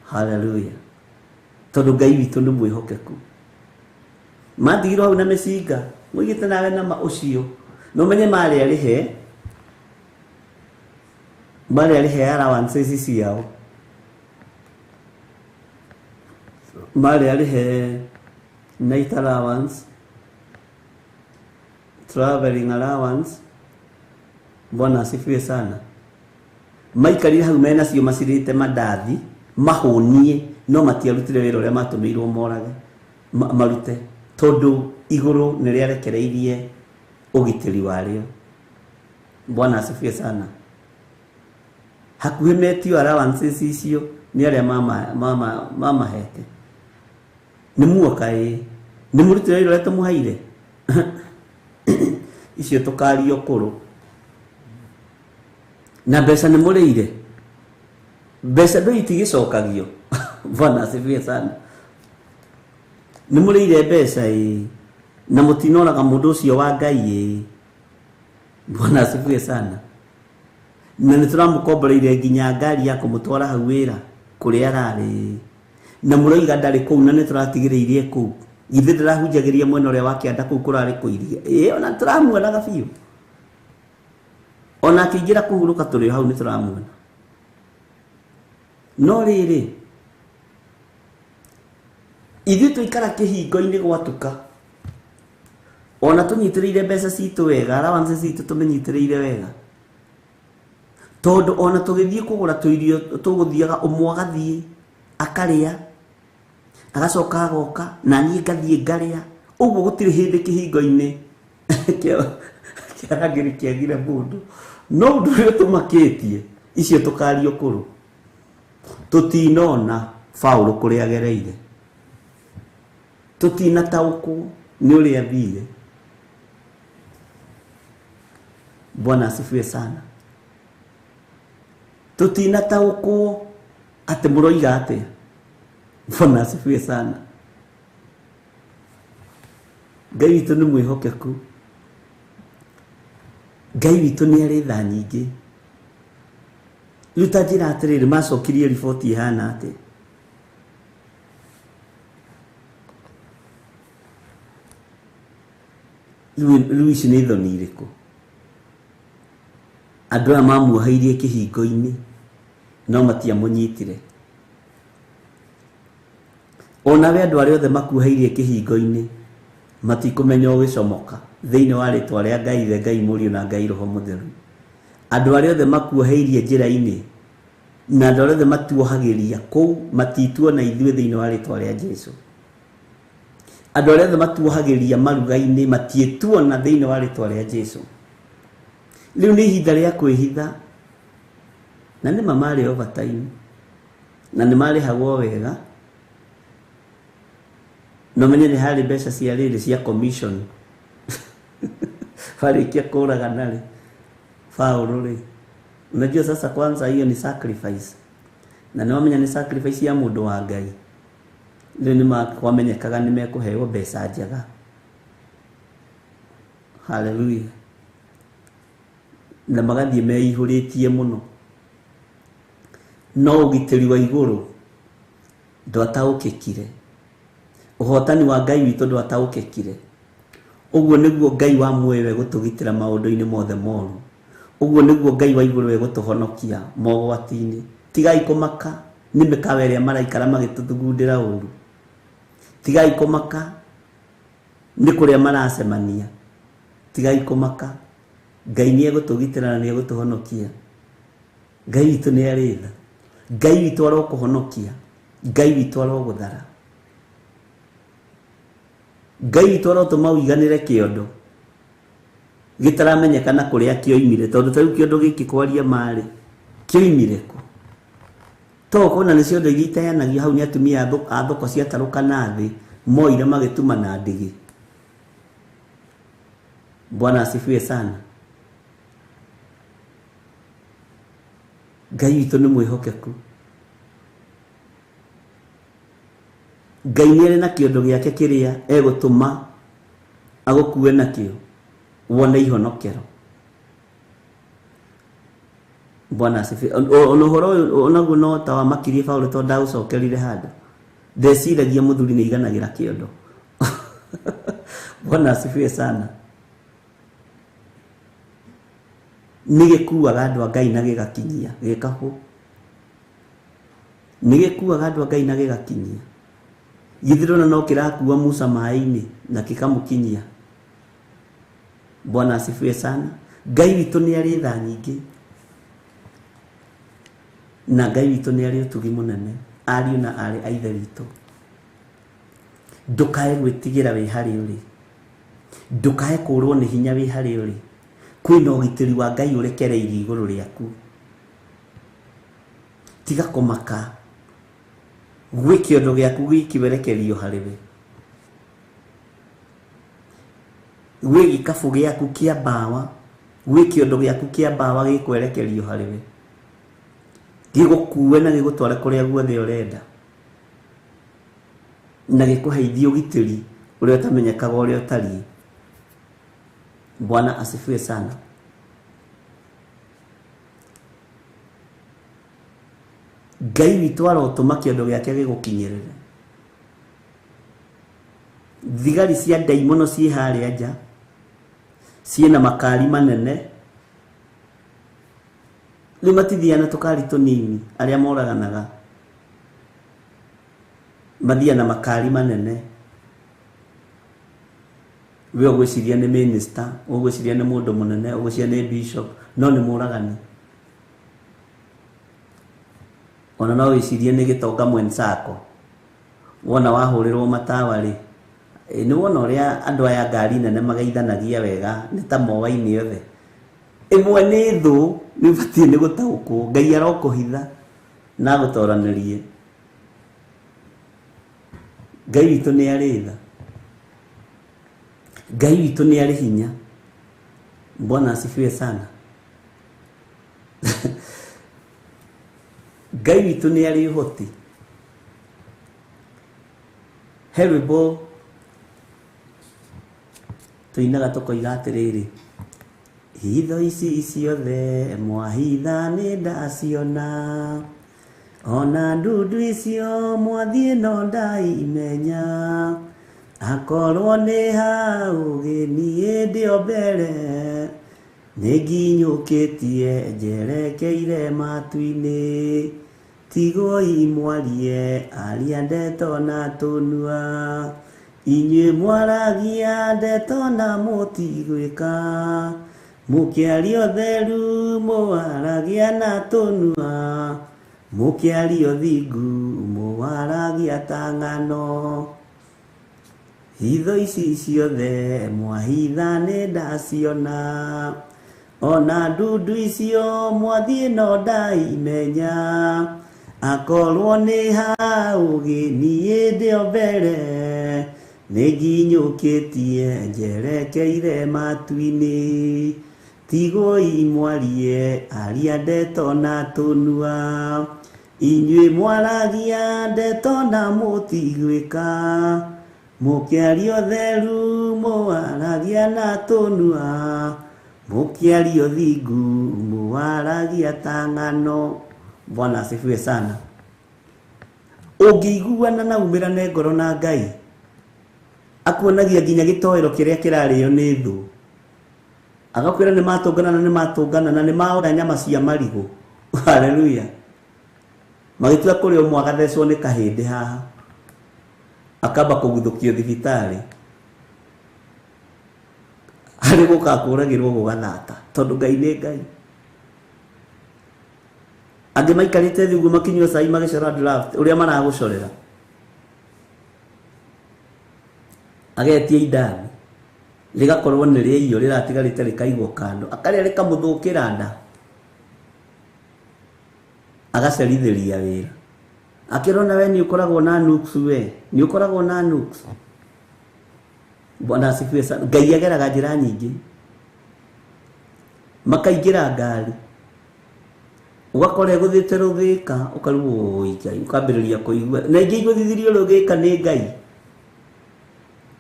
Hallelujah. Tondũ Ngai witũ nĩ mwĩhokeku. Matigirwo hau na mĩcinga. Mũigĩte nawe nama ũcio. No menye marĩ arĩhe. Marĩ arĩhe allowances ciao. Marĩ arĩhe night allowance, traveling allowance. Bwana asifiwe sana. Maikarire hau mena cio macirĩte mandathi mahũnie, no matiarutire wĩra ũrĩa matũmĩirwo morage marute, tondũ igũrũ nĩ rĩarekereirie ũgitĩri warĩo. Bwana asifiwe sana. Hakuhĩ metio allowances icio nĩ arĩa mamahete. Nĩ muoka ĩ, nĩ mũrutire wĩra ũrĩa tũmũheire. Icio tũkario kũrũ. Na mbeca nĩ mũrĩire. Mbeca ndũ itigĩcokagio. Bwana asifiwe sana. Nĩ mũrĩire mbeca ĩ, na mũtinoraga mũndũ ũcio wa Ngai ĩ. Bwana asifiwe sana. Na nĩ tũramũkomboreire nginya ngari ya kũmũtwara hau wĩra kũrĩa ararĩ. Na mũroiga ndarĩ kũu na nĩ tũratigĩrĩirie kũu. Githĩ ndĩrahunjagĩria mwena ũrĩa wa kĩanda kũu kũrarĩ kũiria. Ĩ, ona tũramuonaga biũ. Ona akĩingĩra kũhurũka tũrĩ hau nĩ tũramuona. No rĩrĩ, ithuĩ tũikara kĩhingo-inĩ gwatuka. Ona tũnyitĩrĩire mbeca citũ wega, allowances citũ tũmĩnyitĩrĩire wega. Tondũ ona tũgĩthiĩ kũgũra tũirio tũgũthiaga ũmwe agathiĩ akarĩa, agacoka agoka, na niĩ ngathiĩ ngarĩa. Ũguo gũtirĩ hĩndĩ kĩhingo-inĩ kĩa arangĩri kĩagire mũndũ. No ũndũ ũrĩa ũtũmakĩtie, icio tũkario kũrũ. Tũtinona Paũlũ kũrĩa agereire. Tũtinataũkwo nĩ ũrĩa athire. Bwana asifiwe sana. Tũtinataũkwo atĩ mũroiga atĩa. Bwana asifiwe sana. Ngai witũ nĩ mwĩhokeku. Ngai witũ nĩ arĩ tha nyingĩ. Rĩu ta njĩra atĩrĩrĩ, macokirie riboti ĩhana atĩa? Rĩu ici nĩ thoni irĩkũ? Andũ aya mamuoheirie kĩhingo-inĩ no matiamũnyitire. Onawe andũ arĩa othe makuoheirie kĩhingo-inĩ matikũmenya ũgĩcomoka thĩinĩ wa rĩtwa rĩa Ngai Ithe, Ngai Mũriũ na Ngai Roho Mũtheru. Andũ arĩa othe makuoheirie njĩra-inĩ na andũ arĩa othe matuohagĩria kũu matituona ithuĩ thĩinĩ wa rĩtwa rĩa Jesũ. Andũ arĩa othe matuohagĩria maruga-inĩ matiĩtuona thĩinĩ wa rĩtwa rĩa Jesũ. Rĩu nĩ ihinda rĩa kwĩhitha, na nĩ ma marĩ overtime, na nĩ marĩhagwo wega. No menye nĩ harĩ mbeca cia rĩrĩ cia commission. Warĩkia kũragana rĩ, Paũlũ rĩ, unajua sasa kwanza hiyo ni sacrifice. Na nĩ wamenya nĩ sacrifice ya mũndũ wa Ngai. Rĩu nĩ kwamenyekaga nĩ mekũheo mbeca njega. Hallelujah. Na magathiĩ meihũrĩtie mũno. No ũgitĩri wa igũrũ ndwataũkĩkire. Ũhotani wa Ngai witũ ndwataũkĩkire. Ũguo nĩguo Ngai wa muoyo egũtũgitĩra maũndũ-inĩ mothe moru. Ũguo nĩguo Ngai wa igũrũ egũtũhonokia mogwati-inĩ. Tigai kũmaka nĩ mĩkawa ĩrĩa maraikara magĩtũthugundĩra ũru. Tigai kũmaka nĩ kũrĩa maracemania. Tigai kũmaka, Ngai nĩ egũtũgitĩra na nĩ egũtũhonokia. Ngai witũ nĩ arĩ tha. Ngai witũ arokũhonokia. Ngai witũ arogũthara. Ngai witũ arotũma ũiganĩre kĩondo gĩtaramenyekana kũrĩa kĩoimire, tondũ ta rĩu kĩondo gĩkĩ kwaria marĩ kĩoimire kũ? To kona nĩ ciondo iria iteanagio hau nĩ atumia a thoko ciatarũka na thĩ moire magĩtuma na ndigi. Bwana asifiwe sana. Ngai witũ nĩ mwĩhokeku. Ngai nĩ arĩ na kĩondo gĩake kĩrĩa egũtũma agũkue nakĩo wone ihonokero. Bwana asifiwe. Ona ũhoro ũyũ onaguo no ta wamakirie Paũlũ tondũ ndagũcokerire handũ. Ndeciragia mũthuri nĩ aiganagĩra kĩondo. Bwana asifiwe sana. Nĩ gĩkuaga andũ a Ngai na gĩgakinyia gĩkahũ. Nĩ gĩkuaga andũ a Ngai na gĩgakinyia. Githĩ ndũrona no kĩrakua Musa maĩ-inĩ na gĩkamũkinyia. Bwana asifiwe sana. Ngai witũ nĩ arĩ tha nyingĩ. Na Ngai witũ nĩ arĩ ũtugi mũnene. Ariũ na aarĩ a Ithe witũ. Ndũkae gwĩtigĩra wĩ harĩa ũrĩ. Ndũkae kũũrwo nĩ hinya wĩ harĩa ũrĩ. Kwĩna ũgitĩri wa Ngai ũrekereirio igũrũ rĩaku. Tiga kũmaka. Gwĩ kĩondo gĩaku gĩkĩwerekerio harĩ we. Gwĩ gĩkabũ gĩaku kĩa mbawa, gwĩ kĩondo gĩaku kĩa mbawa gĩkwerekerio harĩ we. Gĩgũkue na gĩgũtware kũrĩa guothe ũrenda. Na gĩkũheithie ũgitĩri ũrĩa ũtamenyekaga ũrĩa ũtariĩ. Bwana asifiwe sana. Ngai witũ arotũma kĩondo gĩake gĩgũkinyĩrĩre. Thigari cia ndaimono ciĩ harĩa nja, ciĩna makari manene. Rĩu matithiaga na tũkari tũnini, arĩa moraganaga mathiaga na makari manene. We ũgwĩciria nĩ minister, ũgwĩciria nĩ mũndũ mũnene, ũgwĩciria nĩ bishop, no nĩ mũragani. Ona no wĩcirie nĩ gĩtonga mwenzako. Wona wahũrĩrwo matawa rĩ, nĩ wona ũrĩa andũ aya ngari nene mageithanagia wega, nĩ ta moaine othe. Ĩmwe nĩ thũ, nĩ ũbatiĩ nĩ gũtaũkwo. Ngai arokũhitha na agũtoranĩrie. Ngai witũ nĩ arĩ tha. Ngai witũ nĩ arĩ hinya. Bwana asifiwe sana. Ngai witũ nĩ arĩ ũhoti. He rwĩmbo tũinaga tũkoiga atĩrĩrĩ, hitho ici ciothe mwahitha nĩ ndaciona, ona ndundu icio mwathiĩ no ndaimenya, akorwo nĩ hau niĩ ndĩ o mbere, nĩ nginyũkĩtie njerekeire matu-inĩ. Tigoi mwarie aria ndeto na tũnua, inyuĩ mwaragia ndeto na mũtigwĩka, mũkĩaria ũtheru mũwaragia na tũnua, mũkĩaria ũthingu mũwaragia ta ng'ano. Hitho ici ciothe mwahitha nĩ ndaciona, ona ndundu icio mwathiĩ no ndaimenya, akorwo nĩ hau niĩ ndĩ o mbere, Nĩ nginyũkĩtie njerekeire matu-inĩ. Tigoi mwarie aria ndeto na tũnua. Inyuĩ mwaragia ndeto na mũtigwĩka. Mũkĩaria ũtheru mũwaragia na tũnua. Mũkĩaria ũthingu mũwaragia ta ng'ano. Bwana asifiwe sana. Ũngĩiguana na umĩrane ngoro na Ngai, akuonagia nginya gĩtoero kĩrĩa kĩrarĩo nĩ thũ. Agakwĩra nĩ matũngana na nĩ matũngana na nĩ maora nyama cia marigũ. Haleluya. Magĩtua kũrĩ ũmwe agathecwo nĩ kahĩndĩ haha, akamba kũguthũkio thibitarĩ, harĩ gũkakũragĩrwo gũgathata, tondũ Ngai nĩ Ngai. Angĩ maikarĩte thĩ ũguo makĩnyua cai magĩcora draft ũrĩa maragũcorera, agetia indathi rĩgakorwo nĩ rĩa irio rĩratigarĩte rĩkaigwo kando, akarĩa rĩkamũthũkĩra nda, agacerithĩria wĩra. Akĩrona we nĩ ũkoragwo na nuks, we nĩ ũkoragwo na nuks. Bwana asifiwe sana. Ngai ageraga njĩra nyingĩ, makaingĩra ngari, ũgakora ĩgũthĩte rũthĩka, ũkarigwo oi Ngai, ũkambĩrĩria kũigua na ingĩ igũthithirio rũthĩka nĩ Ngai.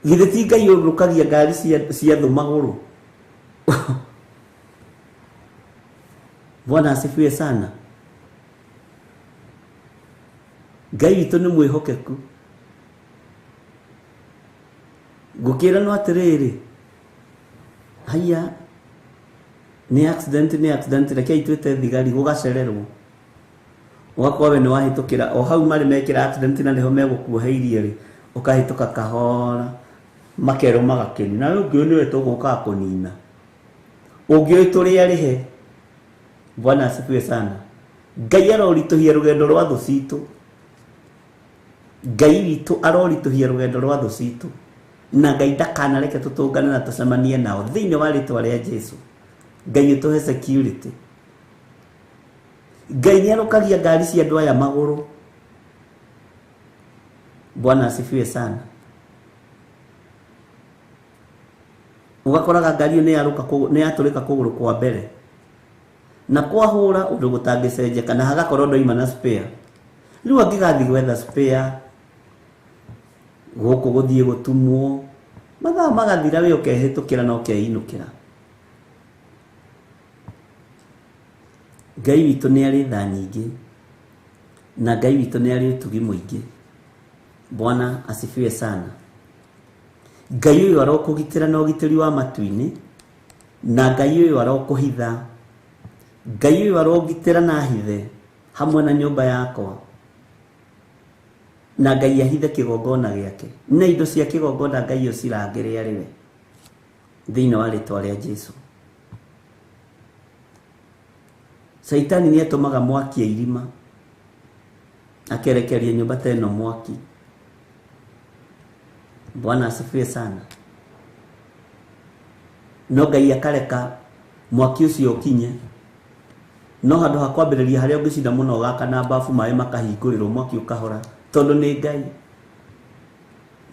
Githĩ ti Ngai ũrũkagia ngari cia thũ magũrũ? Bwana asifiwe sana. Ngai witũ nĩ mwĩhokeku. Ngũkĩra no atĩrĩrĩ, haiya nĩ accident, nĩ accident, reke itwĩte thigari, gũgacererwo. Ũgakorwo we nĩ wahĩtũkĩra o hau marĩ mekĩra accident na nĩho megũkuoheirie rĩ, ũkahĩtũka kahora, makerwo magakeni, nawe ũngĩũĩ nĩwe tũgũkaga kũnina, ũngĩũĩ tũrĩ arĩhe. Bwana asifiwe sana. Ngai aroritũhia rũgendo rwa thũ citũ. Ngai witũ aroritũhia rũgendo rwa thũ citũ, na Ngai ndakanareke tũtũngane na tũcemanie nao thĩinĩ wa rĩtwa rĩa Jesu. Ngai ũtũhe security. Ngai nĩ arũkagia ngari cia andũ aya magũrũ. Bwana asifiwe sana. Ũgakoraga ngari ĩyo nĩ yatũrĩka kũgũrũ kwa mbere na kwahũra ũndũ gũtangĩcenjeka, na hagakorwo ndoima na spare. Rĩu angĩgathiĩ gwetha spare gũkũ gũthiĩ gũtumwo, mathaa magathira, we ũkehĩtũkĩra na ũkeinũkĩra. Ngai witũ nĩ arĩ tha nyingĩ, na Ngai witũ nĩ arĩ ũtugi mũingĩ. Bwana asifiwe sana. Ngai ũyũ arokũgitĩra na ũgitĩri wa matu-inĩ, na Ngai ũyũ arokũhitha. Ngai ũyũ arongitĩra na hithe hamwe na nyũmba yakwa, na Ngai ahithe kĩgongona gĩake na indo cia kĩgongona, Ngai ũcirangĩre arĩ we thĩinĩ wa rĩtwa rĩa Jesu. Caitani nĩ atũmaga mwaki a irima, akerekeria nyũmba ta ĩno mwaki. Bwana asifiwe sana. No Ngai akareka mwaki ũcio ũkinye, no handũ ha kwambĩrĩria harĩa ũngĩcinda mũno ũgakana bafu, maĩ makahingũrĩrwo, mwaki ũkahora, tondũ nĩ Ngai.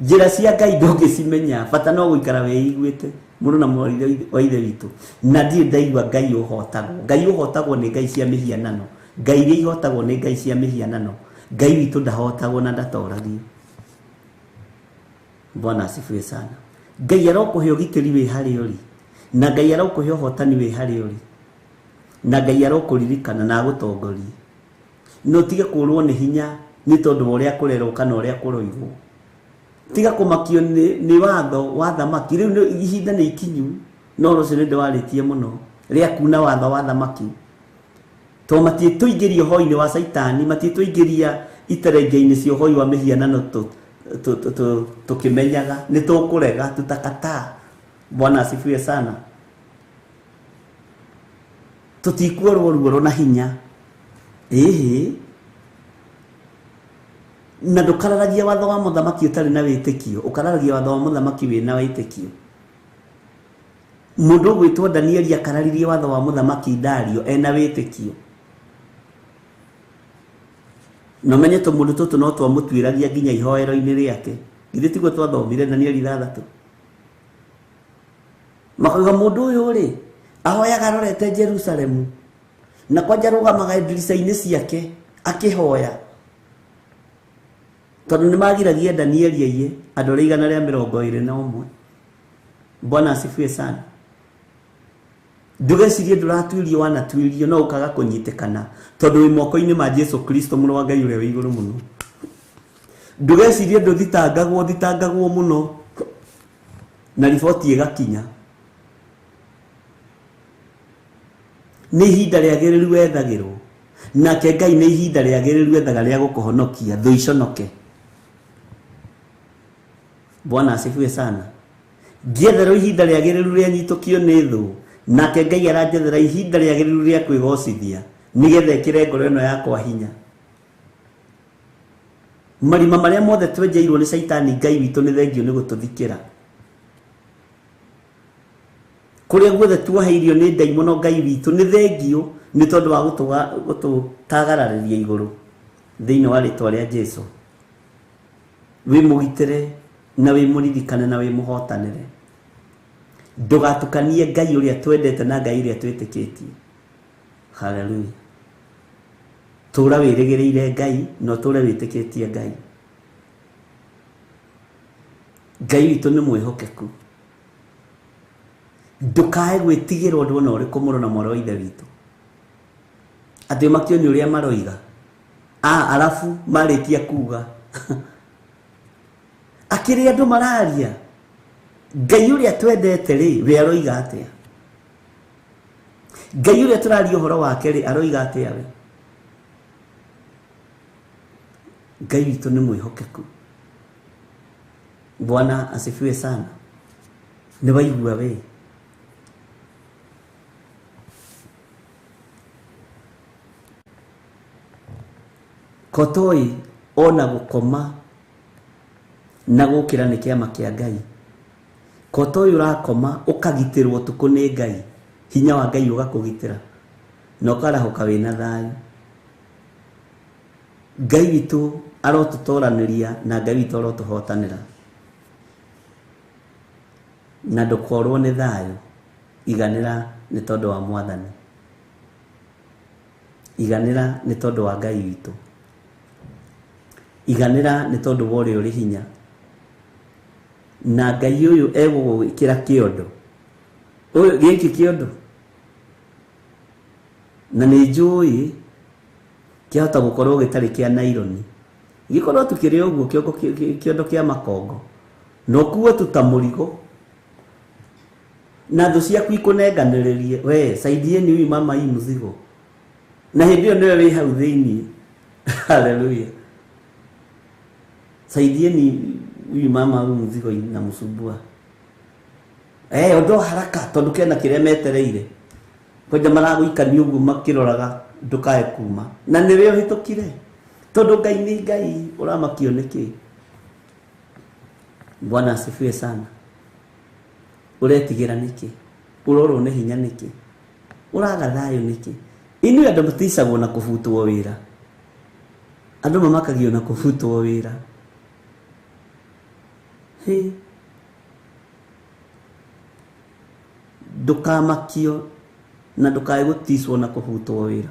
Njĩra cia Ngai ndũngĩcimenya, bata no gũikara wĩiguĩte mũno na mwarĩ wa ithe witũ. Na ndirĩ ndaigua Ngai ũhotagwo. Ngai ũhotagwo nĩ Ngai cia mĩhianano. Ngai iria ihotagwo nĩ Ngai cia mĩhianano. Ngai witũ ndahotagwo na ndatoragio. Bwana asifiwe sana. Ngai arokũhe ũgitĩri wĩ harĩa ũrĩ, na Ngai arokũhe ũhotani wĩ harĩa ũrĩ, na Ngai arokũririkana na agũtongorie. Na ũtige kũrwo nĩ hinya nĩ tondũ wa ũrĩa kũrerwo kana ũrĩa kũroigwo. Tiga kũmakio nĩ watho wa thamaki. Rĩu ihinda nĩ ikinyu, no rũciũ nĩ ndĩwarĩtie mũno rĩa kuna watho wa thamaki, to matiĩtũingĩria ũhoi-inĩ wa Caitani, matiĩtũingĩria iterenge-inĩ cia ũhoi wa mĩhianano tũkĩmenyaga nĩ tũkũrega, tutakataa. Bwana asifiwe sana. Tũtikuorwo ruoro na hinya. Ĩhĩ, na ndũkararagia watho wa mũthamaki ũtarĩ na wĩtĩkio, ũkararagia watho wa mũthamaki wĩna wĩtĩkio. Mũndũ ũgwĩtwo Danieli akararirie watho wa mũthamaki Dario ena wĩtĩkio. Na ũmenye tũmũndũ tũtũ no twamũtuĩragia nginya ihoero-inĩ rĩake. Githĩ tiguo twathomire Danieli 6. Makauga mũndũ ũyũ rĩ ahoyaga arorete Jerusalemu na kwanja arũgamaga ndirica-inĩ ciake akĩhoya, tondũ nĩ magiragia Danieli aiye andũ arĩa 121. Bwana asifiwe sana. Ndũgecirie ndũratuirio, wanatuirio no ũkaga kũnyitĩkana tondũ wĩ moko-inĩ ma Jesu Kristo mũrũ wa Ngai ũrĩa wĩ igũrũ mũno. Ndũgecirie ndũthitangagwo, thitangagwo mũno na riboti ĩgakinya. Nĩ ihinda rĩagĩrĩru wethagĩrwo, nake Ngai nĩ ihinda rĩagĩrĩru ethaga rĩa gũkũhonokia thũ iconoke. Bwana asifiwe sana. Ngĩetherwo ihinda rĩagĩrĩru rĩanyitũkio nĩ thũ, nake Ngai aranjethera ihinda rĩagĩrĩru rĩa kwĩgocithia nĩgetha ĩkĩre ngoro ĩno yakwa hinya. Marima marĩa mothe twenjeirwo nĩ Caitani, Ngai witũ nĩ thengio nĩ gũtũthikĩra. Kũrĩa guothe tuoheirio nĩ ndaimono, Ngai witũ nĩ thengio nĩ tondũ wa gũtũtagararĩria igũrũ thĩinĩ wa rĩtwa rĩa Jesu. Wĩ mũgitĩre na wĩ mũririkane na wĩ mũhotanĩre. Ndũgatukanie Ngai ũrĩa twendete na Ngai ũrĩa twĩtĩkĩtie. Haleluya. Tũra wĩrĩgĩrĩire Ngai na ũtũre wĩtĩkĩtie Ngai. Ngai witũ nĩ mwĩhokeku. Ndũkae gwĩtigĩra ũndũ ona ũrĩkũ mũrũ na mwarĩ wa Ithe witũ. Atĩ ũmakio nĩ ũrĩa maroiga. Arabu marĩkia kuga. Akĩrĩ andũ mararia. Ngai ũrĩa twendete rĩ, we aroiga atĩa? Ngai ũrĩa tũraria ũhoro wake rĩ, aroiga atĩa we? Ngai witũ nĩ mwĩhokeku. Bwana asifiwe sana. Nĩ waigua we? Kotoi ona gũkoma na gũkĩra nĩ kĩama kĩa Ngai. Kotoi ũrakoma ũkagitĩrwo ũtukũ nĩ Ngai, hinya wa Ngai ũgakũgitĩra na ũkarahũka wĩna thayũ. Ngai witũ arotũtoranĩria na Ngai witũ arotũhotanĩra. Na ndũkorwo nĩ thayũ, iganĩra nĩ tondũ wa Mwathani. Iganĩra nĩ tondũ wa Ngai witũ. Iganĩra nĩ tondũ wa ũrĩa ũrĩ hinya. Na Ngai ũyũ egũgwĩkĩra kĩondo. Ũyũ gĩkĩ kĩondo. Na nĩ njũĩ kĩahota gũkorwo gĩtarĩ kĩa naironi. Gĩkorwo tu kĩrĩ ũguo kĩondo kĩa makongo. Na ũkuo tu ta mũrigo. Na thũ ciaku ikũnenganĩrĩrie, we saidieni huyu mama hii mzigo. Na hĩndĩ ĩyo nĩwe wĩ hau thĩinĩ. Haleluya. Saidieni huyu mama huyu mzigo inamsumbua. Ondoa haraka tondũ kena kĩrĩa metereire. Kwanja maragũikania ũguo makĩroraga ndũkae kuma. Na nĩwe ũhĩtũkire. Tondũ Ngai nĩ Ngai, ũramakio nĩkĩ? Bwana asifiwe sana. Ũretigĩra nĩkĩ? Ũrorwo nĩ hinya nĩkĩ? Ũraga thayũ nĩkĩ? Inyuĩ andũ mũticagwo na kũbutwo wĩra. Andũ mamakagio na kũbutwo wĩra. Hĩ. Ndũkamakio na ndũkae gũticwo na kũbutwo wĩra.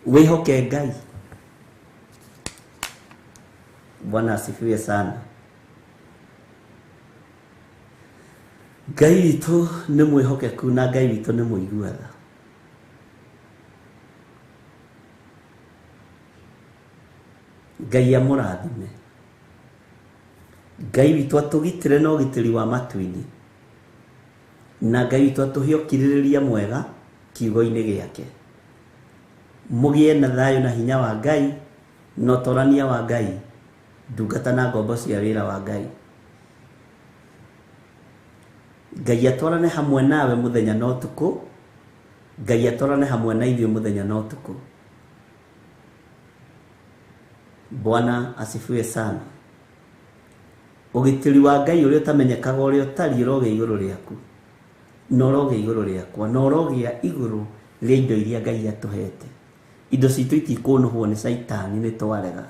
Wĩhoke Ngai. Bwana asifiwe sana. Ngai witũ nĩ mwĩhokeku na Ngai witũ nĩ mũigua tha. Ngai amũrathime. Ngai witũ atũgitĩre na ũgitĩri wa matu-inĩ. Na Ngai witũ atũhe ũkirĩrĩria mwega kiugo-inĩ gĩake. Mũgĩe na thayũ na hinya wa Ngai na ũtorania wa Ngai, ndungata na ngombo cia wĩra wa Ngai. Ngai atwarane hamwe nawe mũthenya na ũtukũ. Ngai atwarane hamwe na ithuĩ mũthenya na ũtukũ. Bwana asifiwe sana. Ũgitĩri wa Ngai ũrĩa ũtamenyekaga ũrĩa ũtariĩ ũrogĩa igũrũ rĩaku, na ũrogĩa igũrũ rĩakwa, na ũrogĩa igũrũ rĩa indo iria Ngai atũhete. Indo citũ itikũnũhwo nĩ Caitani nĩ twarega.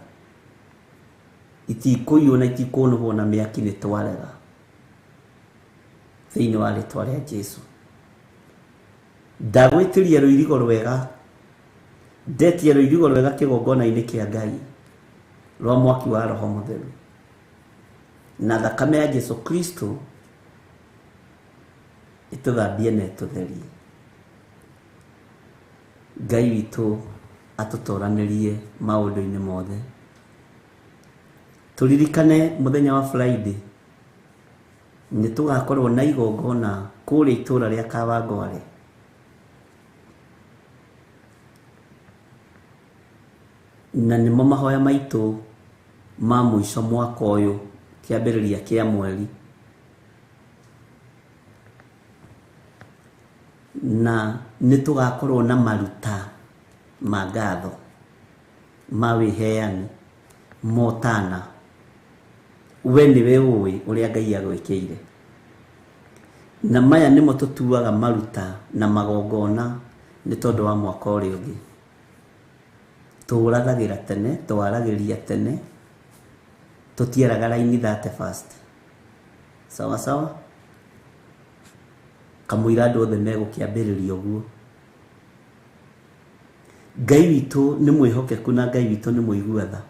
Itikũiywo na itikũnũhwo na mĩaki nĩ twarega. Thĩinĩ wa rĩtwa rĩa Jesu. Ndagwĩtĩria rũirigo rwega, ndetia rũirigo rwega kĩgongona-inĩ kĩa Ngai rwa mwaki wa Roho Mũtheru na thakame ya Jesu Kristo ĩtũthambie na ĩtũtherie. Ngai witũ atũtoranĩrie maũndũ-inĩ mothe. Tũririkane mũthenya wa Friday nĩ tũgakorwo na igongona kũrĩa itũra rĩa Kawangware. Na nĩmo mahoya maitũ ma mũico mwaka ũyũ, kĩambĩrĩria kĩa mweri. Na nĩ tũgakorwo na maruta ma ngatho ma wĩheani motana. We nĩwe ũĩ ũrĩa Ngai agwĩkĩire. Na maya nĩmo tũtuaga maruta na magongona nĩ tondũ wa mwaka ũrĩa ũngĩ. Tũrathagĩra tene, twaragĩria tene, tũtiaraga raini 31st. Sawa sawa? Kamũira andũ othe megũkĩambĩrĩria ũguo. Ngai witũ nĩ mwĩhokeku na Ngai witũ nĩ mũigua tha.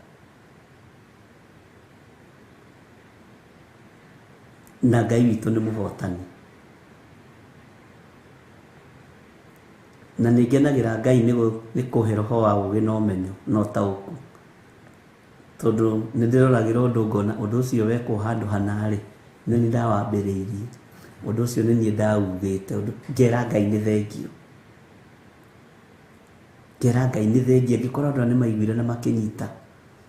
Na Ngai witũ nĩ mũhotani. Na nĩ ngenagĩra Ngai nĩ kũhe roho wa ũũgĩ na ũmenyo na ũtaũku. Tondũ nĩ ndĩroragĩra ũndũ ngona ũndũ ũcio wekwo handũ hana-rĩ, nĩ niĩ ndawambĩrĩirie. Ũndũ ũcio nĩ niĩ ndaugĩte, ngera Ngai nĩ thengio. Ngera Ngai nĩ thengio, angĩkorwo andũ aya nĩ maiguire na makĩnyita,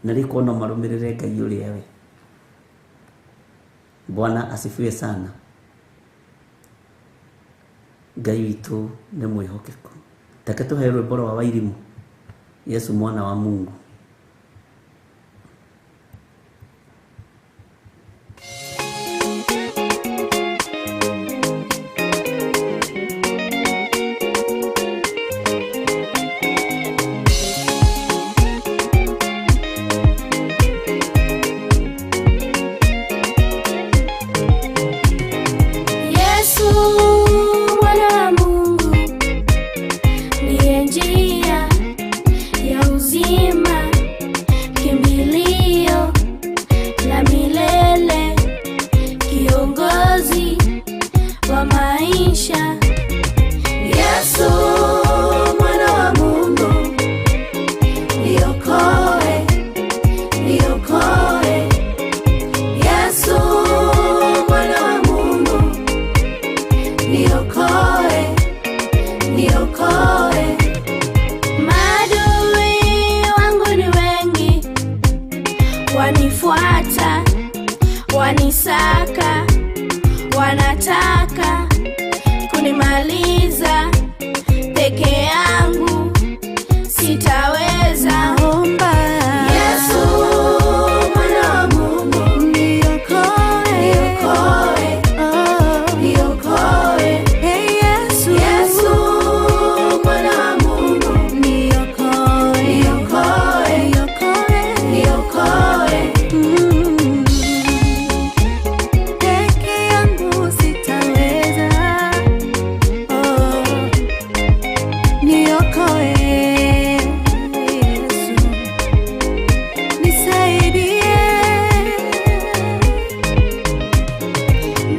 na rĩu korwo no marũmĩrĩre Ngai ũrĩa we. Bwana asifiwe sana. Ngai witũ nĩ mwĩhokeku. Reke tũhe rwĩmbo rwa Wairimu, Yesu mwana wa Mungu. Yesu mwana wa Mungu ndiye njia ya uzima, kimbilio la milele, kiongozi wa maisha. Yesu mwana wa Mungu, niokoe, niokoe. Yesu mwana wa Mungu, niokoe, niokoe. Maadui wangu ni wengi, wanifuata, wanisaka, wanataka kunimaliza. Peke yangu sitaweza. Omba Yesu mwana wa Mungu, niokoe, niokoe, niokoe. Hey Yesu, Yesu mwana wa Mungu, niokoe, niokoe, niokoe, niokoe. Peke yangu sitaweza. Oh, niokoe Yesu, nisaidie.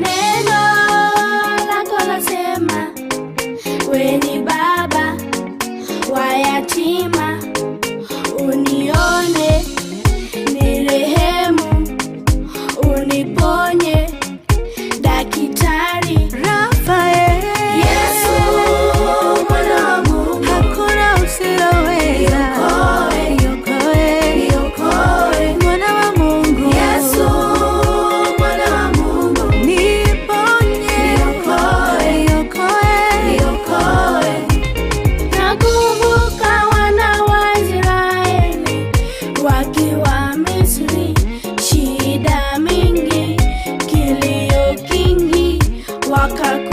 Neno lako lasema, we ni baba wa yatima, unione, nirehemu, uniponye, daktari Rafael. Yesu mwana wa Mungu, hakuna usiloweza. Niokoe, niokoe, niokoe, mwana wa Mungu. Yesu mwana wa Mungu, niponye, niokoe, niokoe, niokoe. Nakumbuka wana wa Israeli wakiwa Misri, shida mingi, kilio kingi, wakaku